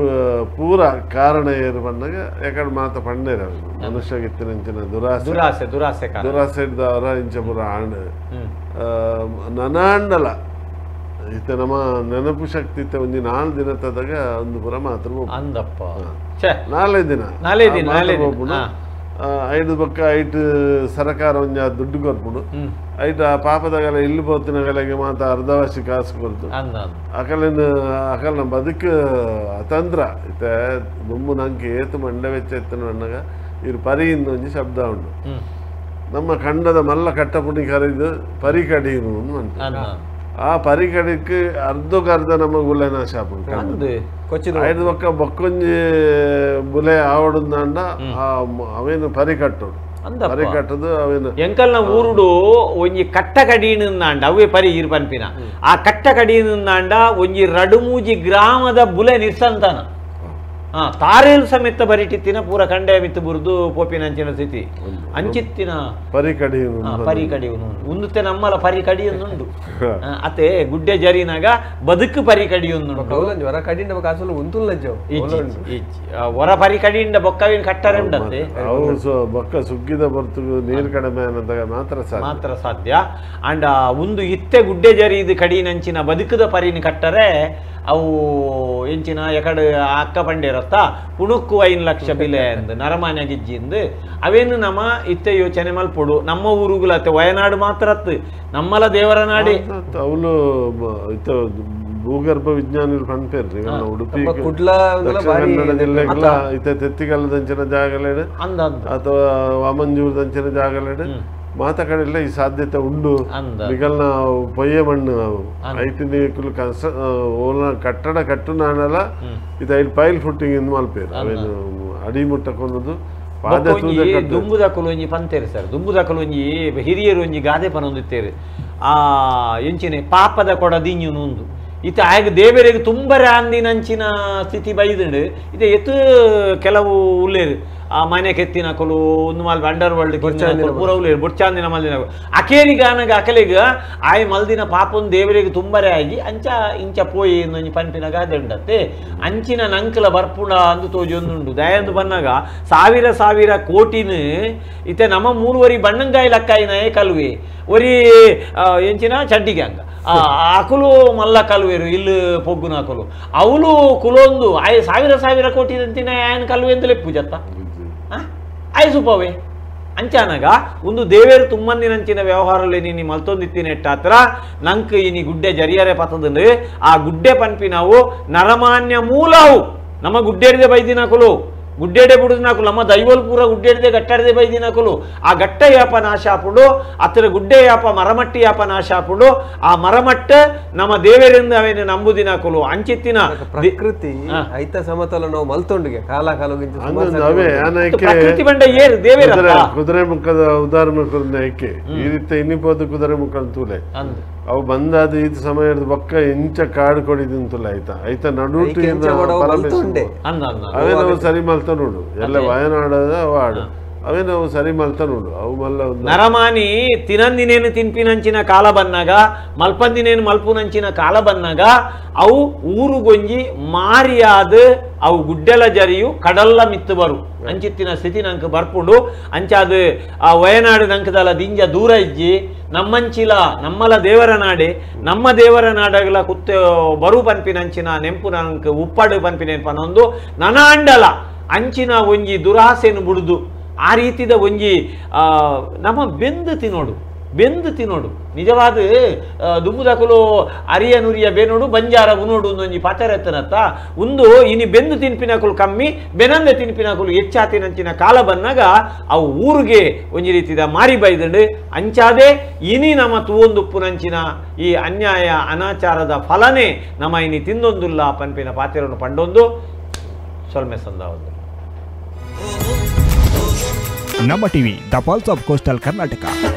ಪೂರ ಕಾರಣ ಏರು ಬಂದಾಗ ಯಾಕಂದ್ರೆ ಮಾತ ಪಂಡೇರ ಮನುಷ್ಯಗಿತ್ತಿನಂಚಿನ ದುರಾಸೆ ದುರಾಸೆ ದುರಾಸೆ ದುರಾಸೆ ಇದ್ದವರ ಇಂಚ ಪೂರ ಆಂಡ್ ನನಾಂಡಲ ಇತ್ತ ನಮ್ಮ ನೆನಪು ಶಕ್ತಿ ಇತ್ತ ಒಂಜಿ 4 ದಿನ ತದಾಗ ಒಂದು ಪುರ ಮಾತ್ರ ಅಂದಪ್ಪ 4 ದಿನ 4 ದಿನ ಐದು ಬೊಕ್ಕ ಐಟ್ ಸರಕಾರ ಒಂಜಿ ದುಡ್ಡು ಕೊರ್ಪುಂಡು ಐಟ್ ಆ ಪಾಪದಾಗಲ ಇಲ್ಲಿ ಪೋತಿನಗಲೆಗೆ ಮಾತ ಅರ್ಧವಾಸಿ ಕಾಸು ಕೊರ್ತು ಅಕಲಿನ ಅಕಲ್ನ ಬದುಕು ಅತಂತ್ರ ಇತ್ತ ದುಂಬು ನಂಗೆ ಏತು ಮಂಡೆ ವೆಚ್ಚ ಎತ್ತನ ಅನ್ನಾಗ ಇರು ಪರಿಯಿಂದ ಒಂಜಿ ಶಬ್ದ ಉಂಡು ನಮ್ಮ ಖಂಡದ ಮಲ್ಲ ಕಟ್ಟಪುಣಿ ಕರೆದು ಪರಿ ಕಡೀನು ಅಂತ ಆ ಪರಿಕಡಿക്ക് ಅರ್ಧಕ್ಕರ್ಧ ನಮ್ಮ ಗುಲೆ ನಾಶ ಆಪುಂಡು ಐದು ಬೊಕ್ಕ ಬೊಕ್ಕೊಂಜಿ ಬುಲೆ ಆವಡುಂದಾಂಡ ಅವೇನು ಪರಿ ಕಟ್ಟೋಡು ಪರಿ ಕಟ್ಟದು ಅವೇನು ಎಂಕಲ್ನ ಊರುಡು ಒಂಜಿ ಕಟ್ಟ ಕಡೀನುಂದಾಂಡ ಅವೇ ಪರಿ ಇರು ಪನ್ಪಿನ ಆ ಕಟ್ಟ ಕಡೀನುಂದಾಂಡ ಒಂಜಿ ರಡುಮೂಜಿ ಗ್ರಾಮದ ಬುಲೆ ನಿರ್ಸಂತಾನ ತಾರೇಲು ಸಮೇತ ಬರಿಟಿತ್ತಿನ ಪೂರ ಕಂಡೆ ಮಿತ್ತು ಬುರ್ದು ಪೋಪಿನ ಅಂಚಿನ ಸ್ಥಿತಿ ಅಂಚಿತ್ತಿನ ಪರಿ ಕಡಿಯುನು ಪರಿ ಕಡಿಯುನು ಉಂದುತ್ತೆ ನಮ್ಮಲ ಪರಿ ಕಡಿಯೊಂದುಂಡು ಅತ್ತೆ ಗುಡ್ಡೆ ಜರಿನಾಗ ಬದುಕು ಪರಿ ಕಡಿಯೊಂದುಂಡು ಹೊರ ಪರಿ ಕಡಿಯಿಂದ ಬೊಕ್ಕವಿನ ಕಟ್ಟರೆ ಉಂಡತ್ತೆ ಬೊಕ್ಕ ಸುಗ್ಗಿದ ಬರ್ತು ನೀರು ಕಡಿಮೆ ಅನ್ನದಾಗ ಮಾತ್ರ ಮಾತ್ರ ಸಾಧ್ಯ ಅಂಡ್ ಒಂದು ಇತ್ತೆ ಗುಡ್ಡೆ ಜರಿ ಇದು ಕಡಿನಂಚಿನ ಬದುಕದ ಪರಿನ ಕಟ್ಟರೆ ಅವು ಎಂಚಿನ ಎಕಡೆ ಅಕ್ಕ ಪಂಡೇರತ್ತ ಪುಣುಕ್ಕು 5 ಲಕ್ಷ ಬಿಲೆ ಅಂದ್ ನರಮಾನ್ಯ ಗಿಜ್ಜಿಂದು ಅವೇನು ನಮ್ಮ ಇತ್ತೆ ಯೋಚನೆ ಮಲ್ಪೊಡು ನಮ್ಮ ಊರುಗುಲತ್ತೆ ವಯನಾಡು ಮಾತ್ರ ಅತ್ತು ನಮ್ಮಲ ದೇವರ ನಾಡೆ ಅವಳು ಭೂಗರ್ಭ ವಿಜ್ಞಾನಿಗಳು ಪನ್ಪೇರು ಉಡುಪಿ ಕುಡ್ಲ ದಕ್ಷಿಣ ಕನ್ನಡ ಜಿಲ್ಲೆಗಳ ಇತ್ತೆ ತೆತ್ತಿಗಲ್ಲದಂಚಿನ ಜಾಗಲೇಡು ಅಥವಾ ವಾಮಂಜೂರದಂಚಿನ ಜಾಗಲೇಡು ಮಾತ ಕಡೆಲ್ಲ ಈ ಸಾಧ್ಯತೆ ಉಂಡು ನಿಗಲ್ನ ಪೊಯ್ಯೆ ಮಣ್ಣು ಐತಿ ನೀಕುಲು ಕನ್ಸ ಓಲ ಕಟ್ಟಡ ಕಟ್ಟುನಾನಲ ಇದು ಐದು ಪೈಲ್ ಫುಟ್ಟಿಂಗ್ ಇಂದು ಮಲ್ಪೇರು ಅವೇನು ಅಡಿ ಮುಟ್ಟಕೊನ್ನದು ದುಂಬುದಕುಲು ಒಂಜಿ ಪಂತೇರು ಸರ್ ದುಂಬುದಕುಲು ಒಂಜಿ ಹಿರಿಯರು ಒಂಜಿ ಗಾದೆ ಪನೊಂದಿತ್ತೇರು ಆ ಎಂಚಿನೆ ಪಾಪದ ಕೊಡ ದಿಂಜುನು ಉಂದು ಇತ್ತ ಆಗ ದೇವರಿಗೆ ತುಂಬರೆ ಅಂದಿನಂಚಿನ ಸ್ಥಿತಿ ಬೈದುಂಡು ಇದೆ ಎತ್ತು ಕೆಲವು ಉಲ್ಲೇರು ಆ ಮನೆ ಕೆತ್ತಿನಕಲು ಒಂದು ಮಲ್ ಅಂಡರ್ ವರ್ಲ್ಡ್ ಪೂರ ಉಲ್ಲೇರು ಬುಡ್ಚಾಂದಿನ ಮಲ್ದಿನ ಅಕೇರಿಗಾನಗ ಅಕಲಿಗ ಆಯ್ ಮಲ್ದಿನ ಪಾಪನ್ ದೇವರಿಗೆ ತುಂಬರೆ ಆಗಿ ಅಂಚ ಇಂಚ ಪೋಯಿ ಒಂಜಿ ಪನ್ಪಿನ ಗಾದೆ ಉಂಡತ್ತೆ ಅಂಚಿನ ನಂಕಲ ಬರ್ಪುಣ ಅಂದು ತೋಜೊಂದುಂಡು ದಯಂದು ಬನ್ನಾಗ ಸಾವಿರ ಸಾವಿರ ಕೋಟಿನ ಇತ್ತೆ ನಮ್ಮ ಮೂರುವರಿ ಬಣ್ಣಂಗಾಯಿ ಲಕ್ಕಾಯಿನ ಕಲ್ವೆ ಒರಿ ಎಂಚಿನ ಚಡ್ಡಿಗೆ ಹಂಗ ಅಕುಲು ಮಲ್ಲ ಕಲ್ವೇರು ಇಲ್ಲು ಪೊಗ್ಗುನ ಅಕುಲು ಅವಳು ಕುಲೊಂದು ಆಯ್ ಸಾವಿರ ಸಾವಿರ ಕೋಟಿ ಅಂತಿನ ಆಯನ್ ಕಲ್ವೆ ಅಂತಲೇ ಪೂಜತ್ತ ಆಯ್ ಸುಪವೇ ಅಂಚಾನಗ ಒಂದು ದೇವೇರು ತುಮ್ಮಂದಿನಂಚಿನ ವ್ಯವಹಾರಲ್ಲಿ ನೀನು ಮಲ್ತೊಂದಿತ್ತಿನೆಟ್ಟಾತ್ರ ನಂಕ್ ಇನಿ ಗುಡ್ಡೆ ಜರಿಯರೆ ಪತದಂಡು ಆ ಗುಡ್ಡೆ ಪನ್ಪಿನವು ನರಮಾನ್ಯ ಮೂಲವು ನಮ್ಮ ಗುಡ್ಡೇರಿದೆ ಬೈದಿನಕುಲು ಗುಡ್ಡೇಡೆ ಬುಡುದಿನಕುಲು ನಮ್ಮ ದೈವಲ್ ಪೂರ ಗುಡ್ಡೇಡಿದೆ ಗಟ್ಟಾಡದೆ ಬೈದಿನಕುಲು ಆ ಗಟ್ಟ ಯಾಪ ನಾಶಾಪುಡು ಅತ್ರ ಗುಡ್ಡೆ ಯಾಪ ಮರಮಟ್ಟಿ ಯಾಪ ನಾಶಾಪುಡು ಆ ಮರಮಟ್ಟ ನಮ್ಮ ದೇವರಿಂದ ಅವೇನು ನಂಬುದಿನಕುಲು ಅಂಚಿತ್ತಿನ ಪ್ರಕೃತಿ ಐತ ಸಮತೋಲ ನಾವು ಮಲ್ತೊಂಡಿಗೆ ಕಾಲ ಕಾಲ ಪ್ರಕೃತಿ ಬಂಡ ಏರು ದೇವೇರ ಕುದುರೆ ಮುಖದ ಉದಾಹರಣೆ ಕೊರ್ನ ಈ ರೀತಿ ಇನ್ನಿಪೋದು ಕುದುರೆ ಮುಖ ತೂಲೆ ಅವು ಬಂದಾದ ಈ ಸಮಯದ ಬೊಕ್ಕ ಇಂಚ ಕಾಡು ಕೊಡಿದಿಂತುಲ್ಲ ಆಯ್ತಾ ಆಯ್ತಾ ನಡುಟು ಅವೇ ನಾವು ಸರಿ ಮಲ್ತ ನೋಡು ಎಲ್ಲ ವಯನಾಡದ ವಾಡು ಅವೇ ನಾವು ಸರಿ ಮಲ್ತ ನೋಡು ಅವು ಮಲ್ಲ ನರಮಾನಿ ತಿನಂದಿನೇನು ತಿನ್ಪಿನಂಚಿನ ಕಾಲ ಬನ್ನಾಗ ಮಲ್ಪಂದಿನೇನು ಮಲ್ಪುನಂಚಿನ ಕಾಲ ಬನ್ನಾಗ ಅವು ಊರುಗೊಂಜಿ ಮಾರಿಯಾದ ಅವು ಗುಡ್ಡೆಲ ಜರಿಯು ಕಡಲ್ಲ ಮಿತ್ತು ಬರು ಅಂಚಿತ್ತಿನ ಸ್ಥಿತಿ ನಂಗೆ ಬರ್ಪುಂಡು ಅಂಚಾದ ಆ ವಯನಾಡು ನಂಕದಲ್ಲ ದಿಂಜ ದೂರ ಇಜ್ಜಿ ನಮ್ಮಂಚಿಲ ನಮ್ಮಲ ದೇವರ ನಾಡೆ ನಮ್ಮ ದೇವರ ನಾಡಗಲ ಕುತ್ತ ಬರು ಪನ್ಪಿನಂಚಿನ ನೆಂಪು ನಂಗೆ ಉಪ್ಪಾಡು ಪನ್ಪಿನ ಪನೊಂದು ನನಾಂಡಲ ಅಂಚಿನ ಒಂಜಿ ದುರಾಸೆನು ಬುಡುದು ಆ ರೀತಿದ ಒಂಜಿ ನಮ್ಮ ಬೆಂದು ತಿನ್ನೋಡು ಬೆಂದು ತಿನ್ನೋಡು ನಿಜವಾದ ದುಂಬುದಕುಲು ಅರಿಯ ನುರಿಯ ಬೇನೋಡು ಬಂಜಾರ ಉನೋಡು ಒಂದೊಂಜಿ ಪಾತೆರತ್ತನತ್ತ ಒಂದು ಇನಿ ಬೆಂದು ತಿನ್ಪಿನಕುಲು ಕಮ್ಮಿ ಬೆನಂದೆ ತಿನ್ಪಿನಕುಲು ಹೆಚ್ಚಾತಿನಂಚಿನ ಕಾಲ ಬನ್ನಾಗ ಅವು ಊರಿಗೆ ಒಂಜಿ ರೀತಿದ ಮಾರಿ ಬೈದಂಡು ಅಂಚಾದೆ ಇನಿ ನಮ್ಮ ತೂವೊಂದುಪ್ಪುನಂಚಿನ ಈ ಅನ್ಯಾಯ ಅನಾಚಾರದ ಫಲನೇ ನಮ್ಮ ಇನಿ ತಿಂದೊಂದುಲ್ಲ ಪನ್ಪಿನ ಪಾತೆರನ್ನು ಪಂಡೊಂದು ಸೊಲ್ಮೆ ಸಂದ ಒಂದು Namma TV, the pulse of coastal Karnataka.